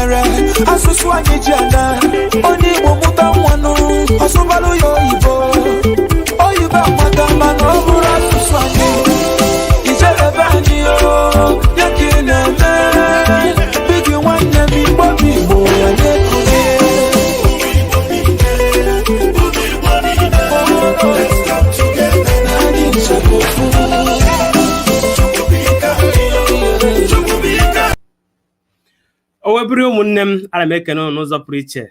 mere asụsụ anyị ji ana onye Igbo mụta nwanụ ọsụbalụ ya oyibo oyibo amaka mana ọ bụrụ asụsụ anyị ijelebe anyị o ya ka ị na-eme bigi nwanne m Igbo bụ Igbo ya na-ekunie. Anyị nchekwa ofu. O webụrụ ụmụnne m, ana m ekene unu n'ụzọ pụrụ iche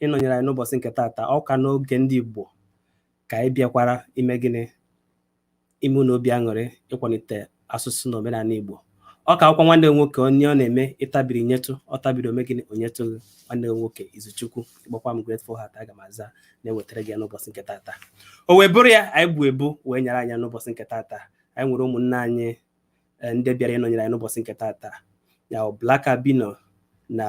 ịnọnyere anyị n'ụbọchị nke taata. Ọka n'oge ndị Igbo ka anyị bịakwara ime gịnị? Ime unu obi aṅụrị, ịkwalite asụsụ na omenala Igbo. Ọ ka akwụkwọ nwanne m nwoke onye ọ na-eme ịtabiri nyetụ ọ tabiri ome gịnị onyetụ gị nwanne m nwoke Izuchukwu ịgbakwa m Grateful Heart aga m aza na-ewetara gị ya n'ụbọchị nke taata. O wee bụrụ ya anyị bụ ebu wee nyere anya n'ụbọchị nke taata. Anyị nwere ụmụnne anyị ndị bịara ịnọnyere anyị n'ụbọchị nke taata, ya bụ Black Albino na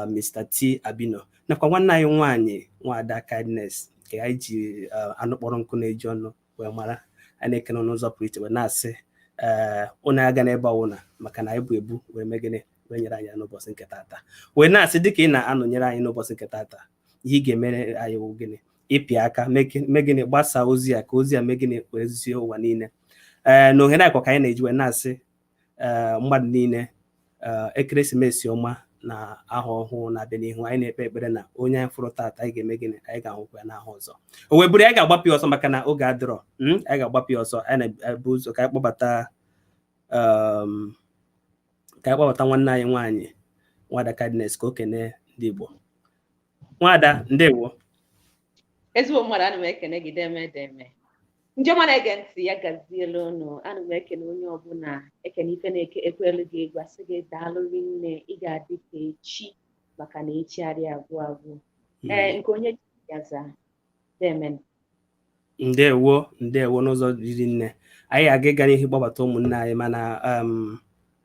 Mr. T Albino nakwa nwanne anyị nwaanyị Nwaada Kindness nke anyị ji anụ kpọrọ nkụ na-eji ọnụ wee mara. Anyị na-ekene n'ụzọ pụrụ iche wee na-asị ee ụnụ aga n'ebe ọwụna maka na anyị bụ ebu wee mee gịnị wee nyere anyị n'ụbọchị nke taata, wee na-asị dịka ị na-anọnyere anyị n'ụbọchị nke taata, ihe ị ga-emere anyị wụ gịnị? Ịpị aka mee gịnị? Gbasaa ozi a ka ozi a mee gịnị? Wee zie ụwa niile. Ee, na ohere akwa ka anyị na-eji wee na-asị ee mmadụ niile ekeresimesi ọma na ahọ ọhụụ na-abịa n'ihu. Anyị na-ekpe ekpere na onye anyị fụrụ taata anyị ga-eme gịnị? Anyị ga-ahụkwa ya n'ahọ ọzọ. O wee bụrụ anyị ga-agbapụ ya ọsọ maka na oge adịrọ. Anyị ga-agbapụ ya ọsọ. Anyị na-ebu ụzọ ka anyị kpọbata ka anyị kpọbata nwanne anyị nwaanyị Nwada Kindness ka o kene ndị Igbo. Nwada, ndewo. Ezigbo mmadụ, ana m ekene gị deme deme. Ndị ọma na-ege ntị, ya gaziela unu. Ana m ekene onye ọbụla, ekene ife na-eke ekwelu gị egwu, asị gị daalụ rinne, ị ga-adị ka echi maka na echi adịghị agwụ agwụ. Ee, nke onye ya zaa deme. Ndewo, ndewo n'ụzọ riri nne. Anyị aga ịga n'ihu gbabata ụmụnne anyị, mana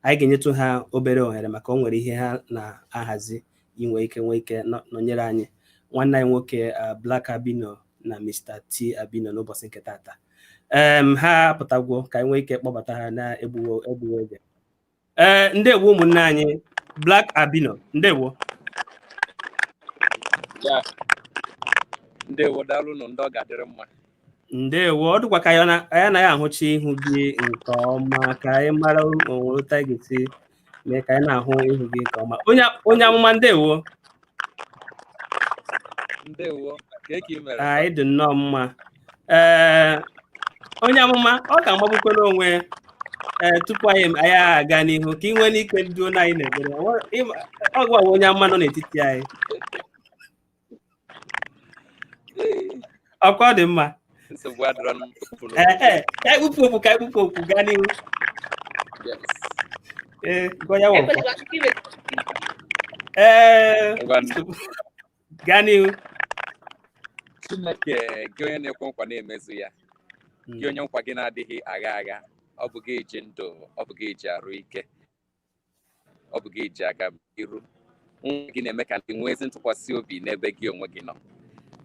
anyị ga-enyetụ ha obere ohere maka o nwere ihe ha na-ahazi inwe ike nwee ike nọnyere anyị. Nwanne anyị nwoke Black Albino na Mr. T Albino n'ụbọchị nke taata, ha apụtagwo ka anyị nwee ike kpọbata ha na-egbughị egbughị oge. Ee, ndewo ụmụnne anyị. Black Albino, ndewo. Ya. Ndewo, daalụnụ, ndị ọ ga-adịrị mma. Ndewo. Ọ dịkwa ka anyị anaghị ahụcha ihu gị nke ọma, ka anyị mara onwe otu anyị ga-esi mee ka anyị na-ahụ ihu gị nke ọma. Onye amụma, ndewo. Ndewo, ka ị mere? Anyị dị nnọọ mma. Ee, onye amụma, ọ ka amagbukwana onwe. Ee, tupu anyị aga n'ihu, ka ị nwee n'ike duo na anyị n'ekpere. Ọ gwa onye amụma nọ n'etiti anyị. Ọkwa ọ dị mma. Nsogbu adịrọ. Ee, ka anyị kpụpụ okwu, ka anyị kpụpụ okwu gaa n'ihu. Ee, gụọ ya wọ. Ee, gaa n'ihu. Chineke, gị onye na-ekwe nkwa na-emezu ya, gị onye nkwa gị na-adịghị agha agha, ọ bụ gị ji ndụ, ọ bụ gị ji arụ ike, ọ bụ gị ji aga iru. Nwa gị na-eme ka ndị nwee ezi ntụkwasị obi n'ebe gị onwe gị nọ.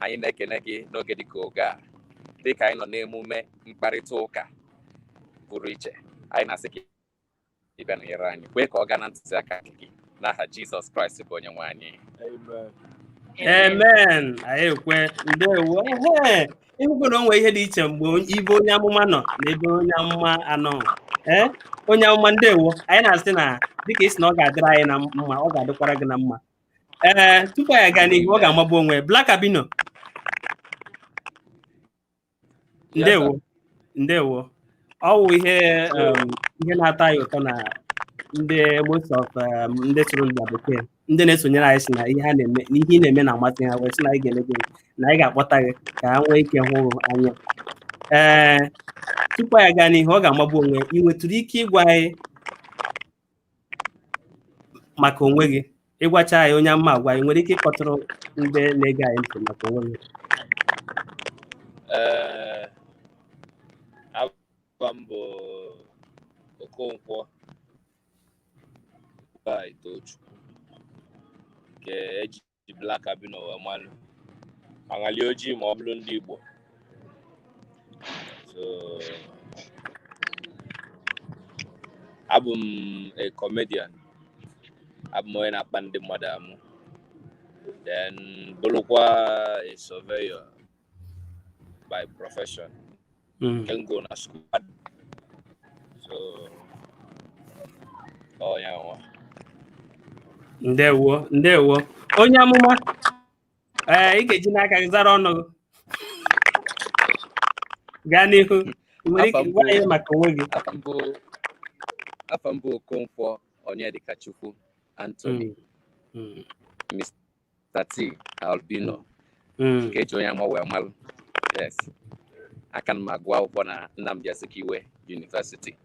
Anyị na-ekene gị n'oge dịka oge a, dịka anyị nọ n'emume mkparịta ụka pụrụ iche. Anyị na-asị ka ị bịa nọnyere anyị, kwee ka ọ gaa na ntụziaka gị, n'aha Jizọs Kraịst bụ onye nwe anyị. Amen. Anyị ekwe. Ndewo. Ehe, ịhụgo na o nwee ihe dị iche mgbe ibe onye amụma nọ na ebe onye amụma anọ. Ee, onye amụma, ndewo. Anyị na-asị na dịka ị sị na ọ ga-adịrị anyị na mma, ọ ga-adịkwara gị na mma. Ee, tupu anyị aga n'ihu, ọ ga-amagbu onwe. Black Albino, ndewo, ndewo. Ọ wụ ihe ihe na-atọ anyị ụtọ na ndị most of ndị sụrụ ndị bekee, ndị na-esonyere anyị sị na ihe ha na-eme na ihe ị na-eme na-amasị ha, wee sị na anyị ga-eme gịnị, na anyị ga-akpọta gị ka ha nwee ike hụ anya. Ee, tupu anyị aga n'ihu, ọ ga-amagbu onwe. Ị nwetụrụ ike ịgwa anyị maka onwe gị? Ịgwacha anyị onye ama agwa, ị nwere ike ịkọtụrụ ndị na-ege anyị ntị maka onwe gị? Ee, afa m bụ Okonkwo Tochukwu, nke eji Black Albino wee malụ, aṅali ojii ma ọ bụrụ ndị Igbo. So abụ m a comedian. Abụ m onye na-akpa ndị mmadụ amụ, then bụrụkwa a surveyor by profession. Nke m go na school, so ọ ya nwa. Ndewo, ndewo, onye amụma. Ee, ị ga-eji n'aka gị zara ọnụ gị. Gaa n'ihu. Ị nwere ike Afa m gwa bụ anyị maka onwe gị. Afa m bụ Okonkwo Onyedikachukwu Anthony, Mr. T Albino, nke eji onye ama wee malụ. Yes, aka m agụ akwụkwọ na Nnamdi Azikiwe University.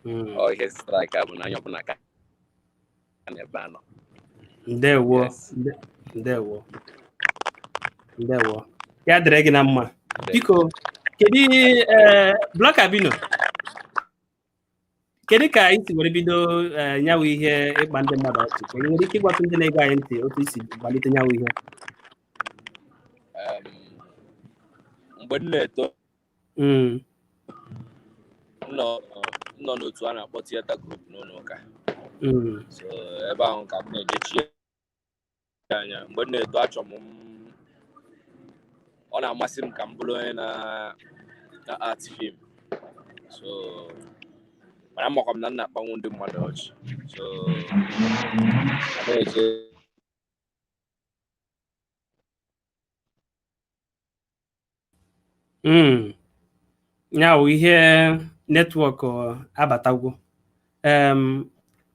Ọ ihe strike a bụ na onye ọbụla ka n'ebe a nọ. Ndewo. Yes. Ndewo, ndewo, ya dịrị gị na mma. Biko, kedu, ee, Black Albino, kedu ka ị si were bido, ee, nyawu ihe ịkpa ndị mmadụ ọchị? Ka ị nwere ike ịgwatụ ndị na-ege anyị ntị otu isi malite nyawu ihe? Mgbe m na-eto, m nọ n'otu a na-akpọ theatre group n'ụlọ ụka. So ebe ahụ ka m na-ejechi anya. Mgbe m na-eto, achọ m, ọ na-amasị m ka m bụrụ onye na art film. So mana amakwa m na m na-akpanwu ndị mmadụ ọchị, so a na-eje. Ya wụ ihe network abatagwo.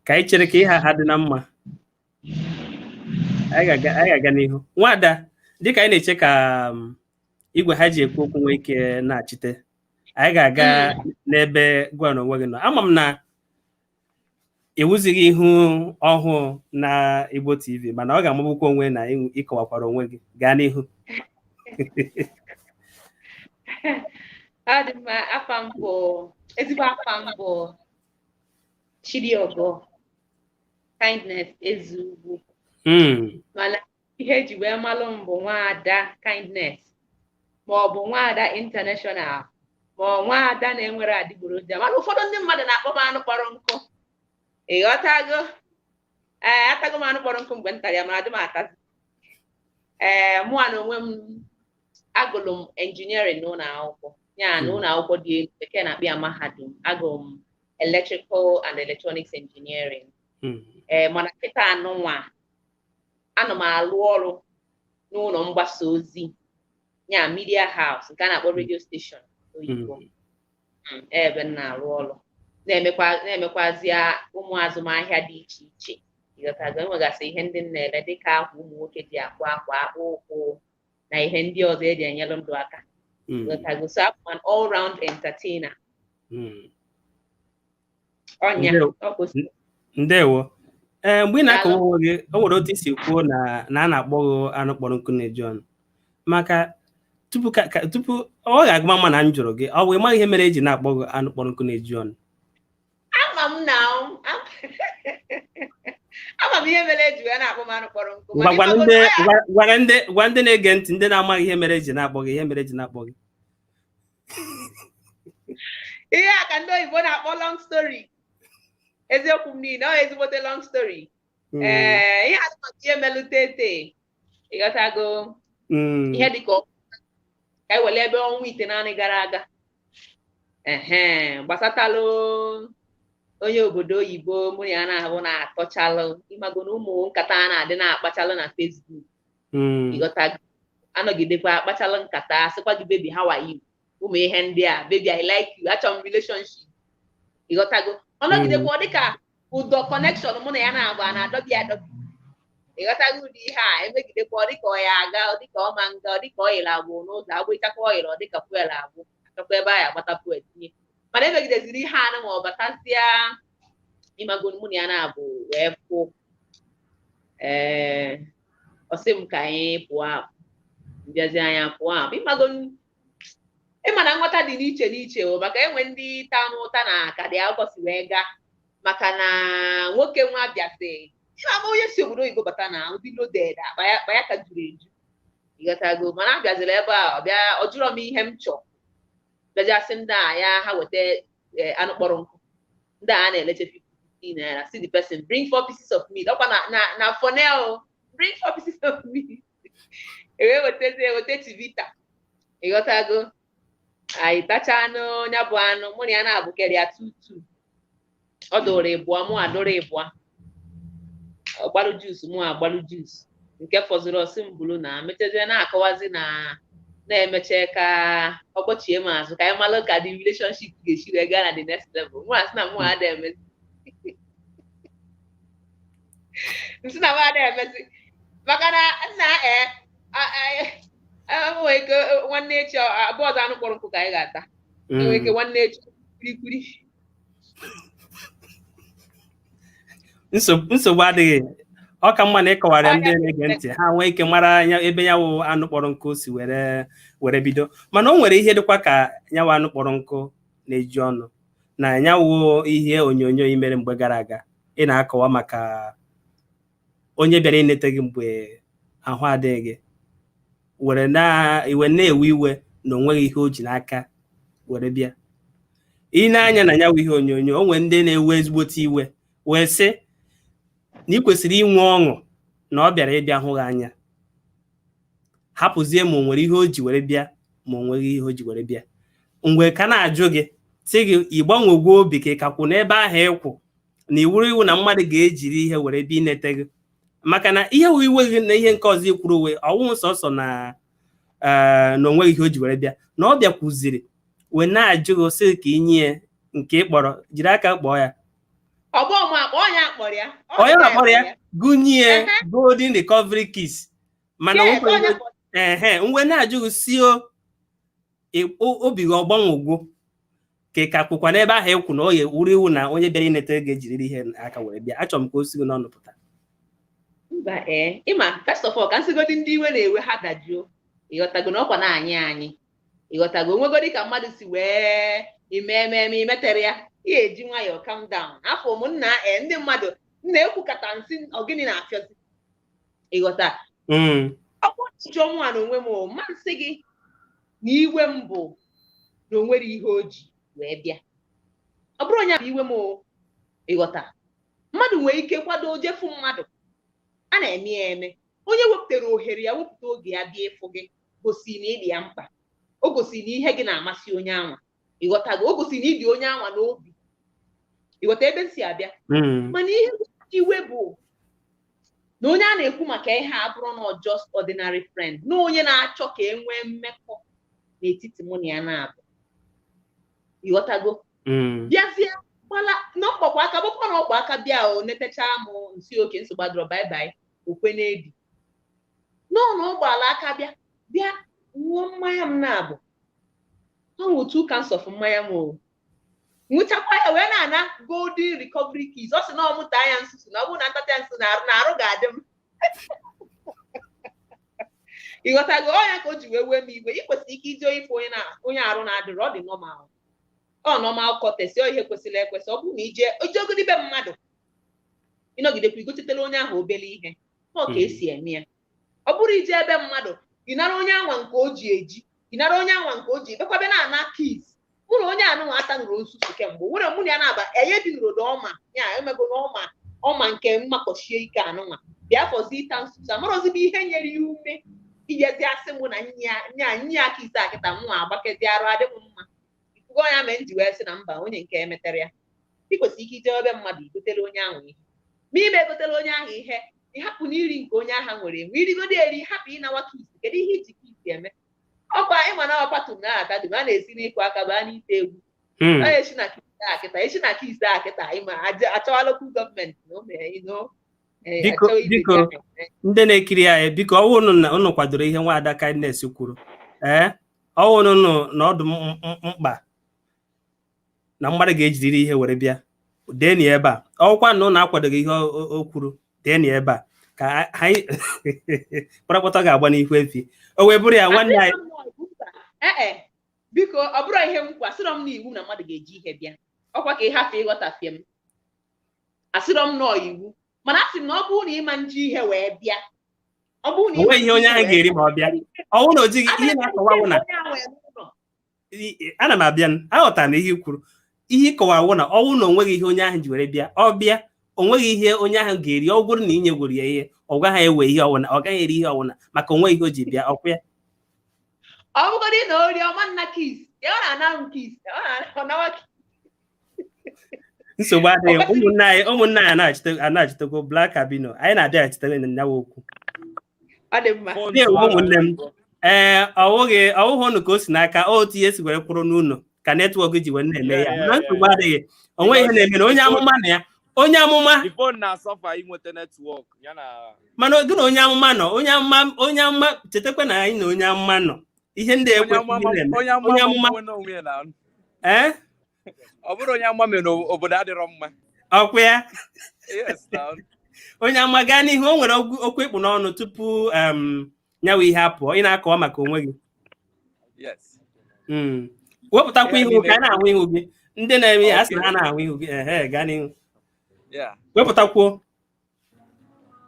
Ka anyị chere ka ihe ha dị na mma, anyị ga-aga n'ihu. Nwada, dịka anyị na-eche ka igwe ha ji ekwu okwu nwee ike na-achite, anyị ga-aga n'ebe gwa na onwe gị nọ. Ama m na ewuzighị ihu ọhụụ na Igbo TV, mana ọ ga-amagbukwa onwe na ịkọwakwara onwe gị. Gaa n'ihu. Ọ dị mma. Afa m bụ, ezigbo afa m bụ Chidiogo Kindness Ezeugwu. Mana ihe eji wee malụ m bụ Nwaada Kindness, ma ọ bụ Nwaada International, ma ọ Nwaada na-enwere adịgboroja. Mana ụfọdụ ndị mmadụ na-akpọ m anụ kpọrọ nkụ. Ịghọtago? Ee, atago m anụ kpọrọ nkụ mgbe m tara ya, mana adị m atazi. Ee, mụa na onwe m, agụrụ m engineering n'ụlọ akwụkwọ, ya na ụlọ akwụkwọ dị elu, bekee na-akpọ ya mahadum. Agụrụ m electrical and electronics engineering. Ee, mana kịta anụnwa, ana m alụ ọrụ n'ụlọ mgbasa ozi, ya media house, nke a na-akpọ radio station oyibo. Ebe m na-arụ ọrụ, na-emekwa na-emekwazi ụmụ azụmahịa dị iche iche. Ịghọtago? Enwegasị ihe ndị m na-ere, dịka akwa ụmụ nwoke ji akwa akwa, akpụ ụkwụ na ihe ndị ọzọ eji enyere ndụ aka. Ịghọtago? So abụ m an all round entertainer. Ọnya. Ndewo. Ọ kwụsị. Ndewo. Ee, mgbe ị na-akọwa onwe gị, o nwere otu isi kwuo na a na-akpọ gị anụ kpọrọ nkụ na-eju ọnụ. Maka tupu ka tupu ọ ga-agụma mma na m jụrụ gị, ọ bụ ị maghị ihe mere eji na-akpọ gị anụ kpọrọ nkụ na-eju ọnụ? Ama m na ama m ihe mere eji wee na-akpọ m anụ kpọrọ nkụ, mana Gwa ịmago ndị na ọ ya gwa ndị na-ege ntị, ndị na-amaghị ihe mere eji na-akpọ gị, ihe mere eji na-akpọ gị. Ihe a ka ndị oyibo na-akpọ long story. Eziokwu m niile, ọ ezigbote long story. Ee, ihe a maka ihe melụ tete, ịghọtago? Ihe dịka ka e were ebe ọnwa 9 gara aga, ehe, gbasatalụ onye obodo oyibo mụ na ya na-ahụ na-atọchalụ. Ịmago na ụmụ nkata a na-adị na-akpachalụ na Facebook. Ịghọtago? Anọgidekwa akpachalụ nkata, sịkwa gị, "Baby, how are you?" ụmụ ihe ndị a, "Baby, I like you, achọrọ m relationship." Ịghọtago? Ọ nọgidekwa, ọ dịka ụdọ connection mụ na ya na-agba na-adọbi adọbi. Ịghọtago? Ụdị ihe a emegidekwa, ọ dịka ọ ya aga, ọ dịka ọ ma nga, ọ dịka ọyịrị agwụ n'ụzọ, agbụchakwa ọyịrị, ọ dịka fuel agwụ, achọkwa ebe a ya agbata fuel tinye. Mana emegideziri ihe anụ ma ọ batazie. Ịmago, mụ na ya na-abụ wee fụ. Ee, ọ sị m ka anyị pụọ apụ, mbịazi anya pụọ apụ. Ịmago, ịma na nghọta dị n'iche n'iche o, maka enwe ndị taa m ụta na ka dị akụkọ si wee gaa, maka na nwoke nwa bịasị, ịma onye si obodo oyibo bata na ụdị loaded, akpa ya ka juru eju. Ịghọtago? Mana a bịaziri ebe a, ọ bịa, ọ jụrọ m ihe m chọọ, bịaziasị ndị a ya ha weta anụ kpọrọ nkụ ndị a na-eleche. 50 naira. See the person bring four pieces of meat. Ọkwa na Fonel, bring four pieces of meat. Ewee wetazie, weta Chivita, ịghọtago? Anyị tacha anụ ya bụ anụ, mụ na ya na-abụkere ya tutu ọ dụrụ ịbụọ, mụ adụrụ ịbụọ, ọ gbalụ juice, mụ agbalụ juice, nke fọziri ọsị m buru na mechazie na-akọwazi na na-emeche ka ọ kpọchie m azụ ka anyị malụ ka the relationship ga-esi wee gaa na the next level. Mụ asị na mụ ada emezi, nsị na mụ ada emezi, maka na nna ee nwere ike nwanne echi abụọ ọzọ anụ kpọrọ nkụ ka anyị ga-ata, enwere ike nwanne echi kwurikwuri. Nsogbu adịghị, ọ ka mma na ịkọwara ndị na-ege ntị ha nwee ike mara ebe ya wụ anụ kpọrọ nkụ si were bido. Mana o nwere ihe dịkwa ka ya wụ anụ kpọrọ nkụ na-eji ọnụ na ya wụ ihe onyonyo i mere mgbe gara aga, ị na-akọwa maka onye bịara inete gị mgbe ahụ adịghị gị, were na iwe na-ewe iwe na o nweghị ihe o ji n'aka were bịa. I nee anya na ya wụ ihe onyonyo, o nwere ndị na-ewe ezigbote iwe wee sị na ị kwesịrị inwe ọṅụ na ọ bịara ịbịa hụ gị anya, hapụzie ma o nwere ihe o ji were bịa ma o nweghị ihe o ji were bịa. Mgbe ka na-ajụ gị sị gị ị gbanwegwo obi ka ị ka kwụ n'ebe ahụ ịkwụ na iwuru iwu na mmadụ ga-ejiri ihe were bịa inete gị, maka na ihe wụ iwe gị na ihe nke ọzọ ikwuru uwe ọwụ sọsọ na na o nweghị ihe o ji were bịa, na ọ bịakwuziri wee na-ajụ gị sị ka i nye ya nke ị kpọrọ jiri aka kpọọ ya. Ọgbọ m akpọ onye akpọrọ ya. Onye akpọrọ ya gụnye Golden Recovery Kiss, mana ehe mgbe na-ajụ gị si obi gị ọgbanwegwo ka ị ka kwụkwa n'ebe ahụ ịkwụ na oye wuru iwu na onye bịara inete gị ejiriri ihe aka were bịa. Achọrọ m ka o si gị n'ọnụ pụta. Mba, ee, ịma, first of all, ka nsịgodi ndị iwe na-ewe ha dajuo, ịghọtago? Na ọkwa na anyị anyị ịghọtago, onwegodi ka mmadụ si wee ime ememe imetere ya, ị ga-eji nwayọọ calm down. Afọ m nna ee ndị mmadụ na-ekwukata nsị ọgịnị na-afịọzi, ịghọta? Ọkwa ọchịchị ọnwa na onwe m ma nsị gị na iwe m bụ na o nwere ihe o ji wee bịa, ọ bụrụ onye bụ iwe m, ịghọta? Mmadụ nwere ike kwado jefu mmadụ a na-eme ya eme, onye wepụtara ohere ya, wepụta oge ya bịa ịfụ gị, gosi na ịdị ya mkpa, o gosi na ihe gị na-amasị onye anwa, ịghọtago? O gosi na ịdị onye anwa n'obi, ịghọta ebe m si abịa? Mana ihe iwe bụ na onye a na-ekwu maka ihe a bụrụ na just ordinary friend, na onye na-achọ ka e nwee mmekọ n'etiti mụ na ya na-abụ, ịghọtago? Bịazie gbala n'ọkpọkwa aka, bụkwa na ọkpọ aka bịa o netecha m nsi oke nsogbu adọrọ, bye bye, okwe na-ebi n'ọnụ ụgbọala aka bịa bịa ṅụọ mmanya m na-abụ ọ ṅụọ 2 cans of mmanya m o nwụchakwa ya wee na-ana Golden Recovery Kiss. Ọ sị na ọmụta ya nsusu na ọ bụrụ na ntata ya nsusu na arụ ga-adị m, ịghọtago? Ọ ya ka o ji wee wee m iwe. Ị kwesịrị ike ije ife onye arụ na-adịrị, ọ dị normal, ọ normal courtesy, ọ ihe kwesịrị ekwesị. Ọ bụrụ na ije ijegodi be mmadụ, ịnọgidekwa igotetara onye ahụ obere ihe, ọ ka esi eme ya. Ọ bụrụ ije ebe mmadụ, ị nara onye anwa nke o ji eji, ị nara onye anwa nke o ji bekwabe na-ana kiss. Mụ na onye anụnwa atanụrụ nsusu kemgbe, nwere mụ na ya na-aba enye bi n'obodo ọma ya emego na ọma ọma nke mmakọchie ike anụnwa bịa fọzi ịta nsusu, amarọzibe ihe nyere ya ume ijezi asị mụ na nye aka ise akịta mụ agbakezi arụ adị m mma. Ifugo ya mee m ji wee sị na mba, onye nke emetere ya. Ị kwesịrị ike ije ebe mmadụ igotere onye ahụ ihe, ma ime egotere onye ahụ ihe, ịhapụ n'iri nke onye ahụ nwere enwe, irigodo eri, hapụ ịnawa kiss. Kedu ihe iji kiss eme? Ọkwa ịma na ọpatum na ata dum a na-esi n'ịkụ aka baa n'ite egwu. Esi na kiss akịta, esi na kiss akịta, ịma achọwa local government na o mere ino. Biko ndị na-ekiri anyị, biko ọwụ na unu kwadoro ihe nwaada Kindness kwuru, ee ọwụ unu na ọdụ mkpa na mmadụ ga-ejiriri ihe were bịa, dee ebe a. Ọwụkwa na unu akwadoghị ihe o kwuru, dee ebe a ka anyị kpọrọkpọtọ ga-agba n'ihu efi. O wee bụrụ ya nwanne anyị. Ee biko, ọ bụrụ ihe m kwuru, asịrọ m na iwu na mmadụ ga-eji ihe bịa, ọkwa ka ị hapụ ịghọtafie m, asịrọ m nọọ iwu, mana asị m na ọ bụrụ na ịma nji ihe wee bịa, ọ bụrụ na o nweghị ihe onye ahụ ga-eri ma ọ bịa, ọwụ na o jighị ihe na-akọwa na ana m abịa, aghọtara m ihe i kwuru. Ihe ị kọwara wụ na ọ wụ na o nweghị ihe onye ahụ ji were bịa, ọ bịa o nweghị ihe onye ahụ ga-eri, ọ bụrụ na ị nyegwuru ya ihe, ọ gaghị ewe ihe ọwụna, ọ gaghị eri ihe ọwụna maka o nweghị ihe o ji bịa, ọkwa ya? Ọ bụgodị na o rie ọma nna kiss ya, ọ na-ana m kiss, ọ na-anawa kiss. Nsogbu adịghị. Ụmụnne anyị anaghachitego Black Albino, anyị na-abịaghachite na nyawa okwu. Ọ dị mma. Ndewo, ụmụnne m. Ee, ọ wụghị ụnụ ka o si n'aka, otu ihe si were kwụrụ n'ụlọ ka network ji wee na-eme ya. Na nsogbu adịghị, o nweghị ihe na-eme na onye amụma na ya, onye amụma. The phone na-asọfa inweta network ya na. Mana gị na onye amụma nọ, onye amụma, onye amụma, chetakwa na anyị na onye amụma nọ, ihe ndị Onye ekwesịghị amụma. na-eme. Onye Onye amụma. amụma onwe ya na. Ee. Ọ bụrụ onye amụma mere na obodo adịrọ mma. Ọkwa ya? Yes na. Onye amụma, gaa n'ihu, o nwere okwu ịkpụ n'ọnụ tupu nyawa ihe apụọ, ị na-akọwa maka onwe gị. Yes. Wepụtakwa Ihe ihu ka niile. a na-ahụ ihu gị. Ndị na-eme ya, a sị na ha na-ahụ ihu gị. Ehe, gaa n'ihu. Wepụtakwuo.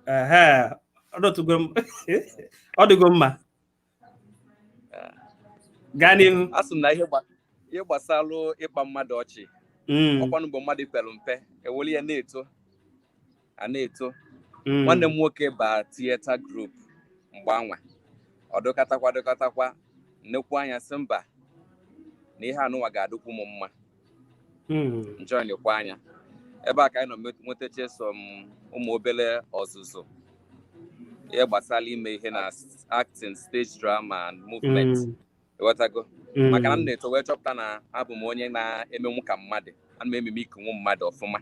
Ehe, ọ dọtụgo m, ọ dịgo mma. Gaa n'ihu. A sị m na ihe gbasalụ ịkpa mmadụ ọchị, ọkwanụ mgbe mmadụ pere mpe, eweli ya na-eto, a na-eto. Nwanne m nwoke ba theatre group mgbe anwa, ọ dọkatakwa dọkatakwa, nnekwu anya sị mba, na ihe anụnwa ga-adịkwu m mma. Njoinikwa anya ebe a ka anyị nọ nwetacha some ụmụ obere ọzụzụ, ihe gbasara ime ihe na acting, stage drama and movement. Ịghọtago? Maka na m na-eto wee chọpụta na abụ m onye na-emenwu ka mmadụ, ana m ememe ikunwu mmadụ ọfụma.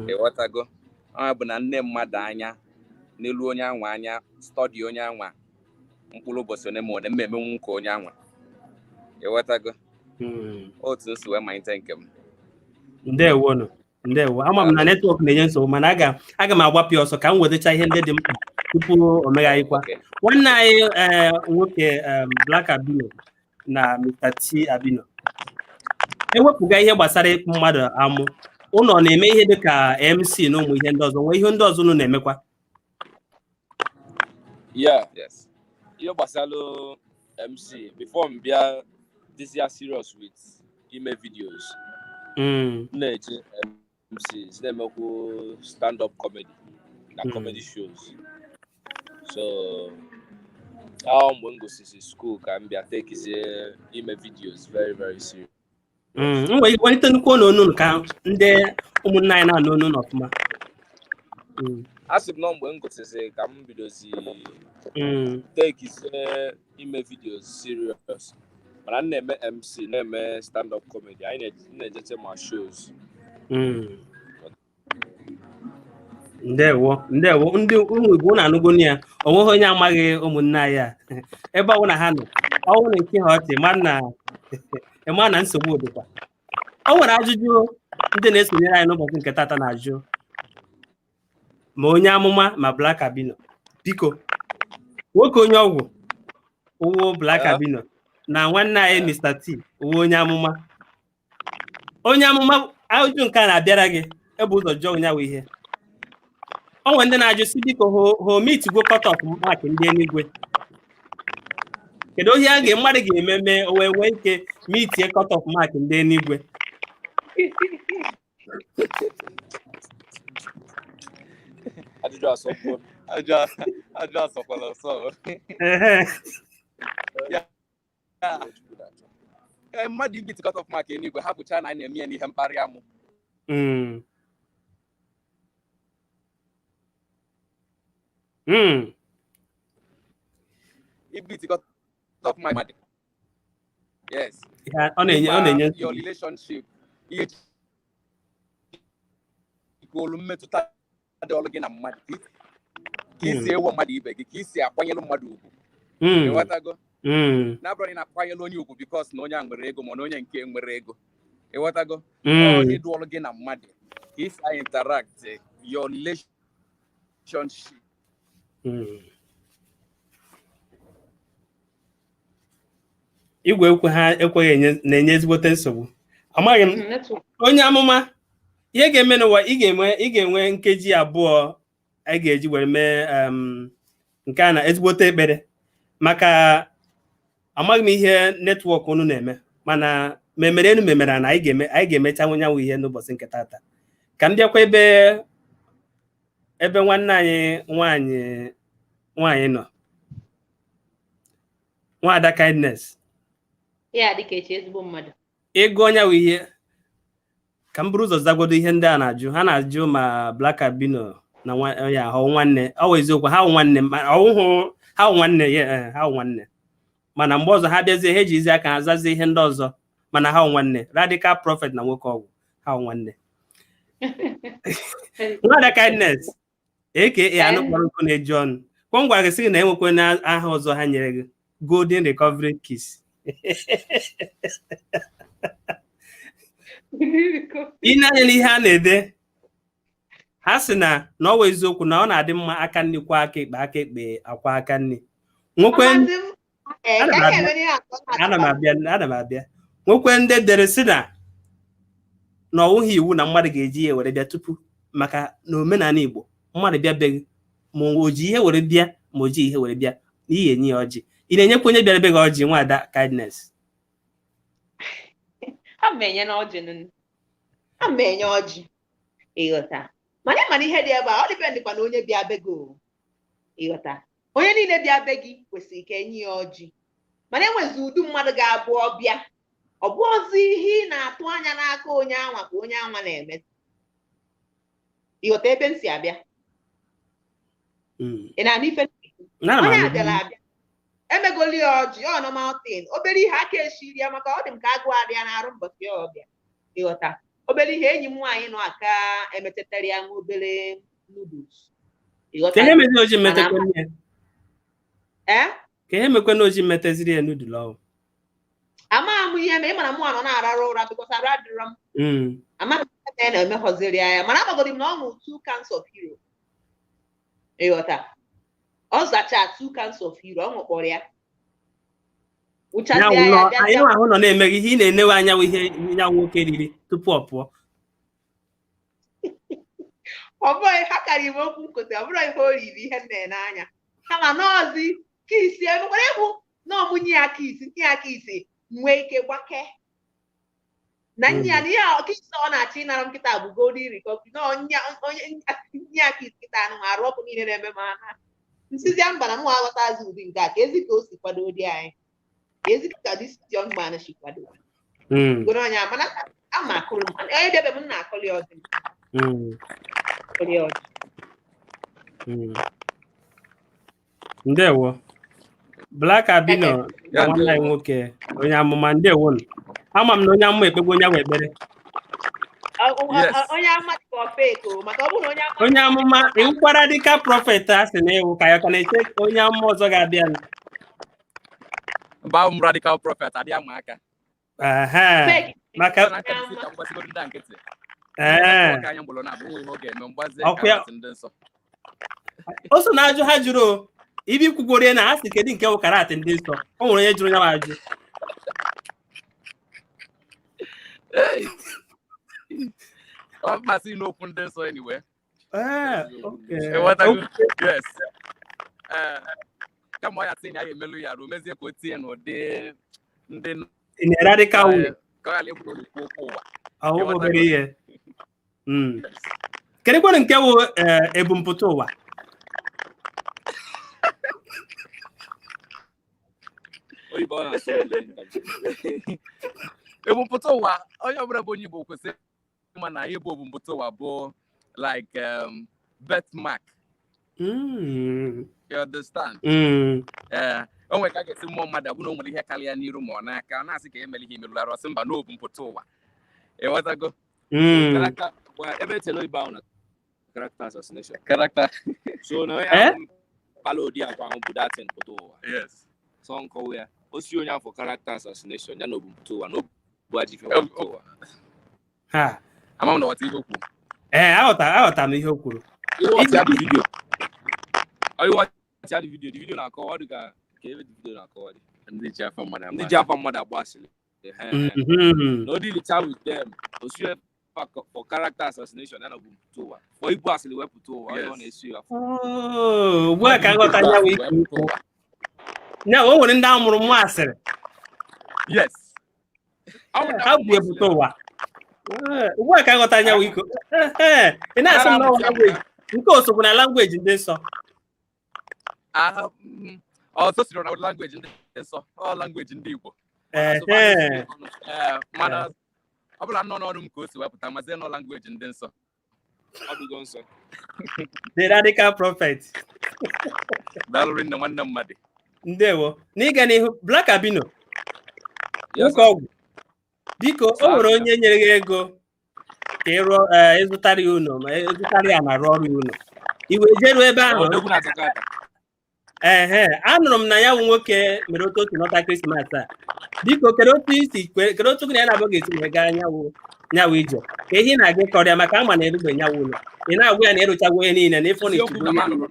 Ịghọtago? Ọ bụ na nne mmadụ anya n'elu onye anwa anya, study onye anwa mkpụrụ ụbọchị one ma one, m emenwu ka onye anwa. Ịghọtago? Otu m si wee malite nke m. Ndewonụ, ndewo. Ama m na network na-enye nsogbu, mana aga m agbapụ ya ọsọ ka m wetacha ihe ndị dị mkpa tupu o megharịkwa. Nwanne anyị nwoke, Black Albino na Mr. T Albino, ewepụga ihe gbasara ịkpụ mmadụ amụ, ụnọ na-eme ihe dị ka MC na ụmụ ihe ndị ọzọ, nwee ihe ndị ọzọ unu na-emekwa? Yeah. Yes. Ihe gbasara MC, before m bịa this year serious with ime videos, m na-eje MCs, na-emekwu stand up comedy na comedy shows. So ahụ mgbe m gosisi school ka m bịa tekizie ime videos very very serious. M nwere welite nnukwu ọnụ onu ka ndị ụmụnne anyị na-anụ onu ọfụma. A sị m nọ mgbe m gosisi ka m bidozi tekizie ime videos serious, mana m na-eme MC, na-eme stand up comedy, anyị na-ejeche ma shows. Ndewo, ndewo. Ndị ụmụ Igbo, unu anụgo ya, o nweghị onye amaghị ụmụnne anyị a. Ebe ọ bụla ha nọ, ọnwụ na-eke ha ọchị, ma na ịma na nsogbu dịkwa. O nwere ajụjụ ndị na-esonyere anyị n'ụbọchị nke tata na-ajụ ma onye amụma ma Black Albino. Biko, nwoke onye ọgwụ ụwụ Black Albino na nwanne anyị Mr. T ụwụ onye amụma, onye amụma, ajụjụ nke a na-abịara gị ebu ụzọ jụọ ụnyaahụ ihe o nwere ndị na-ajụ si, biko, ho meetgo cut off mark ndị eluigwe, kedu ihe a ga mmadụ ga-eme mee o wee nwee ike meetie cut off mark ndị eluigwe? Ajụjụ asọpụ. Ajụ asọkwala ọsọ. Ehe. Ee, mmadụ imeet cut off mark eluigwe, hapụcha na anyị na-eme ya n'ihe mkparị amụ. Imeet cut off mark mmadụ, yes. Ya, ọ na-enye Your nsogbu. relationship, ihe jikọrọ mmetụta dị ọlụ gị na mmadụ, ka isi ewe mmadụ ibe gị, ka isi akwanyere mmadụ ugwu. Ịghọtago? Na-abụrụ na ị na-akwanyere onye ugwu because na onye a nwere ego, ma na onye nke nwere ego. Ịghọtago? Ọ ịdụ ọlụ gị na mmadụ, ka isi interact, your relationship. Igwe ekwe ha ekweghị enye, na-enye ezigbote nsogbu. Amaghị m. Network. Onye amụma, ihe ga-eme n'ụwa, ị ga-enwe nkeji 2 a ga-eji were mee nke a na ezigbote ekpere, maka amaghị m ihe network unu na-eme, mana Memere enu memere na anyị ga-eme, anyị ga-emecha nyanwụ ihe n'ụbọchị nke tata. Ka m bịakwa ebe nwanne anyị nwaanyị nọ, Nwaada Kindness. Ya dịka echi, ezigbo mmadụ. Ịgụ onye wụ ihe ka m buru ụzọ zagodo ihe ndị a na-ajụ. Ha na-ajụ ma Black Albino na ya ahụ nwanne. Ọ wụ eziokwu, ha wụ nwanne, ma ọwụhụ ha wụ nwanne ya. Eh, ha wụ nwanne, mana mgbe ọzọ ha bịazie, ha ejizi aka ha zazie ihe ndị ọzọ, mana ha wụ nwanne. Radical Prophet na nwoke ọgwụ, ha wụ nwanne. Nwada Kindness, aka anụ kpọrọ nkụ na-eji ọnụ kwọ m gwara gị sị gị na enwekwe na aha ọzọ ha nyere gị, Golden Recovery Kiss. Ị na-anya n'ihe a na-ede, ha sị na ọ wụ eziokwu na ọ na-adị mma aka nri kwa aka ekpe, aka ekpe akwa aka nri. Nwekwe Amasị m. Ee, Ana m ka anyị abịa. eme ihe atọ na-atọ. Ana m abịa. Nwekwe ndị dere sị na ọ wụghị iwu na mmadụ ga-eji ihe were bịa tupu, maka na omenala Igbo, mmadụ bịa be gị, ma o ji ihe were bịa, ma o ji ihe were bịa, na ihe enye ya ọjị. Ị na-enyekwa onye bịara be gị ọjị, Nwaada Kindness? A ma enye na ọjị nụ. A ma enye ọjị, ịghọta? Mana ihe dị ebe a, ọ dependịkwa na onye bịa be gị o. Ịghọta? Onye niile bịa be gị kwesịrị ka enye ya ọjị, mana enwezi ụdị mmadụ ga-abụ ọbịa, ọ bụ ozi ihe ị na-atụ anya n'aka onye anwa ka onye anwa na-eme. Ịghọta ebe m si abịa? Mm. Ị na-anụ ife? Ana m Onye anụ. a bịara abịa, emegoli ya ọjị, ọ normal thing. Obere ihe aka eshiri ya, maka ọ dị m ka agụụ adị ya n'arụ mbọchị ya ọbịa. Ịghọta? Obere ihe enyi m nwaanyị nọ aka emetetara ya nwa obere noodles. Ịghọta? Ka ihe mezi oji metekwe ya? Ee. Ka ihe mekwe na oji meteziri ya noodle ọhụ? Ama m ihe ma ị mara mụ nọ na-ararụ ụra, because arụ adịrọ m. Amaghị m ihe na-emeghọziri ya, mana amagodi m na ọ ṅụ two cans of Hero. Ịghọta? Ọ zacha two cans of Hero, ọ ṅụkpọrọ ya. Ya Wụchazie wụ ya nọ anyị bịazie. nwa ahụ nọ na-eme gị ihe ị na-enewe anya wụ ihe ya nwoke riri tupu ọ pụọ. Ọ bụghị ha karịrị m okwu nkote, ọ bụrụ ihe o riri, ihe m na-ene anya kama nọọzi kisi emekwara egwu na ọmụnye ya kisi, nye ya kisi, nwee ike gbake na nye ya na ihe kisi ọ na-achọ ịnara m nkịta bụ Golden Recovery na onye onye nye ya kisi kịta anụ arụ ọkụ niile na-eme m aka nsizia mba na m aghọtazi ụdị nke a, ka ezi ka o si kwado dị anyị, ka ezi ka this young man si kwado. Goro onye a, mana ama akụrụ m onye debe m na-akụli ọdị akụli ọdị. Ndewo, Black Albino na Ya. nwanne anyị nwoke onye amụma, ndewo nụ. Ama m na onye amụma ekpegbu onye ahụ ekpere. Yes. Onye ama dị ka ọ fake o, maka ọ bụrụ na onye ama Onye amụma iwukwara dịka prophet a sị na ịwụ ka ya ka na-eche onye amụma ọzọ ga-abịa. Mgbe ahụ m radical prophet adịghị ama aka. Aha. Fake. Maka N'aka nsị ka mgbazigodo ndị a nkịtị. Ee. Ọka anya mgbọrọ na-abụ nwe ihe ọ ga-eme mgbazie Ọkụ ya- ka ndị nsọ. O so na ajụ ha jụrụ o. Ibi kwugoro ya na ha sị kedu nke wụ karate ndị nsọ. O nwere onye jụrụ ya ma ajụ. Hey! Ọ masị n'okwu ndị nsọ anyway. Ee, okay. Ịghọtago? Yes. Ee, kama ọ ya sị na ya emelu ya ruo mezie ka o tinye n'ụdị ndị In a radical way. Ka ọ ghara ịbụ na ọ na-ekwu okwu ụwa. Ọ obere ihe. Kedu kwenu nke wụ ebumpụta ụwa? Oyibo ọ na-asụ ole ngaji. Ebumpụta ụwa, onye ọbụla bụ onye Igbo kwesịrị ịma na ihe bụ ebumpụta ụwa bụ like birthmark. You understand? Mm. Ee, o nwere ka a ga-esi mmụọ mmadụ abụ na o nwere ihe karịa n'iru ma ọ n'aka, ọ na-asị ka emere ihe imerụrụ arụ, ọsị mba, na obumpụta ụwa. Ịghọtago? Character, well, ebe etele oyibo ahụ na character assassination. Character. So na onye Eh? ahụ kpala ụdị agwa ahụ bụ datin pụta ụwa. Yes. So nkọwa ya, o si onye afọ character assassination ya na obumpụta ụwa na obu ajọ ife pụta ụwa. Ha. Ama m na ọghọta ihe o kwuru. Ee, aghọta m ihe o kwuru. Ịwatch ya the video. Ọ ịwatch ya the video, the video na-akọwa, ọ dị ka ebe the video na-akọwa dị. Ndị ji afọ mmadụ Ndị ji afọ mmadụ agba asịrị. Na o dilicha with them, o si for character assassination ya na obumpụta ụwa. For ibu asịrị wepụta ụwa, ọ Yes. na-esu ya. Oh, ugbu a ka nghọta ya wee ikwu okwu. Ya o nwere ndị amụrụ nwa asịrị. Yes. Ha bụ ebute ụwa. Ugbu a ka aghọta anyanwụ iko. Ị na-asị m na ọ language nke osokwu na language ndị nsọ? Ọzọ siri na language ndị nsọ, ọ language ndị Igbo. Mana ọ bụla nọ n'ọrụ m ka o si wepụta mazie nọ language ndị nsọ. Ọ dụgo nsọ. The Radical Prophet. Daalụ rinne, nwanne mmadụ. Ndewo. N'ịga n'ihu, Black Albino, nwoke ọgwụ, biko, o nwere onye nyere gị ego ka ị rụọ, ịzụtara ya ụlọ, ma ịzụtara ya na arụ ọrụ ya ụlọ, i wee jeruo ebe ahụ. Ehe, anụrụ m na ya bụ nwoke mere otu otu nọta Christmas a. Biko, kedu otu isi, kedu otu gị na ya na-abụ ga-esi wee gaa nyawu ije ka ihe ị na-aga ịkọrọ ya, maka ama na erugbe nyawu ụlọ, ị na-agwa ya na ịrụchagwo ihe niile na ịfụ na ichigbo?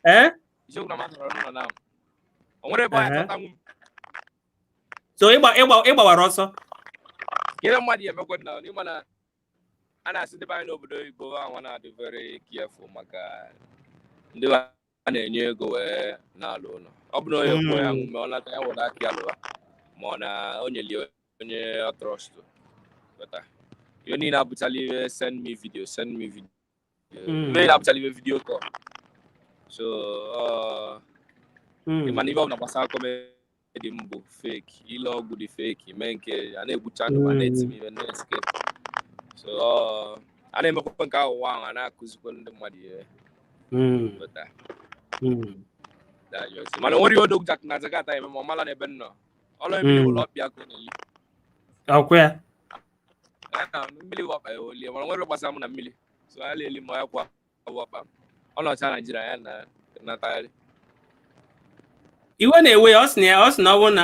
Ee. So ịgbawara ọsọ? Ihe mmadụ ya emekwa na ịma na a na-asị ndị be anyị n'obodo oyibo ahụ na-adị very careful maka ndị a na-enye ego wee na-alụ ụlọ. Ọ bụrụ onye kwuo ya mume, ọ nata ya were aka ya lụwa, ma ọ na o nyeli onye ọ trust. Ihe niile abụchala ihe "send me video, send me video". Ihe niile abụchala ihe video call. So mana ihe ọbụla gbasara comedy m bụ fake. Ile ọgwụ dị fake, mee nke a na-egbucha ndụ ma na-eti m ihe na-escape. So a na-emekwa nke ahụ ụwa ahụ, a na-akụzikwa ndị mmadụ ihe. Mana o nwere ihe odogwu na Jakarta eme ma ọ mala n'ebe m nọ. Ọlụ mmiri ụlọ ọkpịa ka ọ na-eli. Ọkwa ya. Mmiri wakpa ya olie, mana nwere gbasara mụ na mmiri. So ya na-eli ma ya kwa wakpa ọ nọcha Naijiria ya na natagharị. Iwe na-ewe ya. Ọ sị na ya, ọ sị na ọ bụ na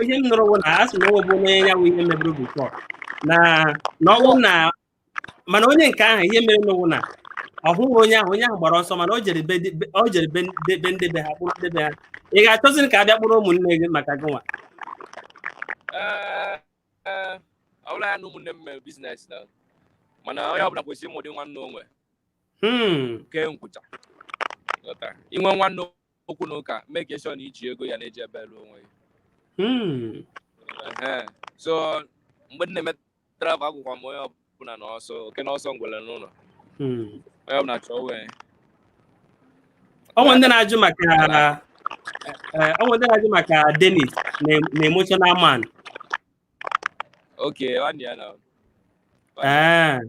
ihe m nụrụ bụ na a sị na ọ bụ onye ya bụ ihe mebiri before na ọ bụ na, mana onye nke ahụ ihe mere n'ụwụ na ọ hụghị onye ahụ. Onye ahụ gbara ọsọ, mana o jere be o jere be ndị be ha, kpụrụ ndị be ha. Ị ga-achọzi ka a bịa kpụrụ ụmụnne gị maka gị nwa? Ee, ọ bụla ya na ụmụnne m mere business na, mana onye ọbụla kwesịrị ịmụ ụdị nwanne onwe kee nkwụcha. Ghọta? Inwe nwanne okwu na ụka, make sure na iji ego ya na-eji ebe elu onwe gị. Ehe. So mgbe m na-eme travel, agwụkwa m onye ọbụla n'ọsọ, oke n'ọsọ, ngwere n'ụlọ. Onye ọbụla chọọ wee Ọ nwere ndị na-ajụ maka ọ nwere ndị na-ajụ maka Dennis na Emotional Man. Okay, nwanne ya na Ee.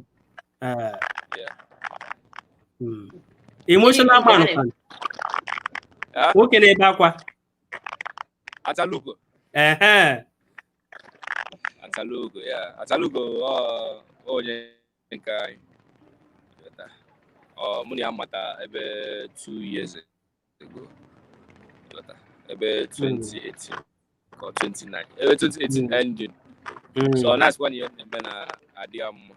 Yeah. Emotional Man kwanụ? Ah? Nwoke na-ebe akwa. Atalugo. Ehe. Atalugo ya, Atalugo, ọ onye nke anyị. Ghọta? Ọ mụ na ya mata ebe 2 years ago. Ghọta? Ebe 2018 ka ọ 29, ebe 2018 ending. So ọ na-asịkwa na ihe na-eme na adị ya mma.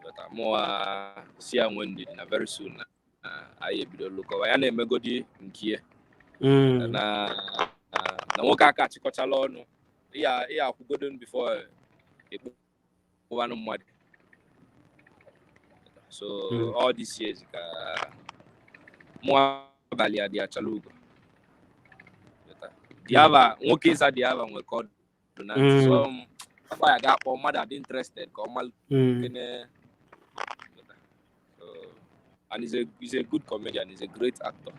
Ghọta? Mụwa si ya nwee ndidi na very soon na anyị ebido lụkọwa. Ya na-emegodi nke ya na nwoke aka achịkọchala ọnụ ịya ịya akwụgodo before ịkpụwanụ mmadụ. So all these years ka mụ abalị adị achala ugo. Ghọta? Diava nwoke ịza diava nwe ka ọ dị na ntị. So ọ ya ga-akpọ mmadụ adị interested ka ọ malụ kene. Ghọta? So, and he's a good comedian, he's a great actor.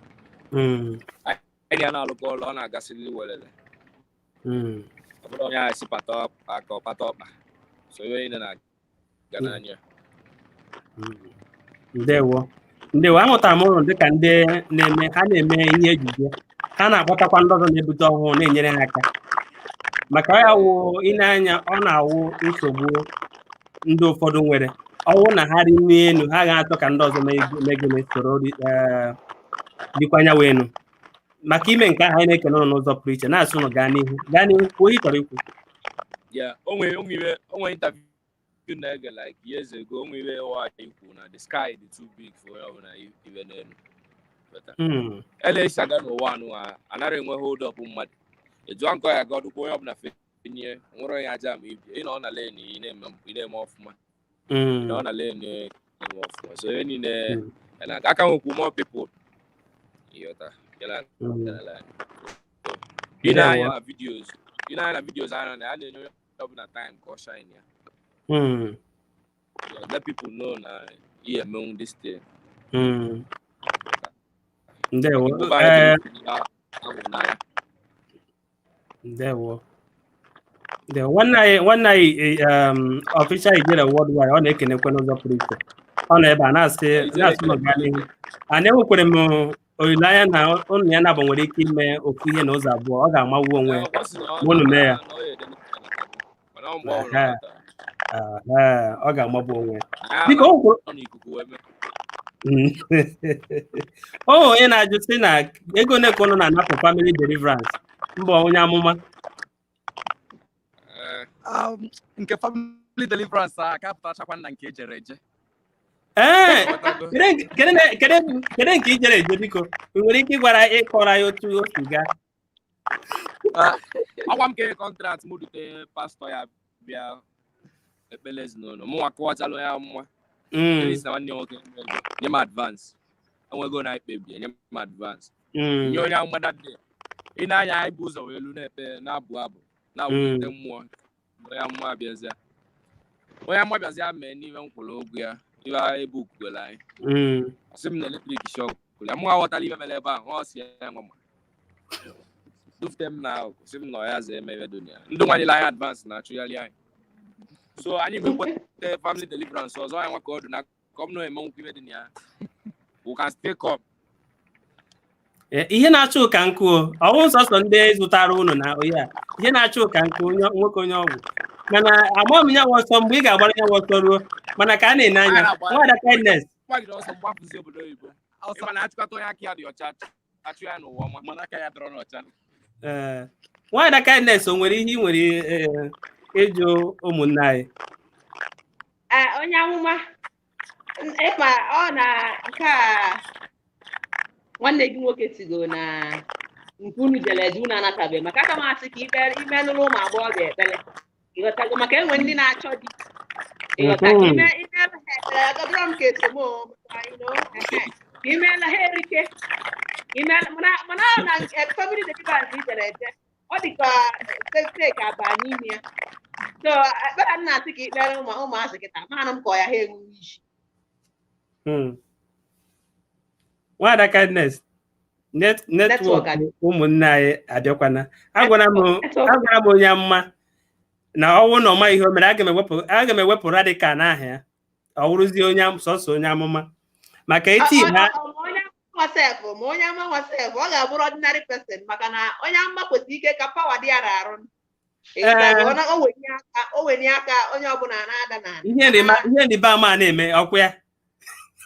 Anyị ya na-alụkọ ọlụ, ọ na-agasịrị welele. Ọ bụrụ onye ahụ si pata aka, ọ pata ọkpa. So ihe niile na-aga n'anya. Ndewo, ndewo. Ahụtara m ụlọ dịka ndị na-eme, ha na-eme ihe ejije, ha na-akpọtakwa ndị ọzọ na-ebute ọhụụ na-enyere ha aka, maka ya wụ ile anya ọ na-awụ nsogbu ndị ụfọdụ nwere ọwụ na ha rinye elu, ha ga-achọ ka ndị ọzọ mee gịnị, soro dịkwa anyanwụ elu. Maka ime nke ahụ, anyị na-ekene ụnụ n'ụzọ pụrụ iche, na-asị ụnụ gaa n'ihu, gaa n'ihu. Kwuo ihe ị chọrọ ikwu. Yeah, onwe onwe interview na-ege like years ago, onwe iwe nwaanyị ikwu na the sky dị too big for onye ọbụla iwe n'elu. Ghọta? Ele esi aga n'ụwa anụ a, anaghị enwe hold up mmadụ eju nkọ ya ga ọdụkwa onye ọbụla fenye nwere onye aja ma ibie. Ị nọ na lane, ị na-eme ọfụma. Ị nọ na lane, na-eme ọfụma. So ihe niile na aka nwekwu more people. Ịghọta? Ya na line. Ị na-anya na videos, Ị na-anya na videos ahụ na a na-enye onye ọbụla time ka ọ shine ya. So let people know na ihe emenwu this thing. Ndewo. Igbo be anyị dị ahụ n'anya. Ndewo. Ndewo. Nwanne anyị official Ijele Worldwide, ọ na-ekenekwe n'ụzọ pụrụ iche. Ọ nọ ebe a na-asị na-asị na ọga n'ihu. And enwekwara m olileanya na ụnụ ya na-abụ nwere ike ime ofu ihe na ụzọ abụọ, ọ ga-amagbu onwe ya. Ọ sị na ọ Ma unu mee ya. na ọ ya ede mana ọ mgbe ọ hụrụ Ehe. nwata. Ehe, ọ ga-amagbu onwe ya. Anyị Biko, o kwuru nọ n'ikuku wee mee. O onye na-ajụ sị na ego ole ka ụnụ na-anapụ family deliverance mbọ onye amụma? Ee, Nke family deliverance a ka pụtachakwa na nke ejere eje. Ee. Ghọtago? Kedu nke ijere eje? Biko, ị nwere ike ịgwara ịkọrọ anyị otu o si gaa? Ah, ọgwa m kere contract mụ dute pastor ya bịa ekpere ezinụlọ mụ nwa kọwachala ya mma. Felix na nwanne ya nwoke enwe ego, nye m advance, enwego na ikpebi nye m advance, nye onye amụma that day. Ị na-anya anyị bụ ụzọ wee lu na-ekpe, na-abụ abụ, na-awulite mmụọ. Onye amụma abịazịa, onye amụma bịazịa mee n'ihe m kwụrụ ụgwọ ya, ihe ebe okwukwere anyị. Ọ sị m na electric shock ya, mụ aghọtala ihe mere ebe ahụ. Ọ sị ya nwa ma dufute m na akụkụ, sị m na ọ ya za eme ihe dị na ya. Ndị nwanyere anyị advance na-achụgharị anyị, so anyị ga-ekweta family deliverance ọzọ. Anyị nwa ka ọ dị na ka ọ bụ na eme nkwu ihe dị na ya, we can still come. Ihe na-achọ ụka nkụ o, ọwụ nsọsọ ndị zụtara ụnụ na oyi a, ihe na-achọ ụka nkụ onye nwoke onye ọgwụ, mana agba m ya ọsọ mgbe ị ga-agbara ya ọsọ ruo, mana ka a na-ene anya nwada Kindness. Gbagide ọsọ mgbapụzi obodo oyibo. Ọsọ. Ịma na achịkọta onye aka ya dị ọcha, achụ ya n'ụwa ọma. Mana aka ya dọrọ n'ọcha. Ee, nwada Kindness, o nwere ihe ị nwere ịjụ ụmụnne anyị? Ee, onye amụma, ịma ọ na nke a nwanne gị nwoke tigo na nke unu jere eje, unu anatabeghị, maka aka m asị ka ikpe ime nụrụ ụmụ agbọghọbịa ekpere, ịghọtago? Maka enwe ndị na-achọ di, ịghọta? Ka ime imeela ha ekpere, agọbụrọ m ka esemo ehe, ka imeela ha erike imeela, mana ọ na nke family deliverance i jere eje, ọ dị ka fake aba n'ime ya. So ekpere m na-asị ka ikpere ụmụazị kịta maanụ m ka ọ ya ha enweghị isi. Nwada Kindness, network. Network adị. Ụmụnne anyị abịakwana. Agwara m Network. Agwara m onye amụma na ọnwụ na ọma ihe o mere, aga m ewepụ radical n'aha ya, ọ wụrụzie onye sọsọ onye amụma maka eti ha. Ma onye amụma sef, ma onye amụma sef, ọ ga-abụrụ ordinary person, maka na onye amụma kwesịrị ike ka power dị ya n'arụ. Ịghọtago? O wenye aka, onye ọbụla na-ada na Ihe nrịba ama a na-eme ọkwa ya.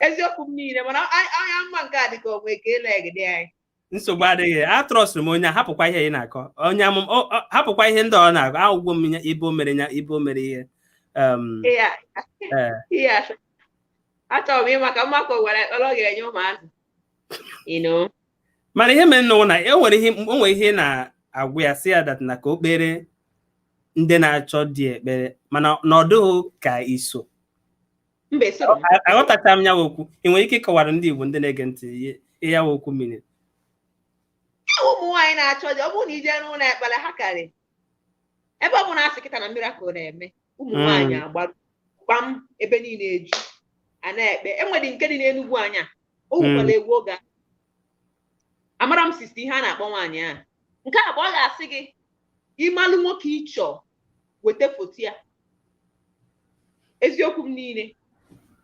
Eziokwu m niile, mana onye amụma nke a dị ka onwe ka ele egede anyị. Nsogbu adịghị, atrọsụrụ m onye a. Hapụkwa ihe ị na-akọ, onye amụma, hapụkwa ihe ndị ọ na-akọ. Ahụgwo m ya ibe o mere ya, ibe o mere ihe. Ihe Ee. ihe achọrọ m ịma ka mmakọ nwere ekpere ọ ga-enye ụmụazị. Mana ihe mere nụ na o nwere ihe na-agwa ya, sị ya that na ka o kpere ndị na-achọ dị ekpere, mana na ọ dịghị ka iso. Mba, esoro m. Aghọtacha m ya bụ okwu. Ị nwere ike ịkọwara ndị Igbo, ndị na-ege ntị, ihe ya bụ okwu mmiri? Ụmụ nwaanyị na-achọ di, ọ bụrụ na ije n'ụlọ ekpere ha karị, ebe ọ bụ na asị kịta na miracle na-eme, ụmụ nwaanyị agbaru gbam ebe niile eju a na-ekpe. Enwere nke dị n'Enugwu anya, o wukwara egwu oge a. Amara m sister ihe a na-akpọ nwaanyị a. Nke a bụ ọ ga-asị gị ịmalụ nwoke ịchọ, weta foto ya. Eziokwu m niile,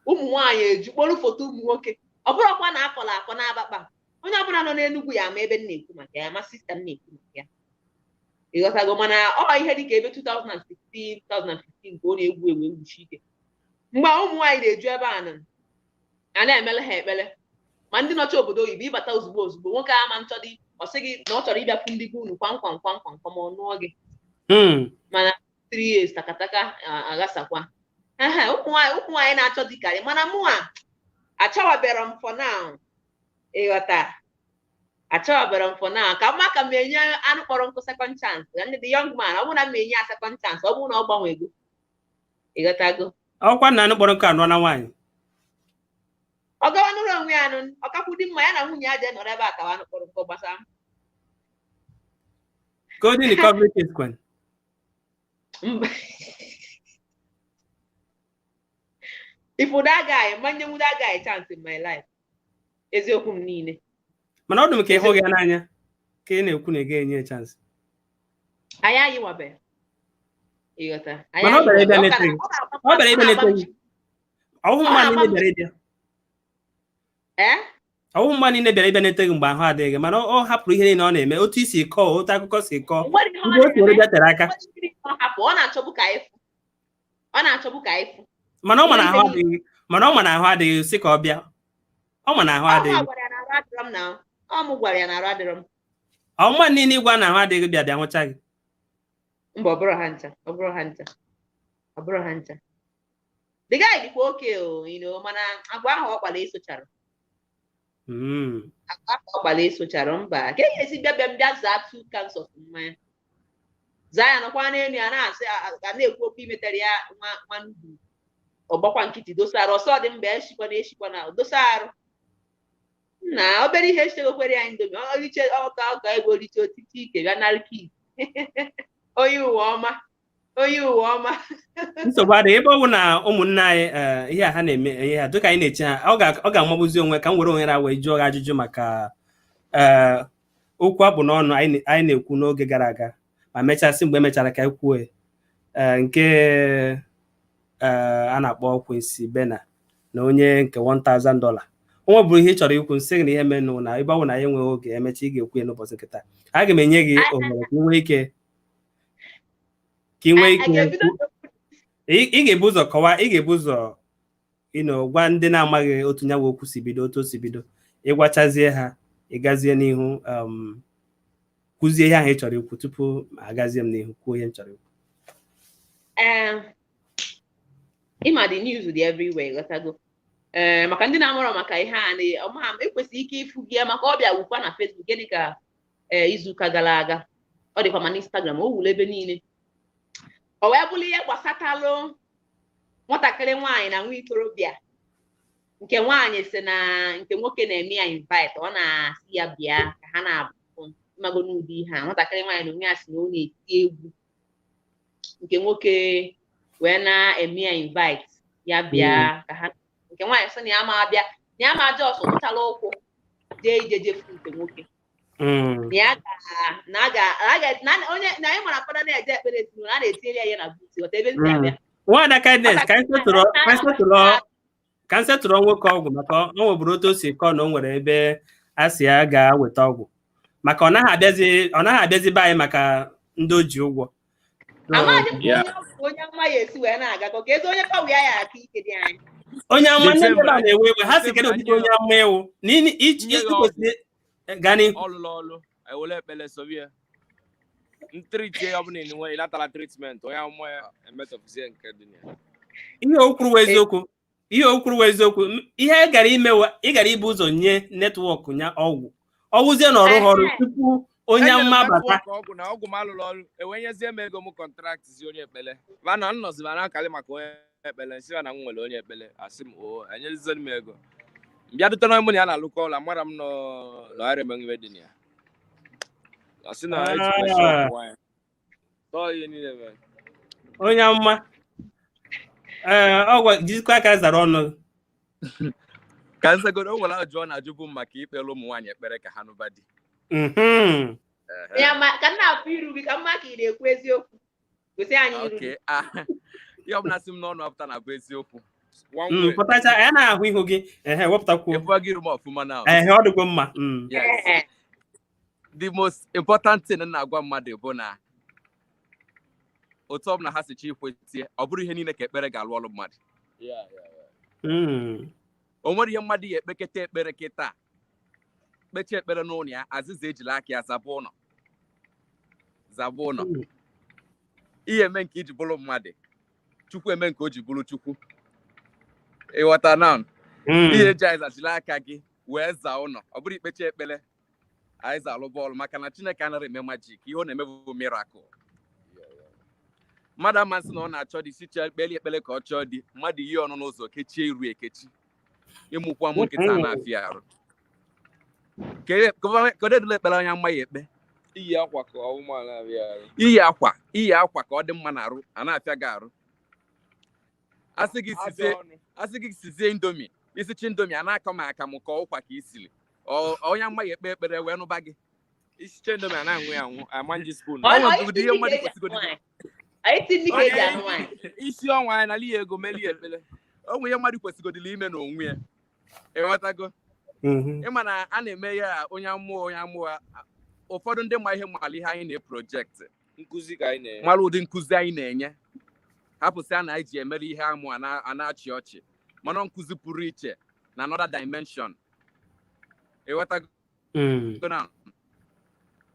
ụmụ nwaanyị eju kpọrọ foto ụmụ nwoke. Ọ bụrụkwa na akọrọ akọ na-abakpa, onye ọbụla nọ n'Enugwu ya ama ebe m na-ekwu maka ya, ma sister m na-ekwu maka ya, ịghọtago? Mana ọ ihe dịka ebe 2016, 2015 ka ọ na-egwu ewu ewuchi ike, mgbe ụmụ nwaanyị na-eju ebe a nọ a na-emele ha ekpere. Ma ndị nọcha obodo oyibo, ịbata ozugbo ozugbo, nwoke ama nchọdị, ọ sị gị na ọ chọrọ ịbịakwu ndị be unu kwam kwam kwam kwam kwam, ọ nụọ gị. Mana 3 years takataka aghasakwa. Ehe, ụmụ nwaanyị na-achọ di karị, mana mụa achọwabere m for now, ịghọta? Achọwabere m for now, ka mma ka m enye anụ kpọrọ nkụ second chance. Ndị the young man, ọ bụrụ na m enye ya second chance, ọ bụrụ na ọ gbanwego, ịghọtago? Ọkwa na anụ kpọrọ nkụ anụọ na nwaanyị. Ọ gawa n'ụlọ onwe ya nụ, ọ kakwu dị mma ya na nwunye ya jee nọrọ ebe a tawa anụ kpọrọ nkụ gbasara m. Golden Recovery Case kwen. Mba. If that guy, manyenwu that guy chance in my life. Eziokwu m niile. Mana ọ dị m ka ịhụ gị n'anya ka ị na-ekwu na ị gaghị enye ya chance. Anyị ayịwabe. Ịghọta? Anyị Mana ọ bịara ịbịa ayịwabe. leta gị. Ọ bịara ịbịa leta gị. Ọwụ mma niile bịara ịbịa. Eh? Ọwụ mma niile bịara ịbịa nete gị mgbe ahụ adịghị gị, mana ọ hapụrụ ihe niile ọ na-eme, otu isi kọọ, otu akụkọ si kọọ, Nwere ihe ọ mgbe o si were na-eme. bịa tere aka. Nwere ihe ọ hapụ. Ọ na-achọbụ ka ịfụ. Ọ na-achọbụ ka ịfụ. Mana ọ ma na ahụ adịghị, mana ọ ma na ahụ adịghị, sị ka ọ bịa. Ọ ma na ahụ Ọ mụ adịghị. gwara ya na arụ adịrọ m na ọ mụ gwara ya na arụ adịrọ m. Ọ mma niile ịgwa na ahụ adịghị bịa bịa hụcha gị. Mba, ọ bụrụ ha ncha. Ọ bụrụ ha ncha. Ọ bụrụ ha ncha. The guy dịkwa oke o, mana agwa ahụ ọ kpara esochara. Agwa ahụ ọ kpara esochara, mba. Ka e ga-esi bịa bịa bịa zaa two cans of mmanya. Zaa ya nọkwa n'elu ya na-asị a na-ekwu okwu imetere ya nwa nwa ndụ. Ọgbakwa nkịtị dosa arụ ọsọ dị mba eshikwa na eshikwa na dosa arụ. Na obere ihe echegokwere ya indomi oriche ọka ọka ebe oriche otiti ike bịa nara kii. Onye ụwa ọma, onye ụwa ọma. Nsogbu adịghị, ebe ọ bụ na ụmụnne anyị, ihe a ha na-eme, ihe a dịka anyị na-eche ha, ọ ga-amagbuzi onwe ka m were ohere a wee jụọ gị ajụjụ maka okwu akpụ n'ọnụ anyị na-ekwu n'oge gara aga, ma mechasị mgbe emechara ka anyị kwuo ya. Nke a na-akpọ Quincy Bena na onye nke $1000, o nwebụrụ ihe ị chọrọ ikwu, nsị gị na ihe menụ na ebe ọ bụ na anyị enweghị oge emecha, ị ga-ekwu ya n'ụbọchị nke taa. Aga m enye gị ohere ka ị nwee ike ka ị nwee A ike ga-ebido. Ị ga-ebu ụzọ kọwaa, ị ga-ebu ụzọ gwa ndị na-amaghị otu nyawa okwu si bido, otu o si bido. Ịgwachazie ha, ị gazie n'ihu kwuzie ihe ahụ ị chọrọ ikwu tupu agazie m n'ihu kwuo ihe m chọrọ ikwu. Ee, ịma, the news dị everywhere, ghọtago? Ee, maka ndị na-amụrọ maka ihe a na ọma m ekwesịghị ike ịfụ gị ya, maka ọ bịa wukwa na Facebook gịnị ka ee izuụka gara aga, ọ dịkwa ma na Instagram, o wuru ebe niile. Ọ wee bụrụ ihe gbasatalụ nwatakịrị nwaanyị na nwa ikorobịa. Nke nwaanyị si na nke nwoke na-eme ya invite, ọ na-asị ya bịa ka ha na-abụ mmago n'ụdị ihe a. Nwatakịrị nwaanyị na onwe ya si na ọ na-eti egwu, nke nwoke wee na-eme ya invite ya bịa ka ha. Nke nwaanyị sị na ya ma abịa, na ya ma just tụchala ụkwụ jee ije jefu nke nwoke, na ya ga na ga na onye na anyị mara fada na-eje ekpere ezinụlọ a na-etinyere ya ihe na buut. Ghọta ebe m si abịa? Nwaada Kindness, ka m setụrụ nwoke ọgwụ, maka o nweburu otu o si kọọ na o nwere ebe a sị ya ga-weta ọgwụ, maka ọ naghị abịazi be anyị maka ndị o ji ụgwọ. Amaghị m ka Yeah. onye ọgwụ onye ama ya esi wee na-agakọ ka ezi onye pawa ya ya aka ike dị anyị. Onye ama ndị The same ebe a na-ewe iwe, ha si kedu ụdịdị onye ama ewu na Nye gị kwesịrị gaa n'ihu. Ọlụlụ ọlụ ewele ekpele sovie ntreat ya, ọ bụla ị natara treatment onye amụma ya emetọpụzie nke dị na ya. Ihe o kwuru wụ eziokwu, ihe o kwuru wụ eziokwu. Ihe ị gara ime, ị gara ibu ụzọ nye network ya ọgwụ, ọwụzie na ọrụ ha ọrụ tupu onye Enyere m amụma bata. network ọgwụ na ọgwụ m alụrụ ọrụ, ewee nyezie m ego m contract zi onye ekpele mana m nọzi ma na-akali maka onye ekpele, nsị ya na m nwere onye ekpele, asị m o enyezizi m ego mbịa dute na mụ na ya na-alụkọ ọrụ, amara m nọ nọgharị eme iwe dị na ya, asị na ejikwa esi ọgwụ anyị tọọ ihe niile mere. Onye amụma, ee, ọgwụ jizikwa aka zara ọnụ. Ka nzagodo, o nwere ajụjụ ọ na-ajụbụ m maka ikpere ụmụ nwaanyị ekpere ka ha nụba di. Ehe. Ya ma ka m na-afụ iru gị ka mma ka ị na-ekwu eziokwu, gosi anyị iru gị. Okay. Ah, ihe ọbụla si m n'ọnụ apụta na bụ eziokwu. One way. Pụtacha ya na-ahụ ihu gị, ehe, wepụtakwuo. Ịfụwa gị iru m ọfụma now. Ehe, ọ dịgwo mma. Yes. Ee. The most important thing m na-agwa mmadụ bụ na otu ọbụla ha si chọ ikwetie, ọ bụrụ ihe niile ka ekpere ga-alụ ọrụ mmadụ. O nwere ihe mmadụ ya ekpeketa ekpere kịta, kpechie ekpere n'ụlọ ya, azịza ejila aka ya zaba ụlọ, zaba ụlọ. Ihe eme nke iji bụrụ mmadụ, Chukwu eme nke o ji bụrụ Chukwu, ịghọta na ihe eji anyị zachiri aka gị wee zaa ụlọ, ọ bụrụ ikpechi ekpere anyị za alụ bọọlụ, maka na Chineke anaghị eme magic. Ihe ọ na-eme bụ miracle. Mmadụ amasị na ọ na-achọ di, si chọọ kpeli ekpere ka ọ chọọ di, mmadụ ihe ọnụ n'ụzọ kechie iru ekechi ịmụkwa mụ nkịta na-afịa arụ. Kedu edula ekpere anya mma ya ekpe. Iyi akwa ka ọnwụma na-abịa arụ. Iyi akwa ka ọ dị mma na-arụ a na-afịa gị arụ. Asị gị sizie, asị gị sizie Indomie, isichi Indomie a na-akọ m akamụ ka ụkwa ka isiri. Onye amaghị ekpe ekpere wee nụba gị. Isiche Indomie a na-anwụ ya anwụ, ama nji spoon. Ọ nwere ihe mmadụ kwesịrị. Isi ọnwa anyị nala ya ego melie ekpere. O nwere ihe mmadụ kwesịgodili ime n'onwe ya. Ịghọtago? Ịma na a na-eme ya onye amụọ ụfọdụ ndị ma ihe mala ihe anyị na-eprojekt. Nkụzi ka anyị na-enye. Mara ụdị nkụzi anyị na-enye. Hapụsị a na anyị ji emere ihe amụ a na-achị ọchị. Mana nkụzi pụrụ iche na another dimension. Ịghọtago?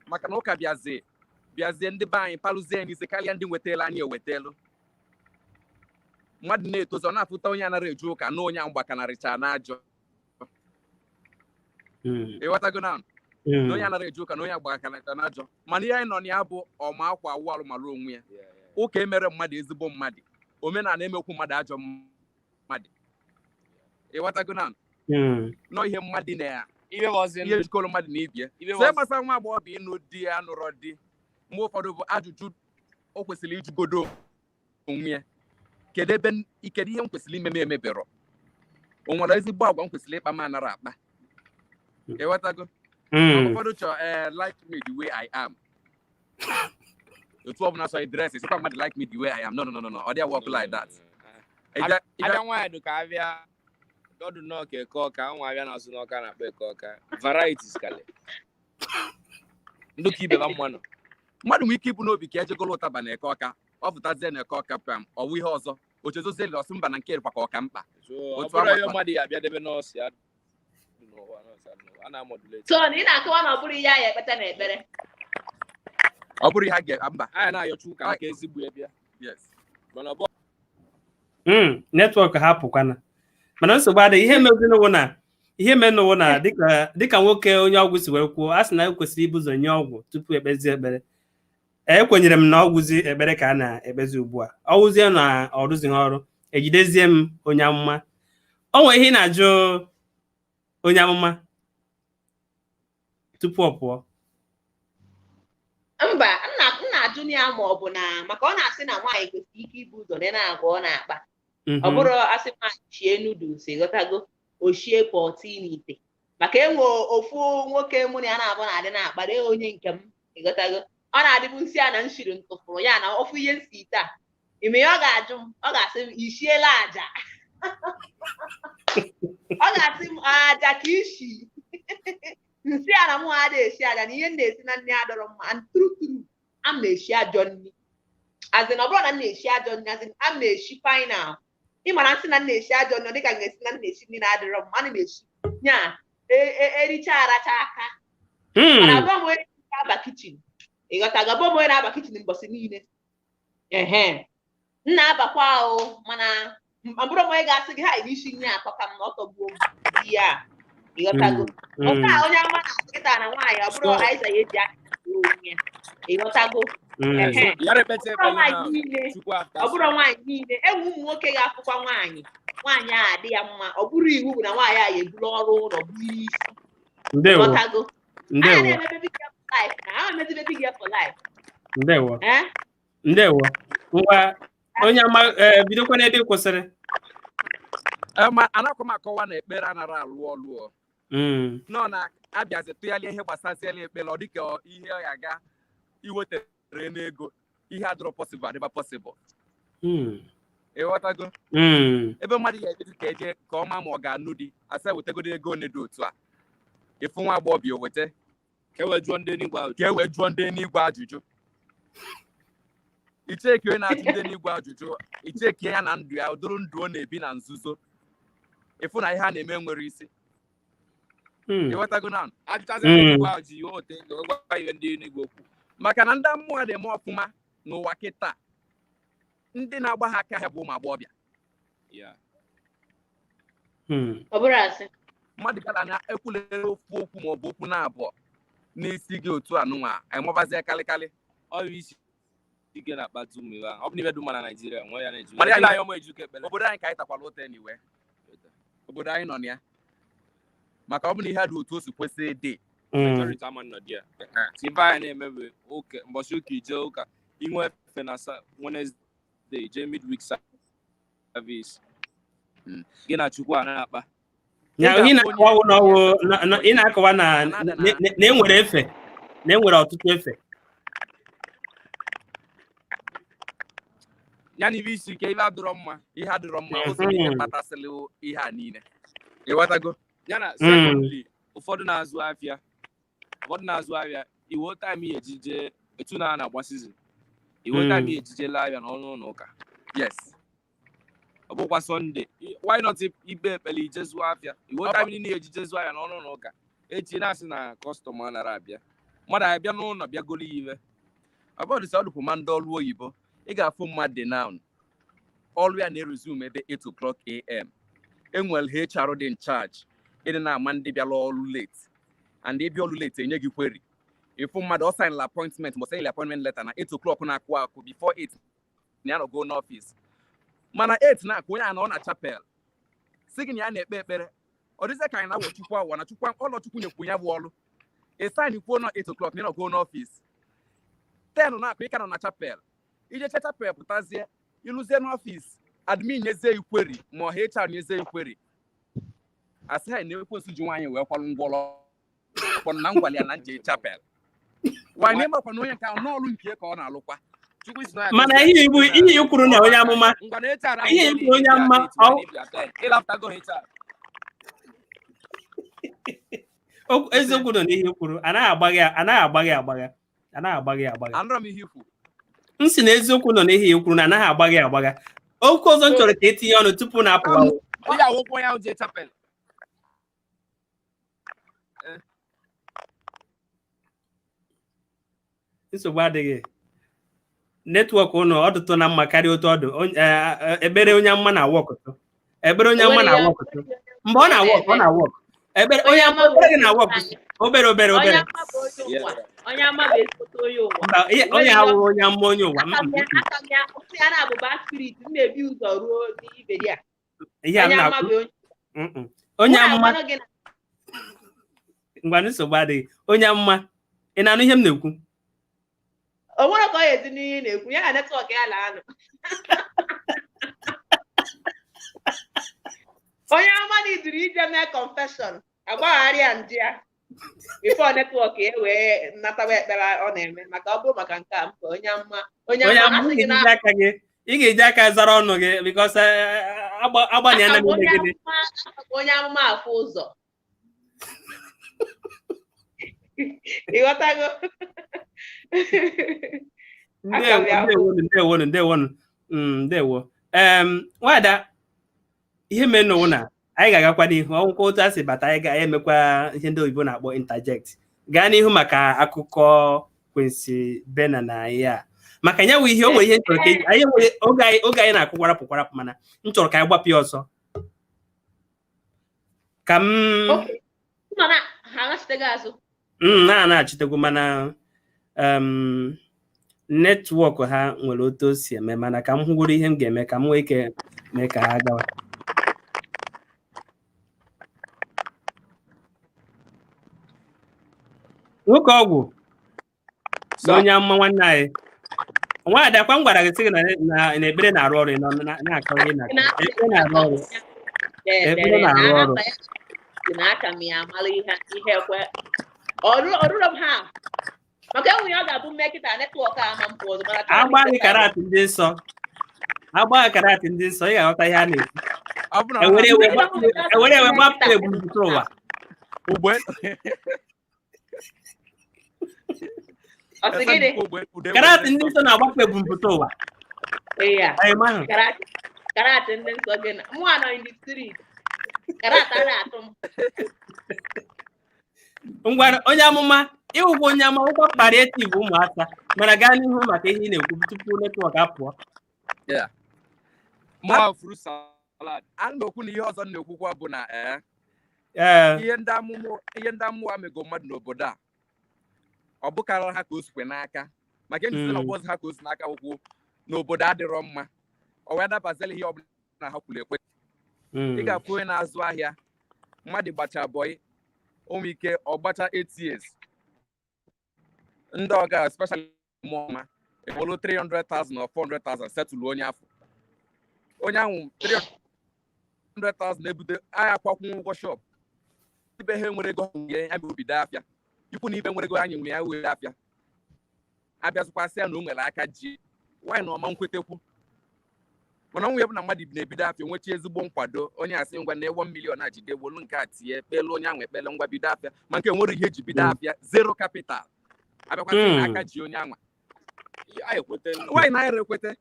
Maka na ụka bịazie ndị be anyị palụzie n'isi karịa ndị nwetelu anyị ewetelu. Mmadụ na-etozi ọ na-afụta onye anara eju ụka na onye mgbakanarịcha n'ajọ. Ịghọtago na onye anara eju ụka na onye mgbakanarịcha n'ajọ. Mana ihe anyị nọ na ya bụ ọma akwa awụ alụmalụ onwe ya. Ụka emere mmadụ ezigbo mmadụ, omenala emekwu mmadụ ajọ mmadụ. Ịghọtago na nọ ihe mmadụ na ihe jikọrọ mmadụ na ibie. So gbasara nwa agbọghọbịa ịnụ di ya nụrọ di, mgbe ụfọdụ bụ ajụjụ o kwesịrị ijugodo onwe ya. Kedu ihe m kwesịrị ime m emebero? O nwere ezigbo agwa m kwesịrị ịkpa m anara akpa? Ịghọtago? Ụfọdụ chọrọ like me the way I am. Otu ọbụla sọ dress sikwa mmadụ like me the way I am. No, no, no, no. Ọ dị work like that. Abịa nwaanyị ka abịa ọdụ n'ọka eke ọka, nwa abịa na-asụ n'ọka na-akpọ eke ọka. Varieties kale. Ndị ka ibe ba mmanụ. Mmadụ nwere ike ibu n'obi ka ejegolo ụtaba na eke ọka, ọ fụtazie na eke ọka pam, ọwụ ihe ọzọ. Ochezozie ọsị mba na nke kwa ka ọka mkpa. Ọ bụrụ ihe mmadụ ya abịa debe nọọsụ ya a na-amodulate. So ị na-akọwa na ọ bụrụ ihe anyị ekpeta na ekpere. Ọ bụrụ ihe a ga mba. Anyị na-ayọcha ụka maka ezigbo ya bịa. Yes. Mana ọ bụ netwọk ha pụkwana. Mana nsogbu adịghị. Ihe menụwụ na dịka nwoke onye ọgwụ si wee kwuo, a sị na e kwesịrị ibu ụzọ nye ọgwụ tupu ekpezie ekpere. Ekwenyere m na ọgwụzi ekpere ka a na-ekpezi ugbu a. Ọwụzie na ọrụzighị ọrụ, ejidezie m onye amụma. O nwere ihe ị na-ajụ onye amụma tupu ọ pụọ? Mba, m na-ajụ ya ma ọ bụ na maka ọ na-asị na nwaanyị kwesịrị ike ibu ụzọ na agwa ọ na-akpa. Ọ bụrụ asị nwaanyị shie noodles, ịghọtago, o shie pọtị n'ite. Maka enwe ofu nwoke mụ na ya na-abụ na-adị na-akpa dee onye nke m, ịghọtago. Ọ na-adịbụ nsị a na nshiri ntụfụrụ ya na ofu ihe nsi ite a. Ime ya ọ ga-ajụ m, ọ ga-asị m ishiela aja. Ọ ga-asị m aja ka ishi. Nsị a na mụ adịghị esi aja na ihe m na-esi na nri adọrọ mma. And true true, a m na-esi ajọ nri. Azin ọ bụrụ na m na-esi ajọ nri, azin a m na-esi final. Ị mara nsị na m na-esi ajọ nri, ọ dịka m ga-esi na m na-esi nri na-adịrọ mma. Ana m esi nya ericha aracha aka. Mana abụọ m onye na-aba kichin. Ịghọtago, abụọ m onye na-aba kichin mbọsị niile. Ehe. M na-abakwa o, mana ọ bụrụ m onye ga-asị gị ha n'isi nri atọ ka m na ọ tọgbuo m di ya. Ịghọtago. Ọka onye ama na kịta na nwaanyị ọ bụrụ Aịza ya eji aka onwe ya. Ịghọtago. Ọ bụrụ nwaanyị niile, enwe ụmụ nwoke ga-afụkwa nwaanyị. Nwaanyị a adị ya mma, ọ bụrụ iwu bụ na nwaanyị a eburu ọrụ ụlọ buru isi. Ịghọtago. A na-eme baby girl for life na a na-emezi baby girl for life. Ndewo. Ndewo. Ngwa onye ama bidokwa n'ebe ị kwụsịrị. Ma anakwa m akọwa na ekpere anara alụ ọlụ. Nọ na abịazi tụgharịa ihe gbasaziela ekpere, ọ dịka ihe ọ ga-aga iwetere n'ego, ihe adịrọ possible adịba possible. Ịghọtago? Ebe mmadụ ga-eje ka eje ka ọ ma ma ọ ga-anụ di, asa wetagodo ego one dị otu a. Ịfụ nwa agbọghọbịa o weta. Ka e wee jụọ ndị n'igwe ajụjụ. Ka e wee jụọ ndị n'igwe ajụjụ. Icheke onye na-ajụ ndị n'igwe ajụjụ, icheke ya na ndụ ya, ụdịrị ndụ ọ na-ebi na nzuzo. Ịfụ na ihe a na-eme nwere isi. Ịghọtago na maka na ndị mmụọ na-eme ọfụma n'ụwa kịta, ndị na-agba ha aka ha bụ ụmụ agbọghọbịa. Mmadụ gara na ekwulere ofu okwu ma ọ bụ okwu na-abụọ n'isi gị otu anụnwa emabazie kalịkalị. Obodo anyị ka anyị takwara ụta n'iwe. Obodo anyị nọ na ya. Maka ọ bụ na ihe dị otu o si kwesị ịdị, Majority ama nọ there. So ife anyị na-eme bụ ụka, mbọchị ụka ije ụka, inwe efe na Wednesday jee midweek service. Gị na Chukwu a na-akpa. Ya Ị ị ga-afụ na-akọwa onye na ọwụ ị na-akọwa na enwere efe, na enwere ọtụtụ efe. Ya na ife isi ike, ife adịrọ mma, ihe adịrọ mma, o so n'ihe kpatasịrị ihe a niile, ịghọtago? Ya na secondly, ụfọdụ na-azụ afịa, ụfọdụ na-azụ ahịa iwo time ihe ejije etu na na-agba season, iwo time ihe ejije lee ahịa n'ọnụ ụlọ ụka. Ọ bụkwa Sunday, why not ikpe ekpere ije zụọ afịa? Iwo time niile ejije zụọ ahịa n'ọnụ ụlọ ụka, echi na-asị na customer nara abịa, mmadụ abịa n'ụlọ bịa goro ya iwe. Ọ bụrụ sọ ọdụpụ ma ndị ọrụ oyibo, ị ga-afụ mmadụ now, ọrụ ya na-eresume ebe 8 o'clock am. Enwere HR dị in charge ịdị na-ama ndị bịara ọrụ late, and ịbịa ọrụ late, enye gị query. Ịfụ mmadụ, ọ signed appointment, ma ọ signed appointment letter na 8 o'clock na-akụ akụ, before 8 na ya nọgo n'ọfịs, mana 8 na-akụ, onye a nọ na chapel si gị na ya na-ekpe ekpere. Ọ dịzị ka anyị na-awọ Chukwu awa na Chukwu ọlọ Chukwu nyekwu ya bụ ọrụ. Ị sign kwuo nọ 8 o'clock na ị nọgo n'ọfịs, 10 na-akụ, ị ka nọ na chapel. Ijeche chapel pụtazie, ịlụzie n'ọfịs, admin nyezie iquery ma ọ HR nyezie iquery, asị ha na ekwensu ji nwaanyị wee kwalụ ngwọrọ kpọrọ na ngwali ya na nje chapel nwaanyị ịmakwa na onye nke ahụ n'ọrụ nke ka ọ na-alụkwa. Chukwu si na ya Mana ihe ibu ihe i kwuru na onye amụma ngwa na HR ihe i kwuru onye amụma ịlapụtago HR. Eziokwu nọ n'ihe i kwuru, anaghị agbagha ya, anaghị agbagha ya agbagha, anaghị agbagha ya agbagha. Anụrụ m ihe ikwu. M sị na eziokwu nọ n'ihe i kwuru na anaghị agbagha ya agbagha. Okwu ọzọ m chọrọ ka etinye ọnụ tupu na apụwa. Onye awụkwọ onye ahụ jee chapel. Nsogbu adịghị, network ụnụ ọ dụtụ na mma karịa otu ọdụ. Ekpere onye amụma na-awọkụtụ, ekpere onye amụma na-awọkụtụ mgbe ọ na-awọk, ọ na-awọk. Ekpere onye amụma, ekpere gị na-awọk obere obere Onye obere. ama bụ onye ụwa. Onye ama bụ ezigbote onye ụwa. Mba, onye awụrụ onye amụma onye ụwa. Aka m ya, aka m ya, ụtụ ya na-abụ bad spirit, m na-ebi ụzọ ruo n'ibe ya. Ihe a m Onye ama na-akwu bụ onye onye Mụ amụma na-agwanụ gị na Ngwa, nsogbu adịghị. Onye amụma, ị na-anụ ihe m na-ekwu? O nwere ka ọ ga-esi n'ihe ị na-ekwu ya na network ya na-anọ. Onye ama na iduru ije mee confession, agbagharị ya nje ya before network ya wee natawa ekpere ọ na-eme, maka ọ bụrụ maka nke a mba, onye ama, onye onye ama amụma, asị ị gị na ga-eji aka gị, ị ga-eji aka zara ọnụ gị, because agbanyela m ime onye gịnị? Amụma, onye amụma afụ ụzọ, ịghọtago? Ndewo, ndewonu, ndewonu, ndewonu. Ndewo. Nwada, ihe mere n'ụwa na anyị ga-agakwa n'ihu ọnwụkwa otu a si bata, anyị ga-emekwa ihe ndị oyibo na-akpọ interject. Gaa n'ihu maka akụkọ Quincy Bena na ya, maka ya wụ ihe o nwere ihe m chọrọ ka anyị nwere oge anyị, oge anyị na-akụ kwarapụ kwarapụ, mana m chọrọ ka anyị gbapụ ya ọsọ ka m Okay. Nọ na ha aghachitego azụ. Na-anachitekwu, mana network ha nwere otu o si eme, mana ka m hụgoro ihe m ga-eme ka m nwee ike mee ka ha gawa. Nwoke ọgwụ na onye amụma nwanne anyị nwaada kwa, m gwara gị sị gị na ekpere na-arụ ọrụ. Ị nọ na-akọ ihe na ekpere na-arụ ọrụ. Ekpere na-arụ ọrụ. Si na aka m ya amala ihe ihe ekwe ọrụrụ m ha, maka enwe ya ọ ga-abụ mmekịta network a ama mpụ ọzọ, mana taa Agbaghị karatị ndị nsọ, agbaghị karatị ndị nsọ, ị ga-aghọta ihe a na-ekwu. Ọ bụ na Ewere ewe gbapụ ebumnobi ụwa. Ugbe Ọ sị gịnị? Karatị ndị nsọ na-agbapụ ebumpụta ụwa. Ee ya. Anyị mahụ. Karate, karate ndị nsọ gị na mụ anọ in the street, karate a na-atụ m. Ngwa, onye amụma, ịwụkwa onye amụma, ụkwa palliative ụmụaka, mana gaa n'ihu maka ihe ị na-ekwu tupu network apụọ. Ma fruit salad. A na-ekwu na ihe ọzọ m na-ekwukwa bụ na ihe ndị amụma mego mmadụ n'obodo a, ọ bụkarị ha ka o sikwe n'aka, maka enyi sị na ọbọzi ha ka o si n'aka ụkwụ n'obodo adịrọ mma, ọ wee dabazila ihe ọbụla ha kwuru ekwe. Ị ga-afụ onye na-azụ ahịa, mmadụ gbacha bọyị. Ụmụ ike ọgbacha 8 years, ndị ọga, especially mụọma, ewolu 300,000 or 400,000 settle onye afọ, onye ahụ 300,000 ebute agha akwakwu ụgwọ shop. Ibe ha nwere ego ya bụ obido afịa, ikwu na ibe nwere ego anyị nwere ya were afịa abịazụkwasị ya na o nwere aka ji nwaanyị na ọma nkwetekwu. Mana ọnwụ ya bụ na mmadụ na-ebido afịa, nwechi ezigbo nkwado, onye asị, "Ngwa, na 1 million a, jide, wolu nke a tinye, kpelu onye ahụ ekpele, ngwa, bido afịa." Ma nke nwere ihe eji bido afịa, zero capital, abịakwasị na aka ji onye anwa. Nwaanyị na ekwete,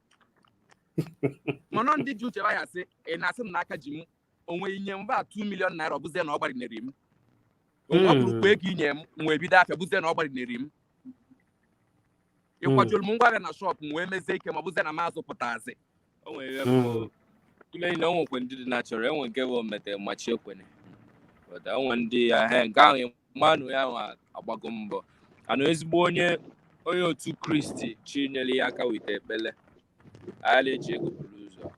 mana ndị ji uche ya asị, "Ị na-asị m na aka ji m onwe inye mba 2 million naira, ọ bụzie na ọ gbarinere m, ọ bụrụkwa ego inye m nwee bido afịa, bụzie na ọ gbarinere m, ịkwajuru m ngwa ahịa na shop m wee mezie ike, ma ọ bụzie na m azụpụtazi." O nwere ihe bụ ime na o nwekwe ndị dị natural, enwe nke bụ mete machi ekwene, but enwe ndị ahịa nke ahụ mmanụ ya nwa agbago mbọ anụ ezigbo onye otu Kristi chi nyere ya aka wite ekpele. Anyị na-eji ego buru ụzọ,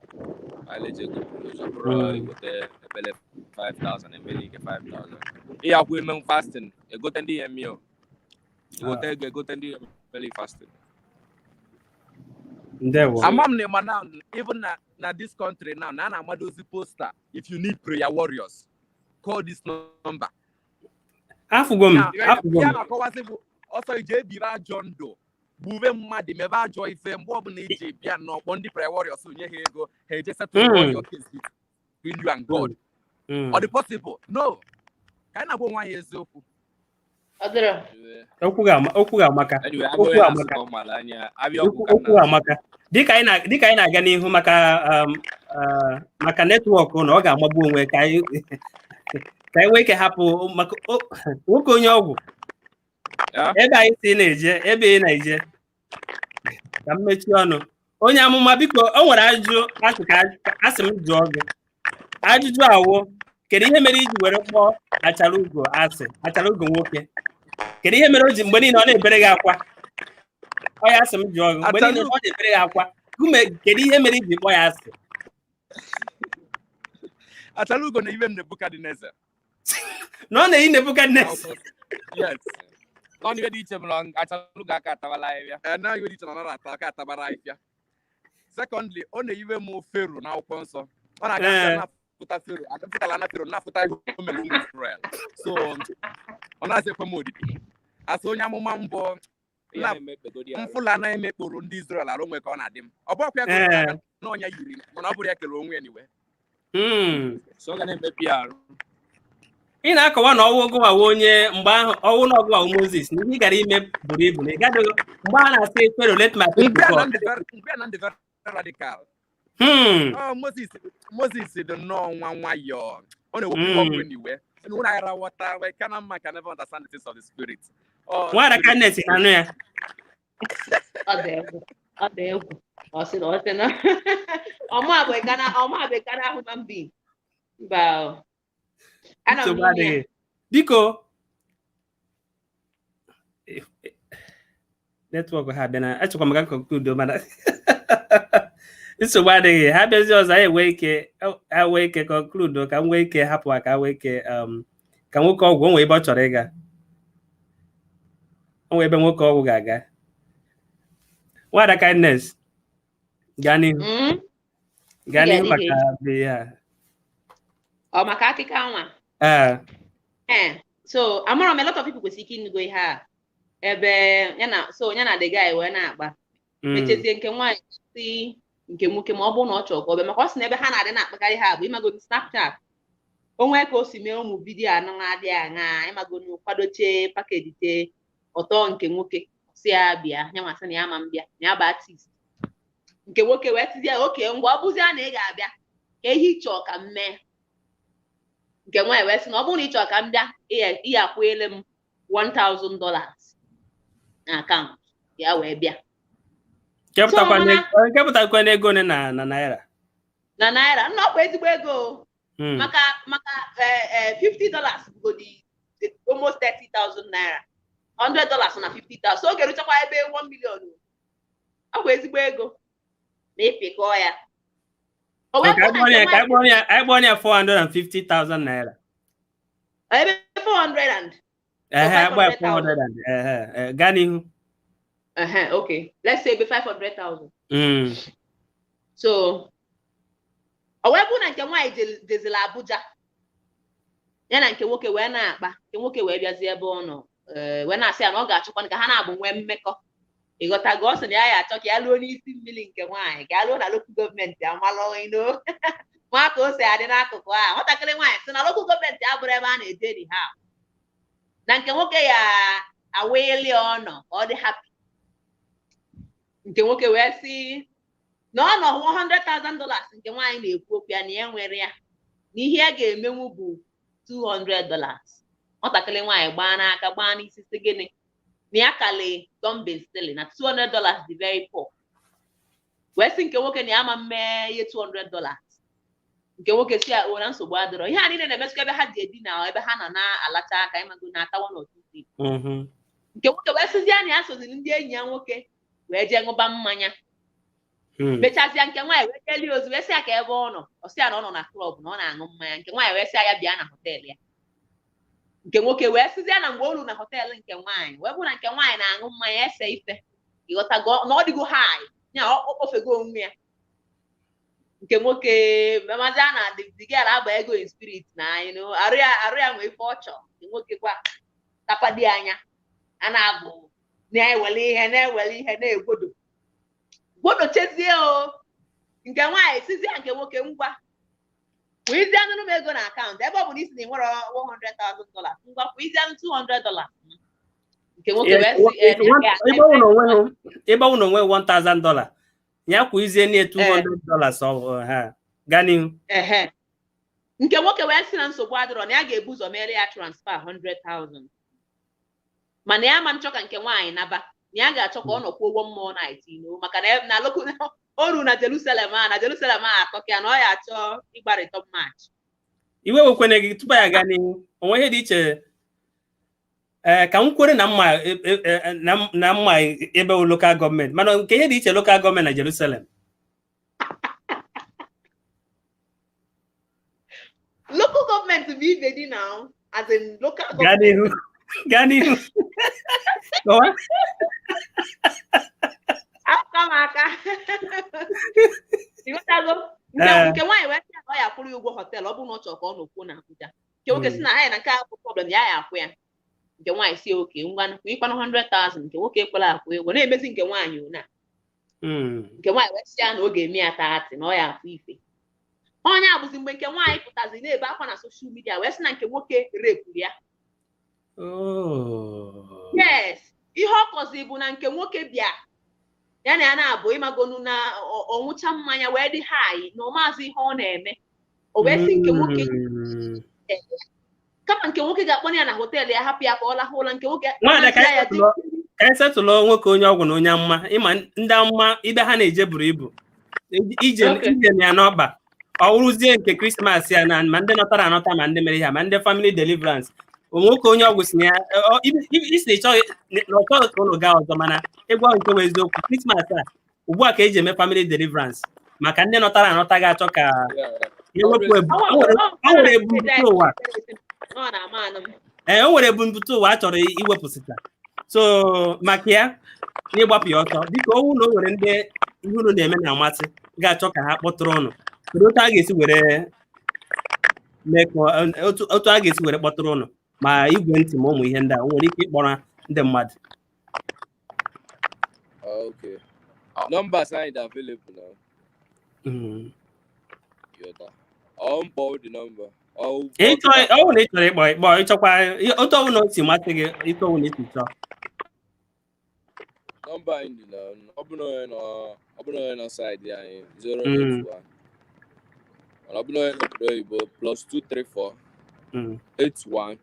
anyị na-eji ego buru ụzọ bụrụ igote ekpele 5000, emere ike 5000, ihe akwụ eme fasting, egote ndị ya eme o egote ego, egote ndị ya emere fasting. Ndewo. Ama m na ịma now, even na this country now, na a na-amadozi poster, "If you need prayer warriors, call this number." Afụgo m. Afụgo Ya m. na-akọwazi bụ ọsọ ije ebiri ajọ ndụ, gbube mmadụ, mebe ajọ ife, mgbe ọbụla iji bịa n'ọkpọ ndị prayer warriors, nye ha ego, ha eje settle all your case between you and God. Ọ dị possible? No. Ka anyị na-agwa onwe anyị eziokwu. Ọ dịrọ. Okwu ga-amaka. Anyway, Okwu abịa onye amaka. na-asị ka ọ mara anya abịa ọgwụ Okwu ka m okwu amaka. Dịka anyị na-aga n'ihu maka network na ọ ga-amagbu onwe, ka anyị nwee ike hapụ maka nwoke onye ọgwụ. Ya? Ebe anyị si na-eje, ebe ị na-eje, ka m mechie ọnụ. Onye amụma, biko, o nwere ajụjụ asị ka asị m jụọ gị. Ajụjụ awụ, kedu ihe mere iji were kpọọ achara ugo asị, achara ugo nwoke? Kedu ihe mere o ji mgbe niile ọ na-ebere gị akwa? Ọ ya asị m jụọ gị, mgbe niile ọ na-ebere gị akwa. Ume, kedu ihe mere iji kpọọ ya asị? Achara ugo na iwe m Nebukadneza. Na ọ na-eyi Nebukadneza? Yes. Ọ ife dị iche bụ na achara ugo aka atabala ahịhịa. Eh, na iwe dị iche na ọ nara ata aka atabara ahịhịa. Secondly, ọ na-eyiwe m Fero n'akwụkwọ nsọ. Ọ na-aga na-afụta Fero, agafụtala na Fero na-afụta ihe o mere ụmụ Israel, so ọ na-azị ekwe m odidi asị onye amụma mbụ. Ihe na-emekpegodi arụ. Mfụla emekporo ndị Israel arụ nwe ka ọ na-adị m. Ọ bụrụkwa ya ka o aka na ọnya yiri m, mana ọ bụrụ ya kere onwe ya n'iwe. So ọ ga na-emebi ya arụ. Ị na-akọwa na ọnwụ gụwawa onye mgbe ahụ, ọnwụ na ọgụwawo Moses, na ihe ị gara ime buru ibu, na ị gadịghị mgbe a na-asị, "Fero, let my people Mgbe a go." na ndị very radical. Ọ Moses dị nnọọ nwa nwayọọ, ọ na-ewepụ ọgwụ n'iwe. Unu aghara ghọta, we can man can never understand the things of the spirit. Ọ Nwada spirit. Kindness, na-anụ ya? Ọ dị egwu, ọ dị egwu. Ọ sị na ọma bụ ịgana, ọma bụ ịgana human being. Mba o. Ana m Nsogbu n'ime ya. adịghị, biko. Network ha abịa na achọkwa maka conclude, mana nsogbu adịghị. Ha bịazi ọzọ, anyị enwee ike, ha nwee ike conclude, ka m nwee ike hapụ ha, ka nwee ike ka nwoke ọgwụ o nwee ebe ọ chọrọ ịga, o nwee ebe nwoke ọgwụ ga-aga. Nwada Kindness, gaa n'ihu. Gaa n'ihu. Ị Maka ga-adịghị. ya. Ọ maka akịka nwa? Ee. Eh, so amara m a lot of people kwesịrị ike ịnụgo ihe a, ebe ya na so ya na the guy wee na-akpa. Mechezie, nke nwaanyị si nke nwoke ma ọ bụrụ na ọ chọrọ ka ọ bịa, maka ọ sị na ebe ha na-adị na-akpakarị ha bụ ịmagodi Snapchat, o nwee ka o si mee ụmụ video anọ adịghị aṅa, ịmagonu kwadochee package tee ọtọ. Nke nwoke si ya bịa, ya masị na ya ma mbịa, na ya bụ artist. Nke nwoke wee tizie ya, oke ngwa, ọ bụzie na ị ga-abịa, ka ihe ị chọọ ka m mee. Nke nwaanyị wee sị na ọ bụrụ na ị chọrọ ka m bịa, ihe akwụnyere m $1000 na akaụntụ ya wee bịa. Nke pụtakwa n'ego ole na naira? Na naira, nna, ọkwa ezigbo ego o. Maka $50 bugodi almost 30,000 naira, $100 na 50,000, so ọ ga-eruchakwa ebe 1 million o. Ọ bụ ezigbo ego ma ịpịkọọ ya. O wee Ka kwuo na anyị nke kpọrọ ya, anyị kpọrọ ya 450,000 naira. Ebe 400 and Ehe, agba 500,000. 400 and ehe, gaa n'ihu. Ehe, okay, let's say ebe 500,000. So ọ wee bụrụ na nke nwaanyị jeziri Abuja, ya na nke nwoke wee na-akpa, nke nwoke wee bịazie ebe ọ nọ, wee na-asị ya na ọ ga-achọkwa ka ha na-abụ nwee mmekọ. Ịghọtago? Ọ sị na ya ya achọ ka ya luo n'isi mmiri nke nwaanyị, ka ya luo na local government, amalụ ino nwa ka o si adị n'akụkụ a. Nwatakịrị nwaanyị sị na local government abụrụ ebe a na-eje anyhow, na nke nwoke ya awili ọnọ ka ọ dị happy. Nke nwoke wee sị na ọ nọ $100,000 nke nwaanyị na-ekwu okwu ya na ya nwere ya, na ihe ya ga-emenwu bụ $200. Nwatakịrị nwaanyị gbaa n'aka, gbaa n'isi, sị gịnị, na ya kali dumb silly, na $200 dị very poor. Wee sị nke nwoke na ya ama mme ihe $200. Nke nwoke si ya o na nsogbu adịrọ. Ihe a niile na-emesịkwa ebe ha ji edina, ebe ha nọ na-alacha aka, ịmago, na-ata one or two things. Nke nwoke wee sịzie na ya soziri ndị enyi ya nwoke wee jee ṅụba mmanya. Mechazịa, nke nwaanyị wee kelie ozu, wee sị ya ka ebe ọ nọ. Ọ sị ya na ọ nọ na club, na ọ na-aṅụ mmanya. Nke nwaanyị wee sị ya bịa na hotel ya. Nke nwoke wee sịzie na mgbe o ruru na hotel nke nwaanyị, wee bụ na nke nwaanyị na-aṅụ mmanya, ese ife, ịghọtago, na ọ dịgo high ya, ọ kpọfego onwe ya. Nke nwoke mazia na the girl agba ego in spirit na arụ ya nwee ife ọ chọrọ. Nke nwoke kwa tapadi anya, a na-abụ na-ewele ihe, na-ewele ihe, na-egwodo gwodochezie o. Nke nwaanyị sizie nke nwoke, ngwa, kwụizie anụrụ m ego na account, ebe ọ bụ na isi na ị nwere $100,000, ngwa, kwụizie anụ $200. Nke nwoke wee sị na ya Ịgbanwe na onwe $1000 ya, kwụizie nie $200. Ọ ha gaa n'ihu. Ehe, nke nwoke wee sị na nsogbu adịrọ, na ya ga-ebu ụzọ mere ya transfer 100,000, mana ya ma nchọ ka nke nwaanyị naba, na ya ga-achọ ka ọ nọkwuo one more night, maka na local o ruru na Jerusalem a, na Jerusalem a atọ ka ya na ọ ya achọ ịgba return match. Iwe wekwene gị. Tupu ya gaa n'ihu, onwe ihe dị iche, ee, ka m kwere na mma na mma ebe wụ local government, mana nke ihe dị iche local government na Jerusalem? Local government bụ ibe dị na, as in local Gaa government. n'ihu, gaa n'ihu. Kọwaa. Aka m aka, ịghọtago? Nke Ee. Nke nwaanyị wee sị ya na ọ ya akwụrụ ya ụgwọ hotel, ọ bụrụ na ọ chọrọ ka ọ nọkwuo na Abuja. Nke nwoke sị na ya na nke a bụ problem ya, ya akwụ ya. Nke nwaanyị si oke, ngwa, kwụ ịkwanụ 100,000. Nke nwoke ekwela akwụ ụgwọ, na-emezi nke nwaanyị ona. Nke nwaanyị wee sị ya na ọ ga-eme ya 30, na ọ ya afụ ife onye abụzi. Mgbe nke nwaanyị pụtazi na-ebe akwa na social media, wee sị na nke nwoke repụrụ ya. Oh. Yes, ihe ọ kọzi bụ na nke nwoke bịa, ya na ya na-abụ, ịmagonu, na ọṅụcha mmanya wee dị high, na ọ maazị ihe ọ na-eme. O wee sị nke nwoke kama nke nwoke ga-akpọ ya na hotel ya, hapụ ya ka ọ lahụ ụla, nke nwoke Nwaada, ka kpọnazie ya. Ka anyị setụlụ nwoke onye ọgwụ na onye amụma. Ịma ndị amụma ibe ha na-eje buru ibu ije. Ije na ya n'ọkpa, ọ wụrụzie nke Christmas ya na ma ndị nọtara anọta, ma ndị mere ihe a, ma ndị family deliverance. O nwoke onye ọgwụ si na ya isi na ịchọghị na ọ chọghị ka ụnụ gaa ọzọ, mana ịgwa nke bụ eziokwu, Christmas a ugbu a ka eji eme family deliverance maka ndị nọtara anọta ga-achọ ka ewepụ ebu. O nwere ebumpụta ụwa. Ọ na-ama anụ m. Ee, o nwere ebumpụta ụwa a chọrọ iwepụsịta, so maka ya n'ịgbapụ ya ọsọ, biko, owu na o nwere ndị ihe unu na-eme na-amasị ga-achọ ka ha kpọtụrụ ụnụ, kedu otu a ga-esi were mee ka otu a ga-esi were kpọtụrụ ụnụ, ma igwe ntị, ma ụmụ ihe ndị a, o nwere ike ịkpọrọ ndị mmadụ? Okay. Numbers are available now. Yota. I'll borrow the number. I'll Ịchọ ọ bụrụ na ị chọrọ ịkpọ, ịchọkwa otu ọ bụla o si masị gị, ịchọ ọ bụla isi chọọ. Number anyị dị na ọ bụrụ onye nọ, ọ bụrụ onye nọ side anyị, 081. Mana ọ bụrụ onye nọ obodo oyibo, +234 81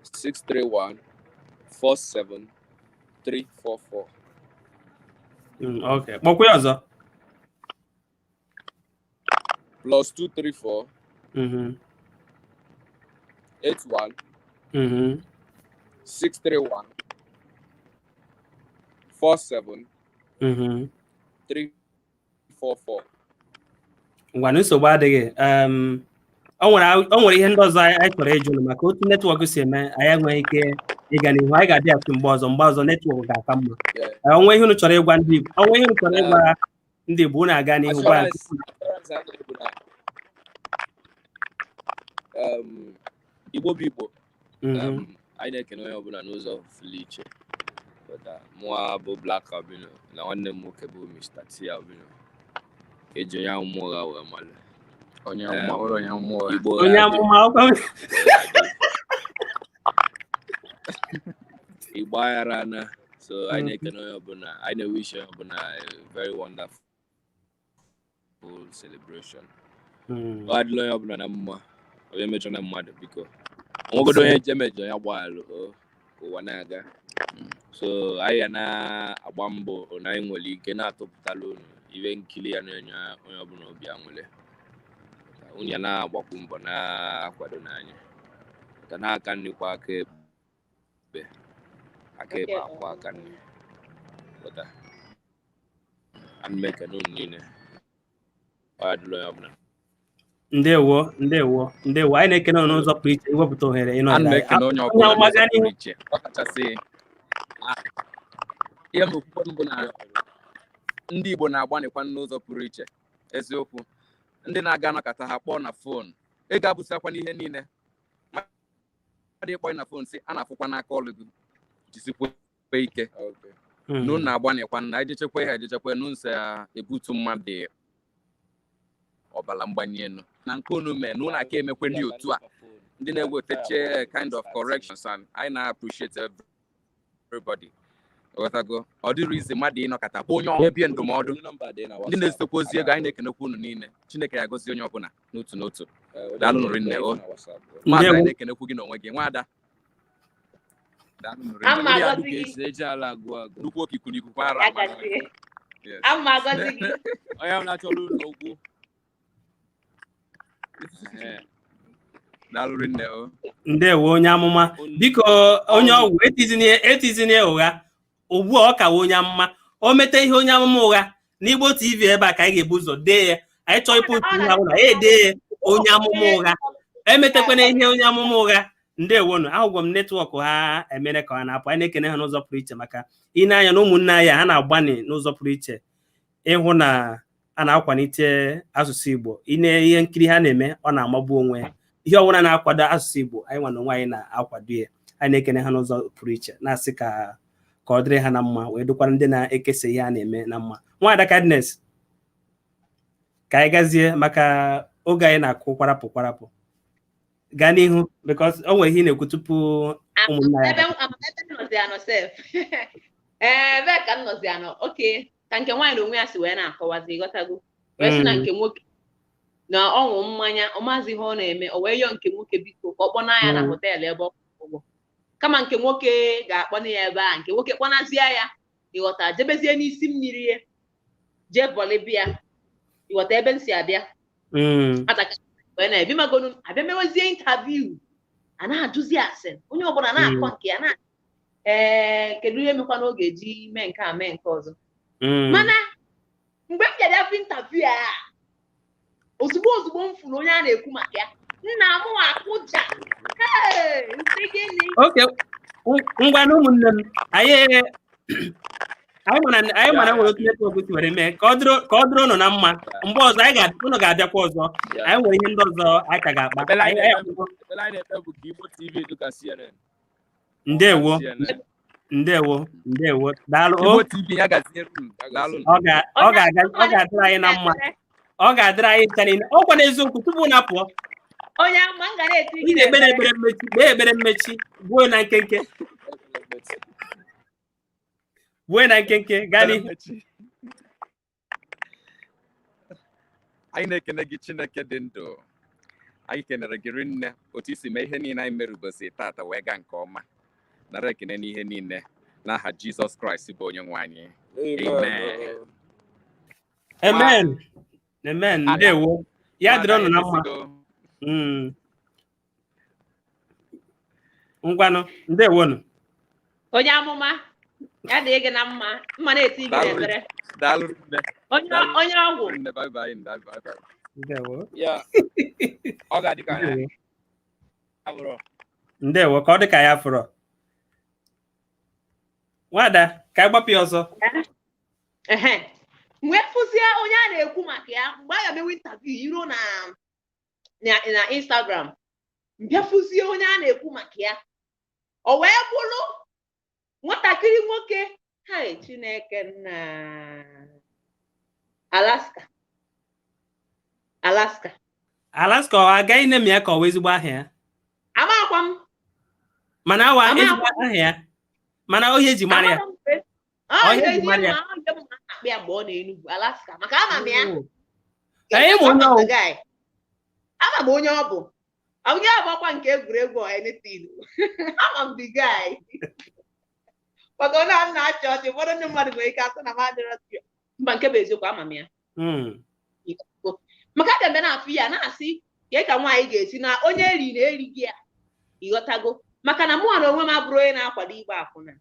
631 47 344. Okay, kpọkwa ya ọzọ. +234 81 631 47 344. Ngwanụ, nsogbu adịghị. O nwere ihe ndị ọzọ anyị chọrọ ịjụ unu, maka otu network si eme, anyị enweghị ike ịga n'ihu. Anyị ga-abịaghachi mgbe ọzọ, mgbe ọzọ network ga-aka mma. Onwe ihe unu chọrọ ịgwa ndị Igbo, onwe ihe unu chọrọ ịgwa ndị Igbo, unu aga n'ihu gwa ya. Assurance anyị bụ na Igbo bụ Igbo. Anyị na-ekene onye ọbụla n'ụzọ pụrụ iche. But, mụa bụ Black Albino na nwanne m nwoke bụ Mr. T Albino, eji onye amụma ụgha wee malụ. Onye amụma ụlọ, onye amụma ụgha. Igbo Onye ga-adị. amụma ọkwa. Igbo aghara na so anyị na-ekene onye ọbụla. Anyị na-ewish onye ọbụla a very wonderful celebration. Ọ adịla onye ọbụla na mma. Onye mejọ na mmadụ, biko, onwegodo onye je mejọ ya, gbaghalụ o, ka ụwa na-aga. So anyị ga na-agba mbọ na anyị nwere ike na-atụpụtala unu ihe nkiri ya na-enye onye ọbụla obi aṅụrị. Unu ya na-agbakwu mbọ na-akwado n'anya ka na-aka nri kwa aka ekpe, aka ekpe akwa aka nri. Pụta, ana m ekene unu niile. Ọ adịla onye ọbụla. Ndewo, ndewo, ndewo. Anyị na-ekene unu n'ụzọ pụrụ iche iwepụta ohere Ana m ịnọnyere anyị. ekene onye Onye ọbụla amụma, n'ụzọ gaa n'ihu. pụrụ iche, ọkachasị ihe m okwukwe mbụ na ndị Igbo na-agbanịkwa n'ụzọ pụrụ iche. Eziokwu, ndị na-aga anọkọta ha kpọọ na phone, ego abụsakwa n'ihe niile. Mmadụ ịkpọ na phone si a na-afụkwa n'aka ọlụ gị, jisikwa ike. N'unu na-agbanịkwa na ejechekwa ya, ejechekwa n'ụzọ ya ebutu mmadụ ọbara mgbali elu na nke unu mee na unu aka emekwe ndị otu a, ndị na-ewetache kind of corrections, and anyị na-appreciate everybody. Ghọtago, ọ dịrị izi mmadụ ịnọkọta kpọọ onye ọbịa bie ndụmọdụ. Ndị na-ezitekwa ozi ego, anyị na-ekenekwa unu niile. Chineke ya gozie onye ọbụla n'otu n'otu. Daalụ nụrụ nne o. Maazị, anyị na-ekenekwu gị n'onwe gị, nwaada. Daalụ nụrụ nne. Ama Ndị agọzi adụ ka gị. Esi eji ala agụ agụ. Nnukwu oke ikuku ikuku ara Ya ama. gazie. Yes. Ama agọzi gị. Onye ahụ na-achọrọ unu okwu. Ehe. Daalụ rinne o. Ndewo, onye amụma. Biko, onye ọgwụ, etizina ụgha ugbu a. Ọ kawa onye amụma o mete ihe onye amụma ụgha n'Igbo TV ebe a ka anyị ga-ebu ụzọ dee ya. Anyị chọọ ịpụ otu ihe ahụ na ya ede ya onye amụma ụgha emetekwana ihe onye amụma ụgha. Ndewonu. Ahụgwọ m network ha emere ka ọ na-apụ. Anyị na-ekene ha n'ụzọ pụrụ iche maka ine anya na ụmụnne anyị ha na-agbani n'ụzọ pụrụ iche ịhụ na a na-akwalite asụsụ Igbo. Ine ihe nkiri ha na-eme, ọ na-amagbu onwe ya. Ihe ọbụla na-akwado asụsụ Igbo, anyị nwa na onwe anyị na-akwado ya. Anyị na-ekene ha n'ụzọ pụrụ iche, na-asị ka ọ dịrị ha na mma, wee dịkwara ndị na-ekesa ihe a na-eme na mma. Nwaada Kindness, ka anyị gazie maka oge anyị na-akụ kwarapụ kwarapụ. Gaa n'ihu, because o nwere ihe ị na-ekwu tupu ụmụnna ya. Ebe ebe m nọzi anọ sef, ee, ebe ka m nọzi anọ. Oke ka nke nwaanyị na onwe ya si wee na-akọwazi, ịghọtago, wee sị na nke nwoke na ọṅụ mmanya, ọ maazị ihe ọ na-eme, o wee yọọ nke nwoke, biko, ka ọ kpọna ya na hotel ebe ọ kwụrụ ụgwọ, kama nke nwoke ga-akpọna ya ebe a, nke nwoke kpọnazie ya, ịghọta, jebezie n'isi mmiri ya, jee bọlịbịa, ịghọta ebe m si abịa. Nwatakịrị wee na-ebi magonu abịa mewezie interview, a na-ajụzi ase, onye ọbụla na-akọ nke ya na ee, kedu ihe mekwa n'oge eji mee nke a, mee nke ọzọ. Mana mgbe m bịara afọ interview a, ozugbo ozugbo m fụrụ onye a na-ekwu maka ya, nna m akụja. Hey, nsị gịnị? Oke, ngwa na ụmụnne m, anyị mana nwere otu network si were mee ka ọ dịrị ụnụ na mma. Mgbe ọzọ anyị ga ụnụ ga-abịakwa ọzọ. Anyị nwere ihe ndị ọzọ anyị ka ga-akpa. Ekpere anyị na-ekpe bụ ka Igbo TV dị ka CNN. Ndewo. CNN. Ndewo, ndewo, daalụ o. Igbo TV, ya gaziere unu. Daalụ. Ọ ga-adịrị anyị na mma, ọ ga-adịrị anyị ncha niile. Ọkwa n'eziokwu, tupu na pụọ, Onye ama m ga na-eti ị gị na-ekpere n'ekpere. Ekpere mmechi, kpee ekpere mmechi, gbuo na nkenke, gbuo na nkenke. Gaa n'ihu. Anyị na-ekene gị, Chineke dị ndụ. Anyị kenere gị rinne otu isi mee ihe niile anyị mere ụbọchị tata wee gaa nke ọma. Nara ekene n'ihe niile n'aha Jizọs Kraịst bụ onye nwe anyị. Amen. Amen, amen. Ndewo, ya dịrị ụnụ na mma. Ezigbo. Ngwanụ, ndewonu. Onye amụma, ya dị gị na mma, mma na-eti gị Daalụ. n'ekpere. Daalụ rinne. Onye Daalụ. onye ọgwụ. Rinne, bye bye, bye bye. Ndewo. Ya ọ ga-adị ka ya abụrụ. Ndewo, ka ọ dị ka ya fụrụ. Nwada, ka anyị gbapụ ya ọsọ. Ehe, wee fụzie onye a na-ekwu maka ya mgbe a ga-emewe interview iro na Instagram, mbịa fụzie onye a na-ekwu maka ya, o wee bụrụ nwatakịrị nwoke. Hai, Chineke nna! Alaska, Alaska. Alaska, ọ agaghị name ya ka ọ wụ ezigbo aha ya? Amakwa m. Mana awa Ama ezigbo aha ya, mana ohe eji mara ya. Amara m ọ Onye ihe ji eji mara ya. ma ọ ihe m na-akpọ ya mgbe ọ na-Enugwu, Alaska, maka ama m ya. Ka ịmụ onye Ama m ọ the guy. Ama m onye ọ bụ. Ọ bụghị agbakwa nke egwuregwu or anything. Ama m the guy. Maka ọ na m na-achị ọchị, ụfọdụ ndị mmadụ nwere ike asị na m adịrọ serious. Mba, nke bụ eziokwu, ama m ya. Maka abịa mgbe na-afụ ya na-asị ka ka nwaanyị ga-esi na onye eri na erighị ya, ịghọtago? Maka na mụ na onwe m abụrụ onye na-akwado ịgba akwụna,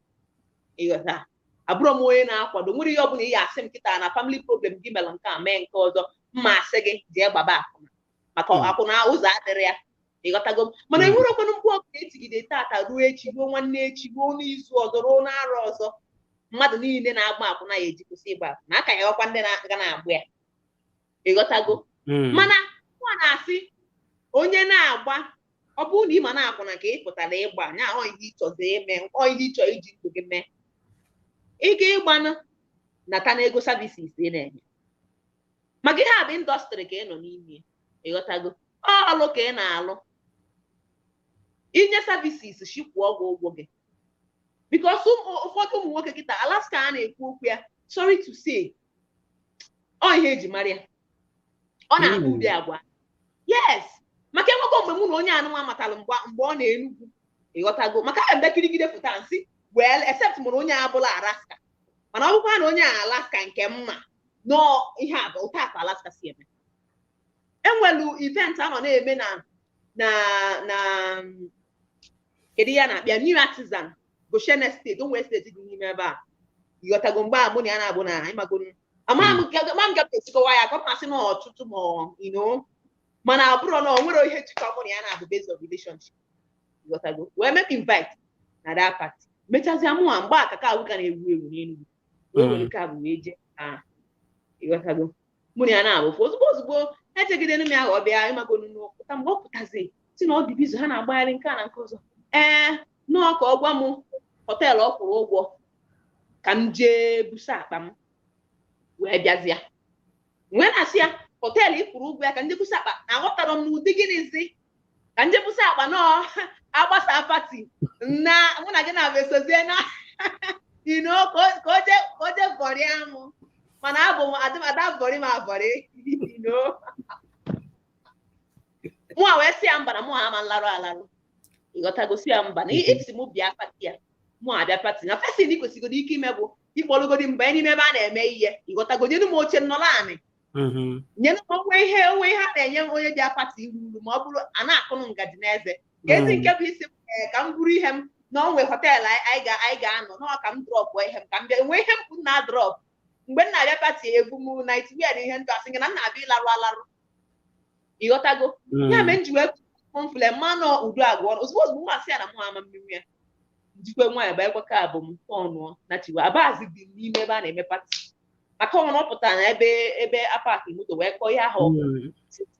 ịghọta? Abụrụ m onye na-akwado nwere ihe ọbụla ị ga-asị m kịta na family problem gị mere nke a mee nke ọzọ, mma asị gị jee gbaba akwụna, maka akwụna ụzọ adịrị ya, ịghọtago? Mana enwere okwenụ mkpu ọbụla etigide tata ruo echi, ruo nwanne echi, ruo n'izu ọzọ, ruo n'arọ ọzọ, mmadụ niile na-agba akwụna ya eji kwụsị ịgba akwụna aka ya ọkwa ndị na-aga na-agba ya, ịghọtago? Mana nwa na-asị onye na-agba, ọ bụrụ na ị ma na-akwụna ka ị pụtara ịgba nya, ọ ihe ịchọzi ime, ọ ihe ịchọ iji ndụ gị mee, ị ga ịgbanụ nata na ego services ị na-enye, maka ihe a bụ industry ka ị nọ n'ime, ịghọtago? Ọlụ ka ị na-alụ, inye services, shikwụọ gị ụgwọ gị, because ụfọdụ ụmụ nwoke kịta, Alaska a na-ekwu okwu ya, sorry to say, ọ ihe eji mara ya, ọ na-akpa ụdị agwa. Yes, maka enwego mgbe mụ na onye anụnwa matalụ mgbe ọ na-Enugwu, ịghọtago? Maka a mgbe kirigide foto nsị, well, except mụrụ onye abụla Alaska, mana ọ bụkwa na onye a Alaska nke mma nọọ, ihe a bụ ụta akpa Alaska si eme. Enwelu event a nọ na-eme na kedu ihe a na-akpịa, New Artisan Goshen Estate, o nwere estate dị n'ime ebe a, ịghọtago? Mgbe a mụ na ya na-abụ na ịmago ama m ga esikọwa ya ka ọ masị na ọtụtụ ma mana ọ bụrụ na o nwere ihe jikọ mụ na ya na-abụ based on relationship, ịghọtago? Wee mee m invite na that party. Mechazie, mụ a mgbe akaka ahụ ka na-ewu ewu n'Enugwu, wee were ka bụ wee jee ah, ịghọtago? Mụ na ya na-abụ ozugbo ozugbo echegidenu m ya ka ọ bịa, ịmago n'ụpụta. Mgbe ọ pụtazi, si na ọ dị busy, ha na-agbagharị nke a na nke ọzọ, ee, nọọ ka ọ gwa m hotel ọ kwụrụ ụgwọ ka m jee busa akpa m wee bịazịa. Wee na-asị ya, hotel ị kwụrụ ụgwọ ya ka nje busa akpa, na aghọtara m n'ụdị gịnịzi ka nje busa akpa nọọ agbasa party na mụ na gị na-abụ esozie na ka o jee vọrịa mụ, mana abụ m ada vọrị m avọrị. Mụ a wee sị ya mba, na mụ ama nlarụ alarụ, ịghọtago? Si ya mba, na isi mụ bịa party ya, mụ abịa party na first thing ị kwesịgoro ike ime bụ ịkpọrọgodi mba n'ime ebe a na-eme ihe, ịghọtago? Nyenu m oche nnọrọ anị, nyenu m onwe ihe a na-enye m onye bịa party iru uru, ma ọ bụrụ a na-akụnụ ngaji n'eze ka ezi nke bụ isi m, ka m buru ihe m na onwe hotel anyị ga-anọ nọọ ka m drop ihe m, ka m bịa enwe ihe m na drop mgbe m na-abịa party, ebu m night wear na ihe ndụ, asị gị na m na-abịa ịlarụ alarụ, ịghọtago? Ya mere m ji wee kọmfule mmanụ udo agwa ọnụ ozugbo ozugbo, nwa asị ya na mụ ama mmiri ya njikwe nwaanyị bụ ekwe ka abụ m tọnụọ na chiwa abazi dị n'ime ebe a na-eme party, maka ọ na ọ pụtara na ebe apaki moto wee kọọ ihe ahụ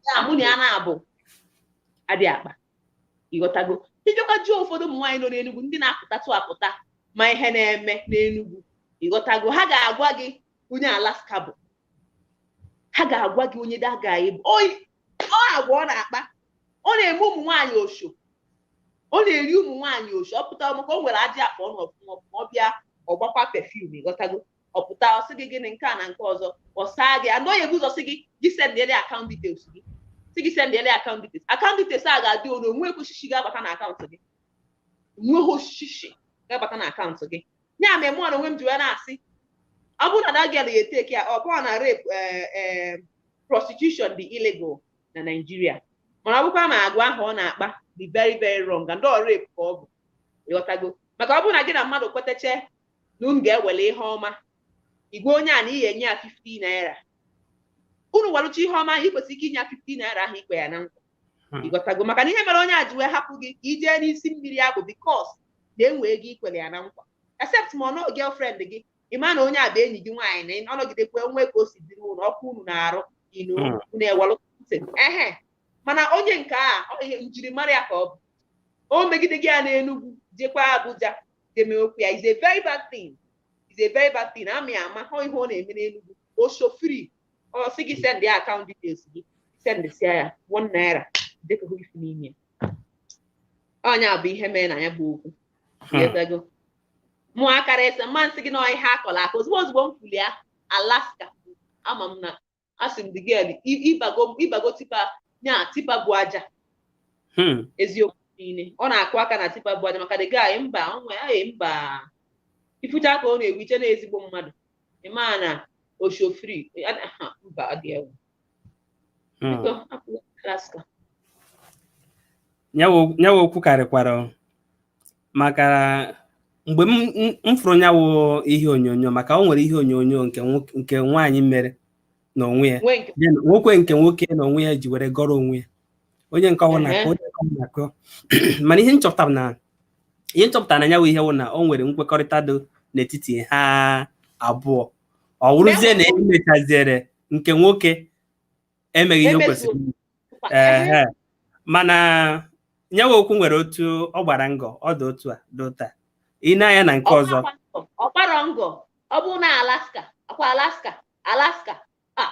ya mụ na ya na-abụ adị akpa, ịghọtago? Ijekwa jụọ ụfọdụ ụmụ nwaanyị nọ n'Enugwu, ndị na-apụtatụ apụta ma ihe na-eme n'Enugwu, ịghọtago? Ha ga-agwa gị onye Alaska bụ, ha ga-agwa gị onye daga bụ ọ agwa ọ na-akpa. Ọ na-eme ụmụ nwaanyị osho, ọ na-eri ụmụ nwaanyị osho. Ọ pụta maka o nwere ajị akpa ọnụ ọfụma ọfụma, ọ bịa ọgbakwa perfume, ịghọtago? Ọ pụta, ọ sị gị gịnị nke a na nke ọzọ, ọ saa gị anụ, onye ebu ụzọ sị gị gị sendịrị account details gị, sị gị sendịrị account details. Account details a ga-adị onu onwe oshishi ga-abata na account gị, nweghị oshishi ga-abata na account gị. Ya mere mụ na onwe m ji wee na-asị, ọ bụrụ na that girl ya eteke ya, ọ bụrụ na rape, prostitution dị illegal na Nigeria, mana ọ bụkwa ma agwa ahụ ọ na-akpa dị very very wrong and ọ rape ka ọ bụ, ịghọtago? Maka ọ bụrụ na gị na mmadụ kweteche na unu ga-ewele ihe ọma, igwe onye a na ihe enye ya 50 naira, Unu welụcha ihe ọma, ị kwesịrị ike inye ya 50 naira ahụ ikwe ya na nkwa. Ịghọtago? Maka na ihe mere onye a ji wee hapụ gị ka ijee n'isi mmiri ya bụ because na enwe ego ikwere ya na nkwa. Except ma ọ nọ girlfriend gị, ị ma na onye a bụ enyi gị nwaanyị na ọ nọgidekwa nwe ka o si dịrị unu, ọkụ unu na-arụ ino, unu ewelụ ntị ehe. Mana onye nke a, ọ ihe njirimara ya ka ọ bụ. O megide gị ya n'Enugwu, jekwa Abuja jeme okwu ya, is a very bad thing, is a very bad thing. Amị ama hụ ihe ọ na-eme n'Enugwu, o shofiri, ọ sị gị send ya account details gị, sendịsịa ya 1 naira dịka hụ ifu n'ime ọnya bụ ihe mere na ya bụ okwu. Ịghọtago? Mụ akara ese mma nsị gị na ihe akọrọ aka ozugbo ozugbo m fuli ya Alaska, ama m na asị m the girl, ịbago, ịbago tipper nya, tipper bụ aja. Eziokwu niile ọ na-akụ aka na tipper bụ aja, maka the guy mba onwe ay mba ifucha ka ọ na-egwu iche na ezigbo mmadụ, ịma na oshofri mba ọ dị egwu. Biko hapụ Alaska. Nyawo okwu karịkwara, maka mgbe m fụrụ nyawo ihe onyonyo, maka o nwere ihe onyonyo nke nwaanyị mere n'onwe ya. Nwee nke Then nwoke nke nwoke n'onwe ya ji were gọrọ onwe ya, onye nke ọbụla ka onye nke ọbụla akọ. Mana ihe nchọpụtara na nyawo ihe wụ na o nwere nkwekọrịta dị n'etiti ha abụọ. Ọ wụrụzie na emechaziere nke nwoke emeghị ihe o kwesịrị ime. Ehe. Mana nyawa okwu nwere otu ọ gbara ngọ, ọ dị otu a dị otu a ị na-anya na nke ọzọ. Ọ gbara ngọ, ọ bụrụ na Alaska akwa Alaska, Alaska a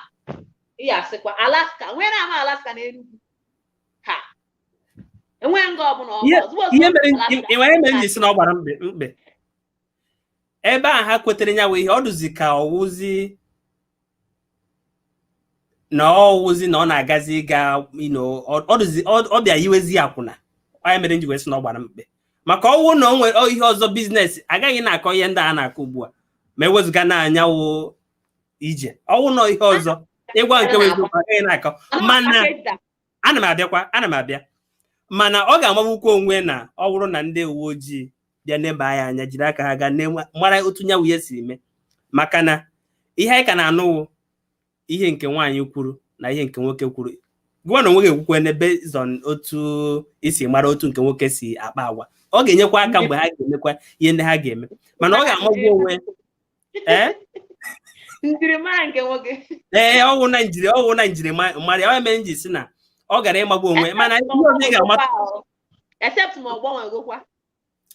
ị asịkwa Alaska nwere ama Alaska na Enugu ha enweghị ngọ ọbụla ọ ozugbo ozugbo Ihe mere Alaska. Ị nwere mere m ji sị na ọ gbara mkpe mkpe ebe a ha kwetere nyawa ihe, ọ dụzi ka ọwụzi na ọwụzi na ọ na-agazi ịga ọ dụzi ọ bịa yiwezi akwụna. Onye mere m ji wee sị na ọ gbara mkpe, maka ọwụ na o nwere ihe ọzọ, business agaghị na-akọ ihe ndị a na-akọ ugbu a, ma ewezụga na anyanwụ ije ọwụ nọ ihe ọzọ ịgwa nke bụ eziokwu agaghị na-akọ. Mana ana m abịakwa, ana m abịa. Mana ọ ga-amagbukwa onwe na ọ bụrụ na ndị uwe ojii bịa neba ya anya, jiri aka ha gaa mara otu nyanwụ ihe siri mee, maka na ihe anyị ka na-anụwụ ihe nke nwaanyị kwuru na ihe nke nwoke kwuru. Gụwa na onwe gị ekwukwe na based on otu isi mara otu nke nwoke si akpa agwa, ọ ga-enyekwa aka mgbe ha ga-emekwa ihe ndị ha ga-eme. Mana ọ ga-amagbu onwe ee. Njirimara nke nwoke. Ee, ọwụ na njirimara ya mere m ji si na ọ gara ịmagbu onwe. Mana ihe ọzọ ị ga-amata Except ma ọ gbanwegokwa.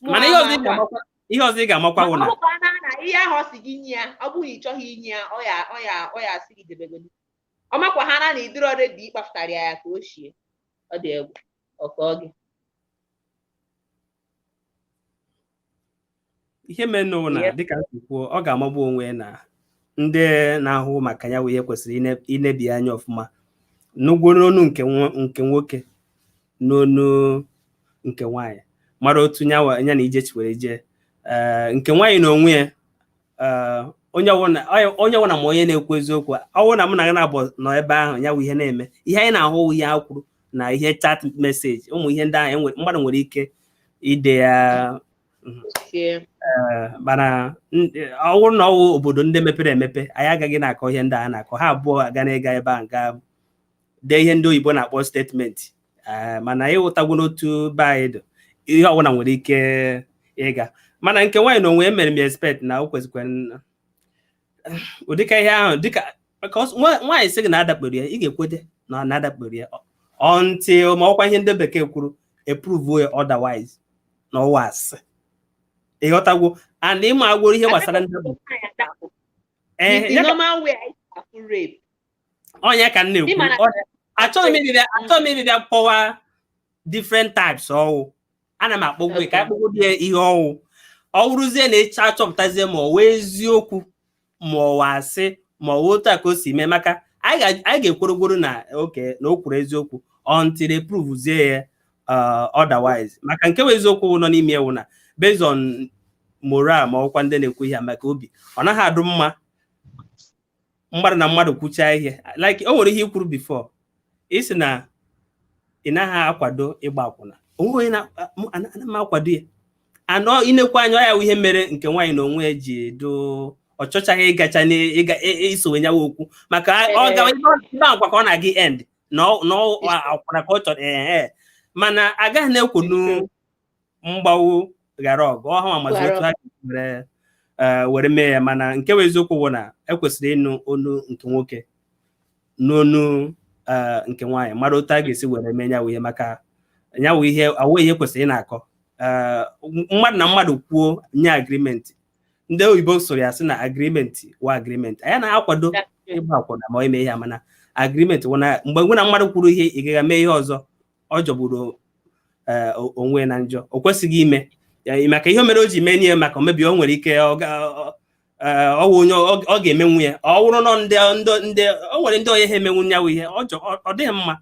Mana ihe ọzọ ị ga-amakwa, ihe ọzọ ị ga-amakwa bụ na ọ bụkwa na ihe ahụ ọ sị gị nye ya, ọ bụghị ị chọghị inye ya, ọ ya asị gị debegodi. Ọ makwa ha na ịdịrọ ready ịkpafụtara ya ka o shie. Ọ dị egwu ọkọ gị. Ihe mere n'ụwa na dịka m si kwuo, ọ ga-amagbu onwe na ndị na-ahụ maka ya bụ ihe kwesịrị inebi anya ọfụma n'ugwo n'onu nke nwoke, n'onu nke nwaanyị, mara otu ya na ije were jee. Ee, nke nwaanyị na onwe ya, ee, onye ọbụla ma onye na-ekwu eziokwu. Ọwụ na mụ na gị na-abụ nọ ebe ahụ ya bụ ihe na-eme, ihe anyị na-ahụ ihe ha kwuru na ihe chat message, ụmụ ihe ndị ahụ mmadụ nwere ike ide ya. Mana ọ bụrụ na ọwụ obodo ndị mepere emepe, anyị agaghị na-akọ ihe ndị a na-akọ. Ha abụọ aga na ịga ebe a ga dee ihe ndị oyibo na-akpọ statement. Mana ịghọtagwo n'otu be anyị dị, ihe ọbụla nwere ike ịga. Mana nke nwaanyị na onwe ya, mere m expect na o kwesịkwara ụdịka ihe ahụ, dịka nwaanyị sị gị na adakporo ya, ị ga-ekwete na na-adakporo ya until ma ọkwa ihe ndị bekee kwuru approve ya otherwise na ọwa asị. Ịghọtagwo? And ịma agworo ihe gbasara ndakpo. Ọnya ka m na-ekwu, achọghị m ịbịa kpọwa different types ọwụ. Ana m akpọgbu ka akpọgbu ya ihe ọwụ, ọ wụrụzie na ịcha achọpụtazie ma ọ wee eziokwu ma ọ wa asị ma ọ wụ otu a ka o si mee, maka anyị ga-ekworogworo na oke na o kwuru eziokwu until they prove ya otherwise. Maka nke bụ eziokwu nọ n'ime ewu na based on moral, ma ọkwa ndị na-ekwu ihe maka obi, ọ naghị adụ mma mmadụ na mmadụ kwuchaa ihe. Like o nwere ihe i kwuru before, isi na ị naghị akwado ịgba akwụna, onwe onye ana m akwado ya anọ inekwa anya ya ihe mere nke nwaanyị na onwe ya ji do Ọ chọchaghị ịgacha n'ịga isowe nyawa okwu, maka ọ gawa ebe akwa ka ọ na-aga end na akwụna ka ọ chọrọ. Ee, mana agaghị na-ekwunu mgbawu ghara ọgụ ọha ma mazi otu ha were mee ya. Mana nke bụ eziokwu bụ na ekwesịrị ịnụ onu nke nwoke n'onu nke nwaanyị, mara otu a ga-esi were mee nyawu ihe, maka nyawu ihe awụ ihe kwesịrị ị na-akọ mmadụ na mmadụ kwuo nye agreement. Ndị oyibo soro ya sị na agreement wa agreement. Anyị na-akwado ịgba akwụna ma ime ihe, mana agreement wụ na mgbe gụ na mmadụ kwuru ihe, ị gaghị mee ihe ọzọ. Ọ jọgburu onwe na njọ, o kwesịghị ime maka ihe mere o ji mee nye, maka omebi o nwere ike ọwụ onye ọ ga-emenwu ya. Ọ wụrụ nọ ndị ndị o nwere ndị onye ha emenwu nyawu ihe ọ dịghị mma,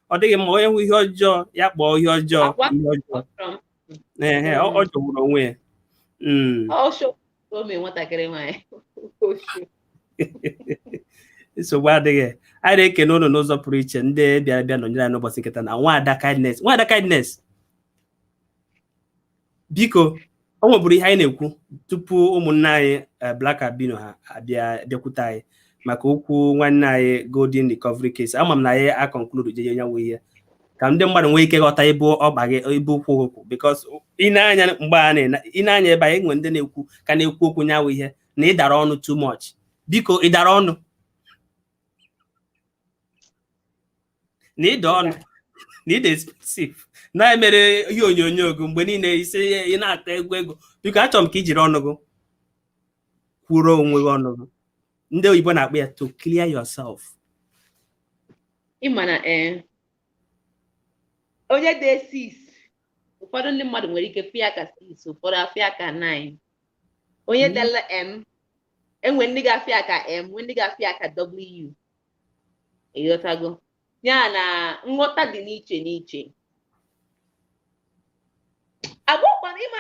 ọ dịghị mma. Onye hụ ihe ọjọọ, ya kpọọ ihe ọjọọ ihe ọjọọ. Ehe, ọ jọgburu onwe ya. Nwatakịrị nwaanyị. Nsogbu adịghị. Anyị na-ekene ụnụ n'ụzọ pụrụ iche, ndị bịara bịa nọnyere anyị n'ụbọchị nkịta na Nwaada Kindness. Nwaada Kindness, biko, o nweburu ihe anyị na-ekwu tupu ụmụnne anyị Black Albino ha abịa bịakwute anyị maka okwu nwanne anyị Golden Recovery case. Ama m na anyị a conclude jeje nyanwụ ihe ka ndị mmadụ nwee ike ghọta ebe ọkpa gị, ebe ụkwụ okwu, because ị na-anya mgbe a na ị na-anya ebe anyị nwere ndị na-ekwu ka na-ekwu okwu nyanwụ ihe na ịdara ọnụ too much. Biko, ịdara ọnụ na ịda ọnụ na ịda expensive na-emere ihe onyonyo gị mgbe niile isi ị na-ata egwu ego. Biko, achọrọ m ka i jiri ọnụ gị kwuru onwe gị ọnụ gị. Ndị oyibo na-akpọ ya to clear yourself. Ịma na onye dee 6, ụfọdụ ndị mmadụ nwere ike fịa ka 6, ụfọdụ afịa ka 9. Onye dele M, enwe ndị ga-afịa ka M, nwee ndị ga-afịa ka W. Ịghọtago? Ya na nghọta dị n'iche n'iche. Agbọkwana ịma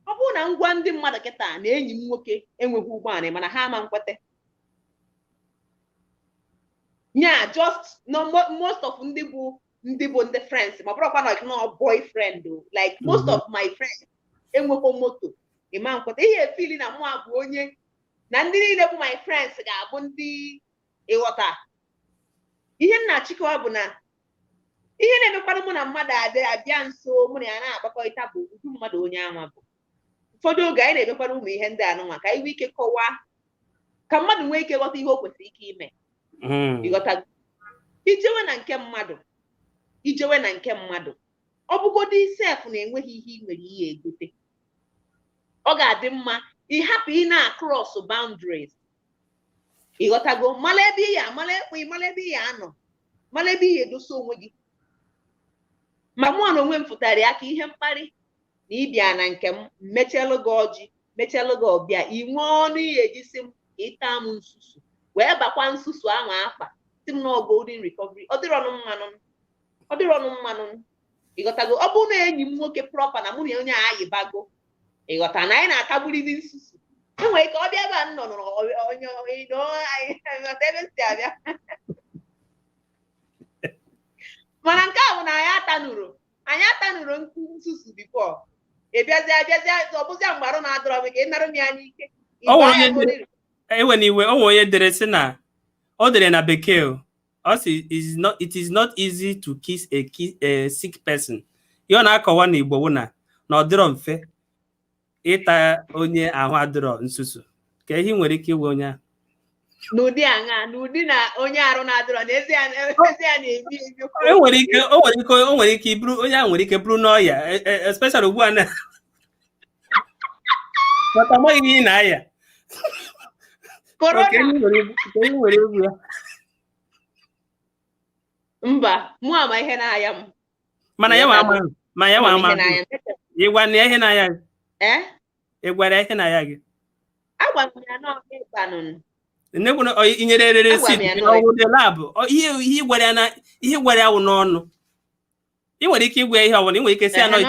ọ bụrụ na ngwa ndị mmadụ kịta na enyi m nwoke enweghị ụgbọala, mana ha ama nkwete. Nya just no, most of ndị bụ ndị friends, ma bụrụkwa na no boyfriend o, like most of my friends enweghị moto, ịma nkwete. Ihe efili na mụ bụ onye na ndị niile bụ my friends ga-abụ ndị ịghọta. Ihe nna achịkọwa bụ na ihe na-emekwanụ mụ na mmadụ abịa nso, mụ na ya na-akpakọrịta bụ ụdị mmadụ onye anwa bụ. Ụfọdụ oge anyị na-emekwara ụmụ ihe ndị anụnwa ka anyị nwee ike kọwaa, ka mmadụ nwee ike ghọta ihe o kwesịrị ike ime. Ịghọta? Ijewe na nke mmadụ, ijewe na nke mmadụ, ọ bụgodị sef na-enweghị ihe ị nwere ihe egote, ọ ga-adị mma ịhapụ ị na-across boundaries. Ịghọtago? Mala ebe ị ya mala ekpe, mala ebe ị ya anọ, mala ebe ị ya edosa onwe gị. Ma mụ na onwe m fụtara ya ka ihe mkparị na ịbịa na nke m, mechelụ gị ọjị, mechelụ gị ọbịa, i nwee ọnụ ihe eji si m ịta m nsusu, wee bakwa nsusu ahụ afa si m na Golden Recovery. Ọ dịrọ ọnụ mmanụ, ọ dịrọ ọnụ mmanụ. Ịghọtago? Ọ bụrụ na enyi m nwoke proper na mụ na onye ayịbago, ịghọta na anyị na-atagburiri nsusu, enwere ike ọ bịa ebe a nọ nọrọ onye ghọta ebe m si abịa. Mana nke a bụ na anyị atanụrụ nsusu before ị bịazie ọ bụzia mgbe arụ na-adọrọ m ka ị nara m ya n'ike. Ewe n'iwe. O nwere onye dere sị na o dere na bekee, ọ sị it is not easy to kiss a sick person. Ihe ọ na-akọwa n'Igbo bụ na ọ dịrọ mfe ịta onye ahụ adịrọ nsusu. Ka ihe nwere ike iwe onye ahụ n'ụdị aṅa, n'ụdị na onye arụ na-adịrọ na ezi ya na-ebi ebi. O nwere ike iburu onye ahụ, nwere ike bụrụ n'ọya, especially ugbu a na maka amaghị ihe ị na-aya. Nwere egwu ya. Mba, mụ ama ihe na-aya m. Mana ya nwa ama. Ị gwara ya ihe na-aya gị? Ị gwara ya ihe na-aya gị? Agwara m ya na ọ ịkpanụ. I nyere erere si labụ ihe gwara ya na ihe gwara ya wụ n'ọnụ. Ị nwere ike ịgwa ya ihe ọbụla, ị nwere ike si ya na ị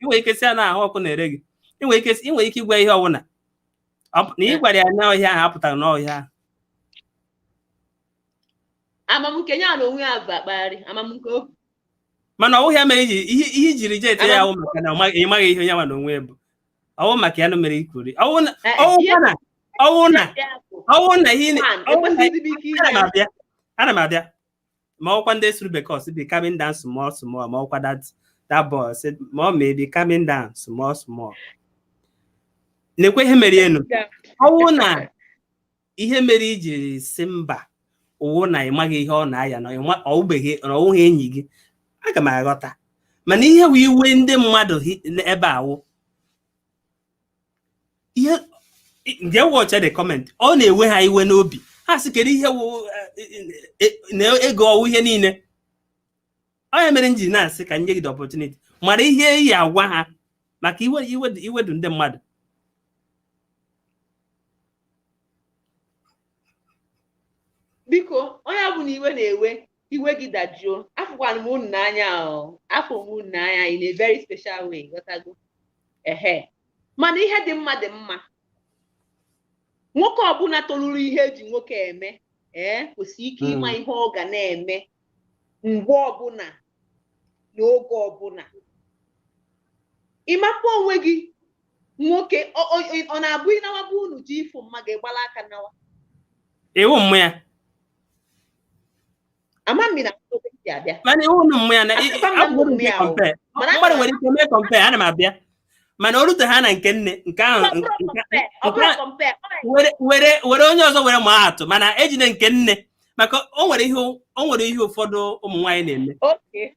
nwere ike si ya na ahụ ọkụ na-ere gị. Ị nwere ike ịgwa ya ihe ọbụla. Na ị gwara ya n'ọhịa ahụ apụtara n'ọhịa ahụ. Amamnke ya na onwe ya bụ akpagharị amamnke okwu. Mana ọwụ ya mere ihe ijiri jee ete ya ahụ maka na ị maghị ihe ya nwa na onwe bụ. Ọwụ maka ya na mere ikwuri. Ọwụ na Ọwụ na ọwụ na ihe One, ọwụ na ekwesịghị m ike ana m inye abịa, ana m abịa. Ma ọkwa ndị suru bekee sị be coming down small small, ma ọkwa that boy sị mommy be coming down small small. Nekwe ihe mere enu. Ọwụ na ihe mere ijiri si mba ụwụ na ị maghị ihe ọ na-aya na ọwụbeghị na ọwụghị enyi gị, aga m aghọta. Mana ihe wụ iwe ndị mmadụ ebe awụ ihe nge watch the comment, ọ na-ewe ha iwe n'obi. Ha sị kedu ihe wụ na ego ọwụ ihe niile. Ọ ya mere m ji na-asị ka nye gị the opportunity mara ihe ị agwa ha maka iwe iwe iwedu ndị mmadụ. Biko, onye ọbụla iwe na-ewe, iwe gị dajụọ. Afụkwana m unu n'anya, o afụ m unu n'anya in a very special way, ghọtago? Ehe, mana ihe dị mma dị mma. Nwoke ọbụla toruru ihe eji nwoke eme, ee, kwesị ike ịma ihe ọ ga na-eme mgbe ọbụla n'oge ọbụla. Ịmakwa onwe gị nwoke, ọ na-abụ ịnawaba unu ji ịfụ mma ga-egbala aka nawa. Iwu mmụ ya. Ama m na obe si abịa. Mana iwu unu mmụ ya na Asịkwa m na abụrụ mmụ nke ya o. compare. Mana Mmadụ nwere ike mee compare, ana m abịa. Mana o rute ha na nke nne nke ahụ ọ bụrụ compare, ọ bụrụ compare, ọ were were were onye ọzọ were maa atụ, mana ejide nke nne maka o nwere ihe ụfọdụ ụmụ nwaanyị na-eme. Okay.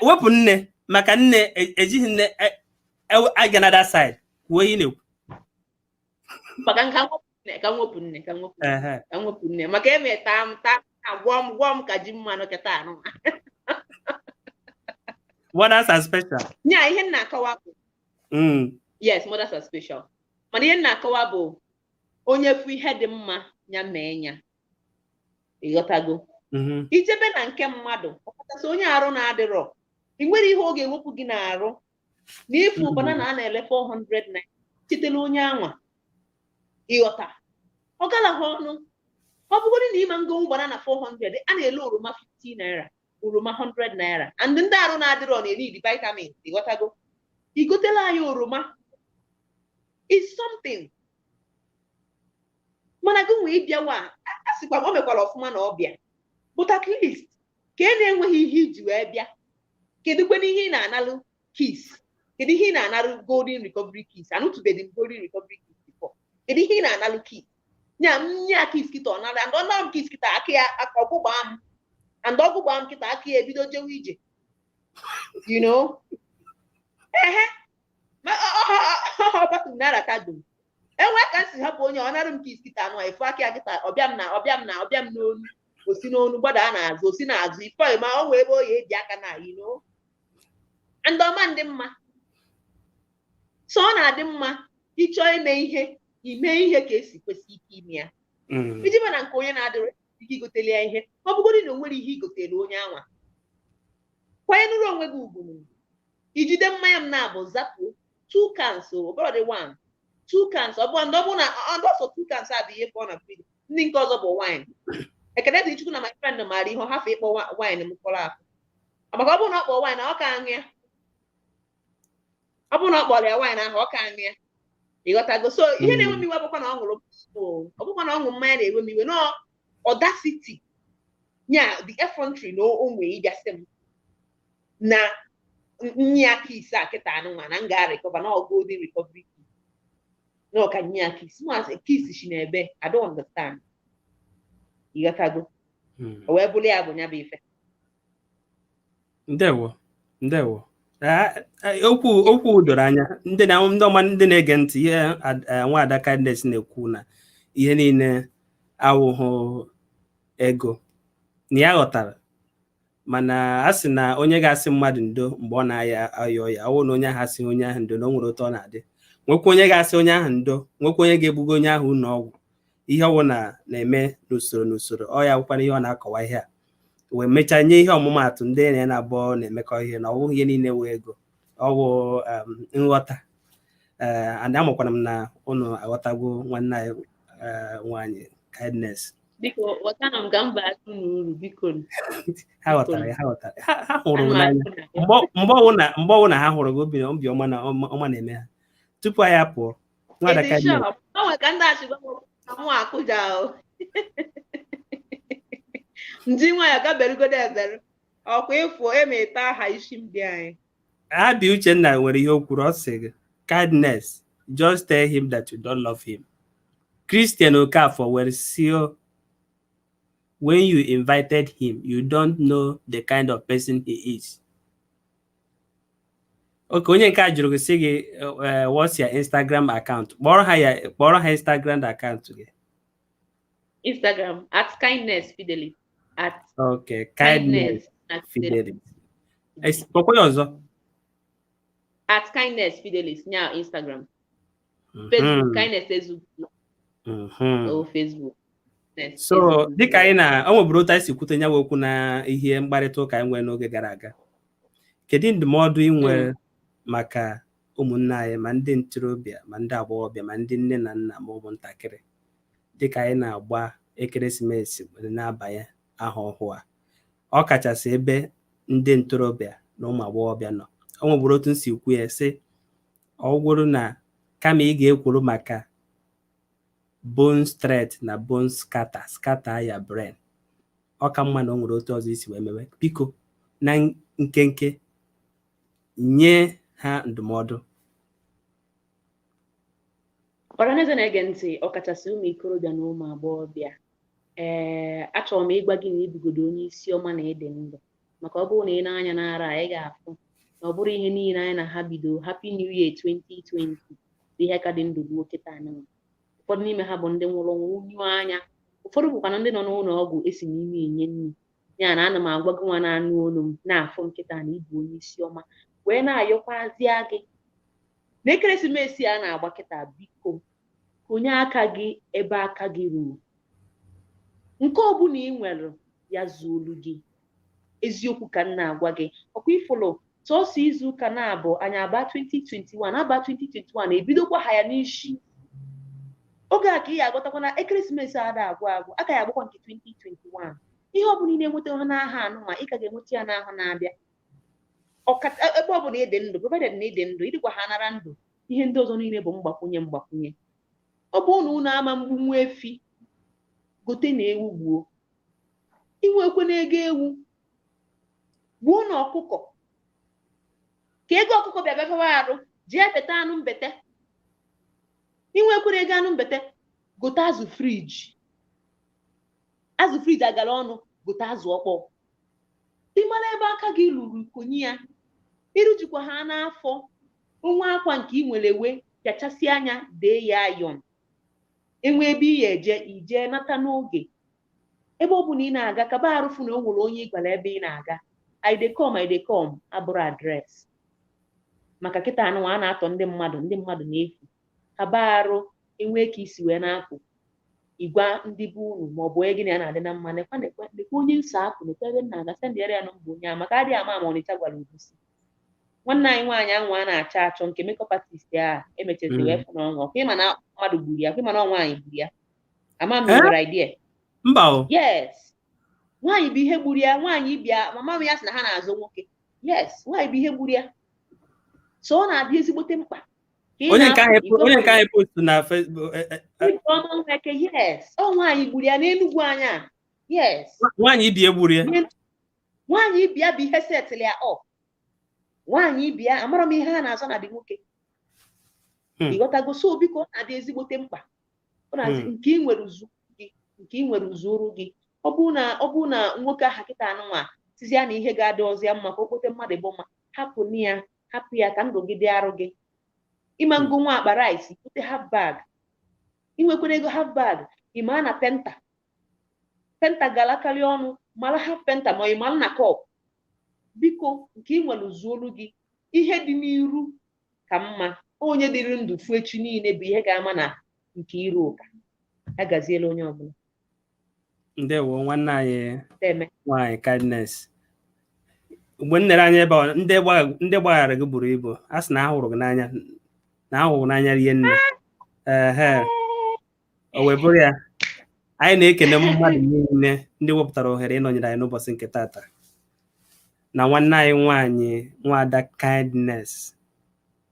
Wepụ nne maka nne ejighị nne aga na that side kwuo ihe ị na-ekwu. Maka nka nwepụ nne, ka nwepụ nne, ka nwepụ nne, ka nwepụ nne maka eme taa m taa gwọọ m gwọọ m ka ji mmanụ kịta anụ. Mothers are special. Nya ihe m na-akọwa bụ yes, mothers are special. Mana ihe m na-akọwa bụ onye fụ ihe dị mma ya mee ya, ịghọtago? Ijebe na nke mmadụ, ọkachasị onye arụ na-adịrọ, ị nwere ihe ọ ga-ewepụ gị n'arụ na ịfụ banana a na-ele 400 naira site n'onye anwa, ịghọta? Ọ galaghị ọnụ. Ọ bụgodị na ịma ngonwu banana 400, a na-ele oroma 50 naira, oroma 100 naira, and ndị arụ na-adịrọ na-eri vitamin, ịghọtago? Igotela anyị oroma is something. Mana gị nwee ịbịawa a sịkwa o mekwara ọfụma na ọbịa, but at least ka ị na-enweghị ihe iji wee bịa, kedu kwena ihe ị na-analụ kiss? Kedu ihe ị na-analụ Golden Recovery Kiss? Anụtụbeghị m Golden Recovery Kiss before. Kedu ihe ị na-analụ kiss? Nya nya kiss kịta ọ nara, and ọ nara m kiss kịta aka ya aka ọgwụgba m, and ọgwụgba m kịta aka ya ebido jewe ije, you know. Ehe, ma ọ naira ka dum enwe ka m si hapụ onye ọ nara m kiss kịta anụ efu aka ya kịta ọbịa m na ọbịa m na ọbịa m n'onu, osi n'onu gbadaa n'azụ, osi n'azụ ife ma ọ nwee ebe o ya eji aka na, you know. And ọma ndị mma so ọ na-adị mma ịchọọ ime ihe, ime ihe ka esi kwesị ike ime ya. Iji ma na nke onye na-adịrị ike igotele ya ihe, ọ bụgodị na o nwere ihe igotere onye anwa, kwanyere onwe gị ugwu. Ijide mmanya m na-abụ zapụ two cans, o bụrụ dị one two cans, ọ bụ ndị ọ bụ na ndị ọsọ two cans a bụ ihe pụọ na friji, ndị nke ọzọ bụ wine. Ekene dị Chukwu na my friend maara ihe ọ hafụ ịkpọ wine m kpọrọ afọ, maka ọ bụrụ na ọ kpọọ wine ọ ka aṅụ ya, ọ bụrụ na ọ kpọrọ ya wine ahụ ọ ka aṅụ ya, ịghọtago? So ihe na-enwe m iwe bụkwa na ọ ṅụrụ, ọ bụkwa na ọ ṅụ mmanya na-enwe m iwe no audacity nya the effrontery na o nwee ịbịasị m na nye aka ise a kịta anụnwa na m ga-recover na Golden Recovery Kiss na ọka nye aka isi maazị kiss si n'ebe. I don't understand, ịghọtago? O wee bụrụ ya bụ ya bụ ife. Ndewo, ndewo. Okwu doro anya. Ndị na ndị ọma ndị na-ege ntị, ihe nwaada Kindness na-ekwu na ihe niile awụghụ ego na ya ghọtara, mana a sị na onye ga-asị mmadụ ndo mgbe ọ na-aya aya ọya, ọ bụrụ na onye ahụ asị onye ahụ ndo na o nwere otu ọ na-adị, nwekwa onye ga-asị onye ahụ ndo, nwekwa onye ga-ebugo onye ahụ ụlọ ọgwụ. Ihe ọwụ na na-eme n'usoro n'usoro ọ ya wụkwana ihe ọ na-akọwa ihe a wee mechaa nye ihe ọmụmaatụ ndị ya na-abụọ na-emekọ ihe na ọ bụghị ihe niile wee ego ọ bụ nghọta. Ee, and amakwana m na ụnụ aghọtagwo nwanne anyị nwaanyị Kindness. Biko ghọtana m ka m baa unu uru, biko. Ha ghọtara ya, ha ghọtara, ha hụrụ gị n'anya. Mgbe ọwụ na ha hụrụ gị, obi ọma na ọma na-eme ha. Tupu anyị apụọ, nwada Kindness. O nwere ka ndị achịgwa m okwu na mụ akụja o. Ndị nwayọ gaberugodo eberu ọkwa ịfụ emeta aha isi m dị anyị. Abi Uchenna nwere ihe o kwuru. Ọ sị gị, "Kindness, just tell him that you don't love him." Christian Okafor were sị, "When you invited him, you don't know the kind of person he is." Okay, onye nke a jụrụ gị sị gị, "What's your Instagram account?" Kpọrọ ha ya, kpọrọ ha Instagram account gị. Instagram, @kindnessfidelis, at Okay, kindness kindness na Fidelis. Fidelis. Kpọkwa ya ọzọ. @kindnessfidelis nya Instagram. Facebook, Kindness Ezugwu. O Facebook. Kindness So Ezugwu. Dịka anyị na o nweburu otu anyị si kwute nyawa okwu na ihe mkparịta ụka anyị nwere n'oge gara aga, kedu ndụmọdụ ị nwere maka ụmụnne anyị, ma ndị ntorobịa, ma ndị agbọghọbịa, ma ndị nne na nna, ma ụmụntakịrị, dịka anyị na-agba ekeresimesi were na-abanye aha ọhụụ a, ọ kachasị ebe ndị ntorobịa na ụmụ agbọghọbịa nọ? O nweburu otu m si kwu ya sị, ọ gwụrụ na kama ị ga-ekwuru maka bone straight na bone scatter scatter ya brain, ọ ka mma na o nwere otu ọzọ isi wee mewe. Biko, na nkenke, nye ha ndụmọdụ. Ọhaneze na-ege ntị, ọkachasị ụmụ ikorobịa na ụmụ agbọghọbịa, ee, achọrọ m ịgwa gị na ibugodo onye isi ọma na ịdị ndụ, maka ọ bụrụ na ị na-anya n'ara a, ị ga-afụ na ọ bụrụ ihe niile anyị na ha bido Happy New Year 2020 bụ ihe ka dị ndụ ruo kịta anụnwa. Ụfọdụ n'ime ha bụ ndị nwụrụ ọnwụ nyụọ anya, ụfọdụ bụkwa na ndị nọ n'ụlọ ọgwụ esi n'ime enye nri ya. Na ana m agwa gị nwa na-anụ olu m na-afụ nkịta na ịbụ onye isi ọma, wee na-ayọkwazịa gị na ekeresimesi a na-agba kịta, biko konye aka gị ebe aka gị ruru. Nke ọbụla ị nwere, ya zuolu gị. Eziokwu ka m na-agwa gị. Ọkwa ifụlụ sọsọ izu ụka na-abụ anyị aba 2021, aba 2021 ebidokwa ha ya n'isi oge a, ka ị ga-agọtakwa na ekeresimesi a da agwụ agwụ, aka ya agbakwa nke 2021. Ihe ọbụla ị na-enweta ha n'aha anụnwa, ị ka ga-enweta ya n'ahụ na-abịa. Ebe ọbụla ị dị ndụ, provided na ị dị ndụ, ịdịkwa ha nara ndụ, ihe ndị ọzọ niile bụ mgbakwunye mgbakwunye. Ọ bụrụ na unu ama mgbu nwa efi, gote na ewu gbuo. Inwekwe na ego ewu, gbuo na ọkụkọ, ka ego ọkụkọ bịa bịa arụ jee bete anụ mbete. Inwekwere ego anụ mbete, gote azụ fridge. Azụ fridge agara ọnụ, gote azụ ọkpọ. Ịmara ebe aka gị ruru, konye ya. Irujikwa ha n'afọ onwe akwa nke ị nwere, wee pịachasị anya, dee ya ayọn, enwe ebe ị ya eje, ije nata n'oge. Ebe ọ bụla ị na-aga, kaba arụfụ na o nwere onye ị gwara ebe ị na-aga. "I dey come, I dey come" abụrụ address, maka kịta anụ a na-atọ ndị mmadụ, ndị mmadụ na-efu. Kaba arụ enwee ka isi wee na-apụ, ịgwa ndị bụ unu ma ọ bụ onye gị na ya na-adị na mma, nekwa, nekwa, nekwa onye nsọ apụ, nekwa ebe m na-aga, sendịara ya nọmba onye a, maka adịghị ama ama. Ọnịcha gwara Ubusi nwanne anyị nwaanyị anwa a na-achọ achọ, nke makeup artist a emechaziri wee fụ n'ọnwa. Ọkwa ịma na mmadụ gburu ya, ọkwa ịma na ọ nwaanyị gburu ya. Ama m nwere idea. Mba o. Yes, nwaanyị bụ ihe gburu ya. Nwaanyị bịa, mama m ya sị na ha na-azụ nwoke. Yes, nwaanyị bụ ihe gburu ya. So ọ na-adị ezigbote mkpa ka ị Onye nke na-apụ, ahụ, onye nke ahụ post na Facebook? Ijeọma Nweke, yes, ọ nwaanyị gburu ya n'Enugwu anya, yes. Nwaanyị ibi egburu ya? Nwaanyị ibia bụ ihe setịrị ya. Ọ nwaanyị ibia, amara m ihe ha na-azọ na dị nwoke. Ịghọtago? So biko, ọ na-adị ezigbote mkpa, ọ na-adị nke ị nwere zuru gị, nke ị nwere zuru gị. Ọ bụrụ na nwoke aha kịta anụnwa tizie na ihe ga-adị ọzọ ya mma ka o kpote mmadụ bụ mma, hapụ na ya, hapụ ya, ka ndụ gị dị arụ gị. Ịma ngo nwa akpa rice, gote half bag. Inwekwara ego half bag, ịma na penta penta galakarị ọnụ, mara half penta, ma ị mara na cup. Biko, nke ị nwere zuolu gị. Ihe dị n'iru ka mma. Onye dịrị ndụ fu echi niile bụ ihe ga-ama na nke iru ụka ya gaziela onye ọbụla. Ndewo, nwanne anyị Eme. nwaanyị Kindness. Mgbe m nere anya ebe a, ndị gbaghara gị buru ibu. A sị na ahụrụ gị n'anya, na ahụrụ n'anya rie nne. Ehe, o wee bụrụ ya, anyị na-ekene mmadụ niile ndị wepụtara ohere ịnọnyere anyị n'ụbọchị nke tata na nwanne anyị nwaanyị, nwaada Kindness.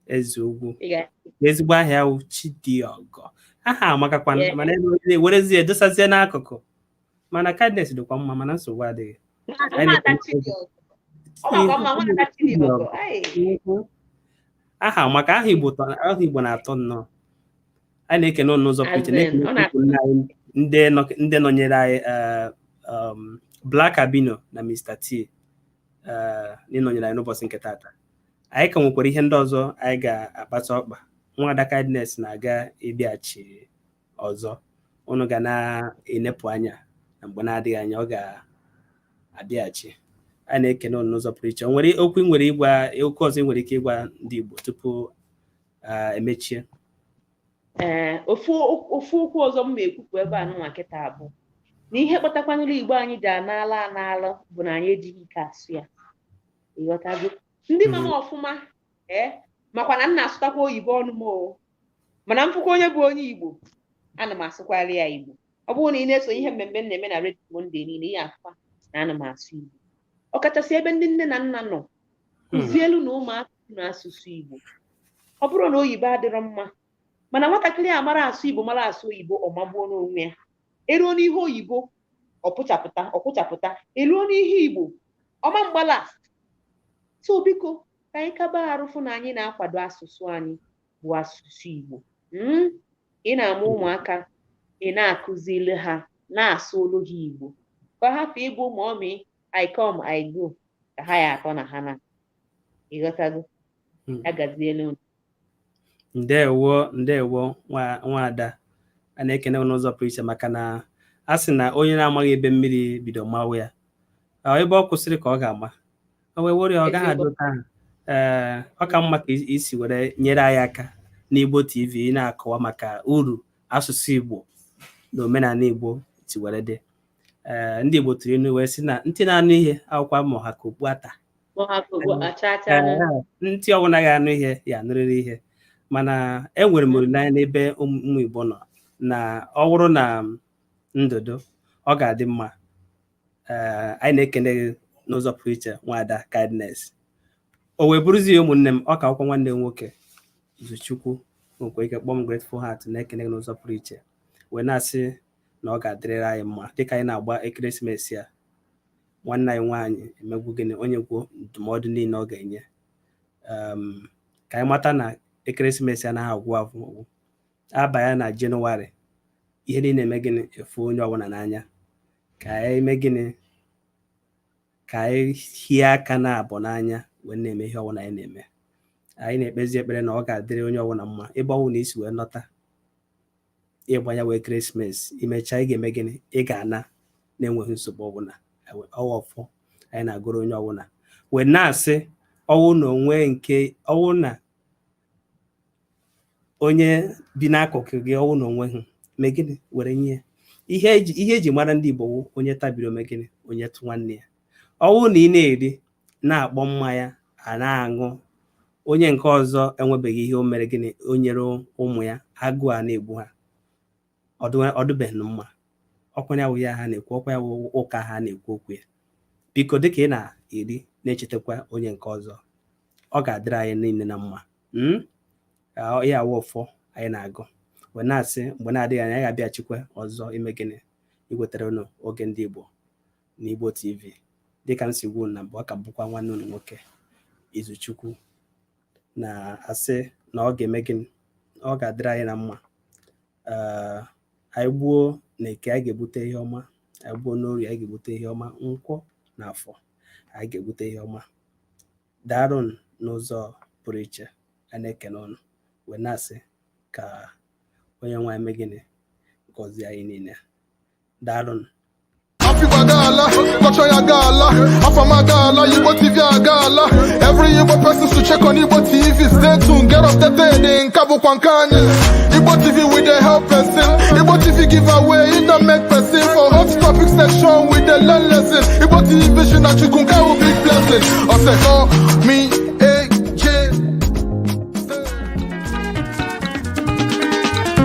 Eze Ugwu. Ị ga- Ezigbo aha ya wụ Chidiọgọ. Aha amakakwa, Yeah. mana werezie dosazie n'akụkụ, mana Kindness dịkwa mma, mana nsogbu adịghị. Anyị Nwada na-ekele. Chidiọgọ. Ọ makwa mma, Nwada Chidiọgọ. Ai. Aha maka aha Igbo aha Igbo na-atọ nnọọ. Anyị na-ekene unu n'ụzọ pụrụ iche. As in, Na-ekene ọ na- ụmụnne anyị ndị nọnyere anyị, Black Abino na Mr. T, n'ịnọnyere anyị n'ụbọchị nke taata. Anyị ka nwekwara ihe ndị ọzọ anyị ga-akpata ọkpa. Nwada Kindness na-aga ịbịaghachi ọzọ, unu ga na-enepụ anya na mgbe na-adịghị anya ọ ga-abịaghachi. Anyị na-ekene unu n'ụzọ pụrụ iche. O nwere okwu ị nwere ịgwa, okwu ọzọ ị nwere ike ịgwa ndị Igbo tupu emechie? Ee, ofu okwu ọzọ m ma-ekwupụ ebe a nụnwa kịta bụ na ihe kpatakwanụrụ Igbo anyị ji anala anala bụ na anyị ejighị ike asụ ya. Ịghọtago? Ndị ma m ọfụma, ee, makwa na m na-asụtakwa oyibo ọnụ m o, mana m fụkwa onye bụ onye Igbo, ana m asụkwara ya Igbo. Ọ bụrụ na ị na-eso ihe mmemme m na-eme na redio Monday niile, ihe afụkwa na ana m asụ Igbo, ọkachasị ebe ndị nne na nna nọ. Kụzielu na ụmụaka na asụsụ Igbo. Ọ bụrụ na oyibo adịrọ mma, mana nwatakịrị a mara asụ Igbo, mara asụ oyibo, ọ magbuo n'onwe ya. Eruo n'ihe oyibo, ọ pụchapụta. Eruo n'ihe Igbo, ọma mgba last. So biko, ka anyị kaba arụfụ na anyị na-akwado asụsụ anyị bụ asụsụ Igbo. Ị na-amụ ụmụaka, ị na-akụzili ha na-asụ olu ha Igbo, ka ọ hapụ ịbụ "Mommy, I come, I go", ka ha ya atọ na ha na. Ịghọtago? Ya gazielu unu. Ndewo, ndewo, nwaada. A na-ekene n'ụzọ pụrụ iche, maka na a sị na onye na-amaghị ebe mmiri bido mawa ya, ọ ebe ọ kwụsịrị ka ọ ga-ama. O wee were ya, ọ gaghị Eziokwu. adị otu ahụ. Ee, ọ ka mma ka isi were nyere anyị aka n'Igbo TV na-akọwa maka uru asụsụ Igbo na omenala Igbo si were dị. Ee, ndị Igbo tụrụ inu wee sị na ntị na-anụ ihe akwụkwọ ma ha ka okpu ata. Ma ha ka okpu acha acha. Ee, ntị ọbụla ga-anụ ihe ya anụrịrị ihe, mana enwere m olileanya n'ebe ụmụ Igbo nọ na ọ bụrụ na ndụdụ ọ ga-adị mma. Ee, anyị na-ekene gị n'ụzọ pụrụ iche, Nwada Kindness. O wee bụrụzi ya, ụmụnne m, ọ ka akwụkwọ nwanne m nwoke Zuchukwu nwekwa ike kpọọ m Grateful Heart, na-ekene gị n'ụzọ pụrụ iche, wee na-asị na ọ ga-adịrịrị anyị mma dịka anyị na-agba ekeresimesi a. Nwanne anyị nwaanyị emegwu gịnị, onye gwuo ndụmọdụ niile ọ ga-enye, ka anyị mata na ekeresimesi anaghị agwụ agwụ. Aba ya na Jenụwarị, ihe niile eme gịnị, efu onye ọbụla n'anya. Ka anyị mee gịnị? Ka anyị hie aka na abụ n'anya wee na-eme ihe ọbụla anyị na-eme. Anyị na-ekpezi ekpere na ọ ga-adịrị onye ọbụla mma. Ebe ọ bụla isi wee lọta ịgbanya wee ekeresimesi, imechaa, ị ga-eme gịnị? Ị ga-ana na-enweghị nsogbu ọbụla. Ọwa ọfọ anyị na-agụrụ onye ọbụla, wee na-asị ọwụ na onwe nke ọwụ na onye bi n'akụkụ gị, ọwụ na onwe hụ, mee gịnị? Were nye ya. Ihe eji mara ndị Igbo wụ onye tabiri ome gịnị, onye tụ nwanne ya. Ọwụ na ị na-eri, na-akpọ mmanya, a na-aṅụ, onye nke ọzọ enwebeghị ihe o mere gịnị, o nyere ụmụ ya, agụụ a na-egbu ha, ọdụbeghị mma. Ọkwa ya wụ ya ha na-ekwu, ọkwa ya wụ ụka ha na-ekwu okwu ya. Biko, dịka ị na-eri, na-echetakwa onye nke ọzọ. Ọ ga-adịrị anyị niile na mma. Ya awụ ọfọ anyị na-agụ, wee na-asị mgbe na-adịghị anya anyị ga-abịachikwa ọzọ ime gịnị? Iwetara unu Oge Ndị Igbo na Igbo TV. Dịka m si gwu na mbụ, ọ ka bụkwa nwanne unu nwoke Izuchukwu, na-asị na ọ ga-eme gịnị? Ọ ga-adịrị anyị na mma. Ee, anyị gbuo na Eke, anyị ga-egbute ihe ọma. Anyị gbuo n'Orie, anyị ga-egbute ihe ọma. Nkwọ na Afọ, anyị ga-egbute ihe ọma. Daalụ n'ụzọ pụrụ iche. A na-ekene ụnụ, wee na-asị ka onye nwe anyị mee gịnị? Gọzie anyị niile. Daalụ. Afikpo agaala, culture ya agaala, Afam agaala, Igbo TV agaala. Every Igbo person should check on Igbo TV. Stay tuned, get updated, nke a bụkwa nke anyị. Igbo TV, we dey help person. Igbo TV give away, e don make person. For hot topic section, we dey learn lesson. Igbo TV na Chukwu nke wụ big blessing. Ọ sị, call me.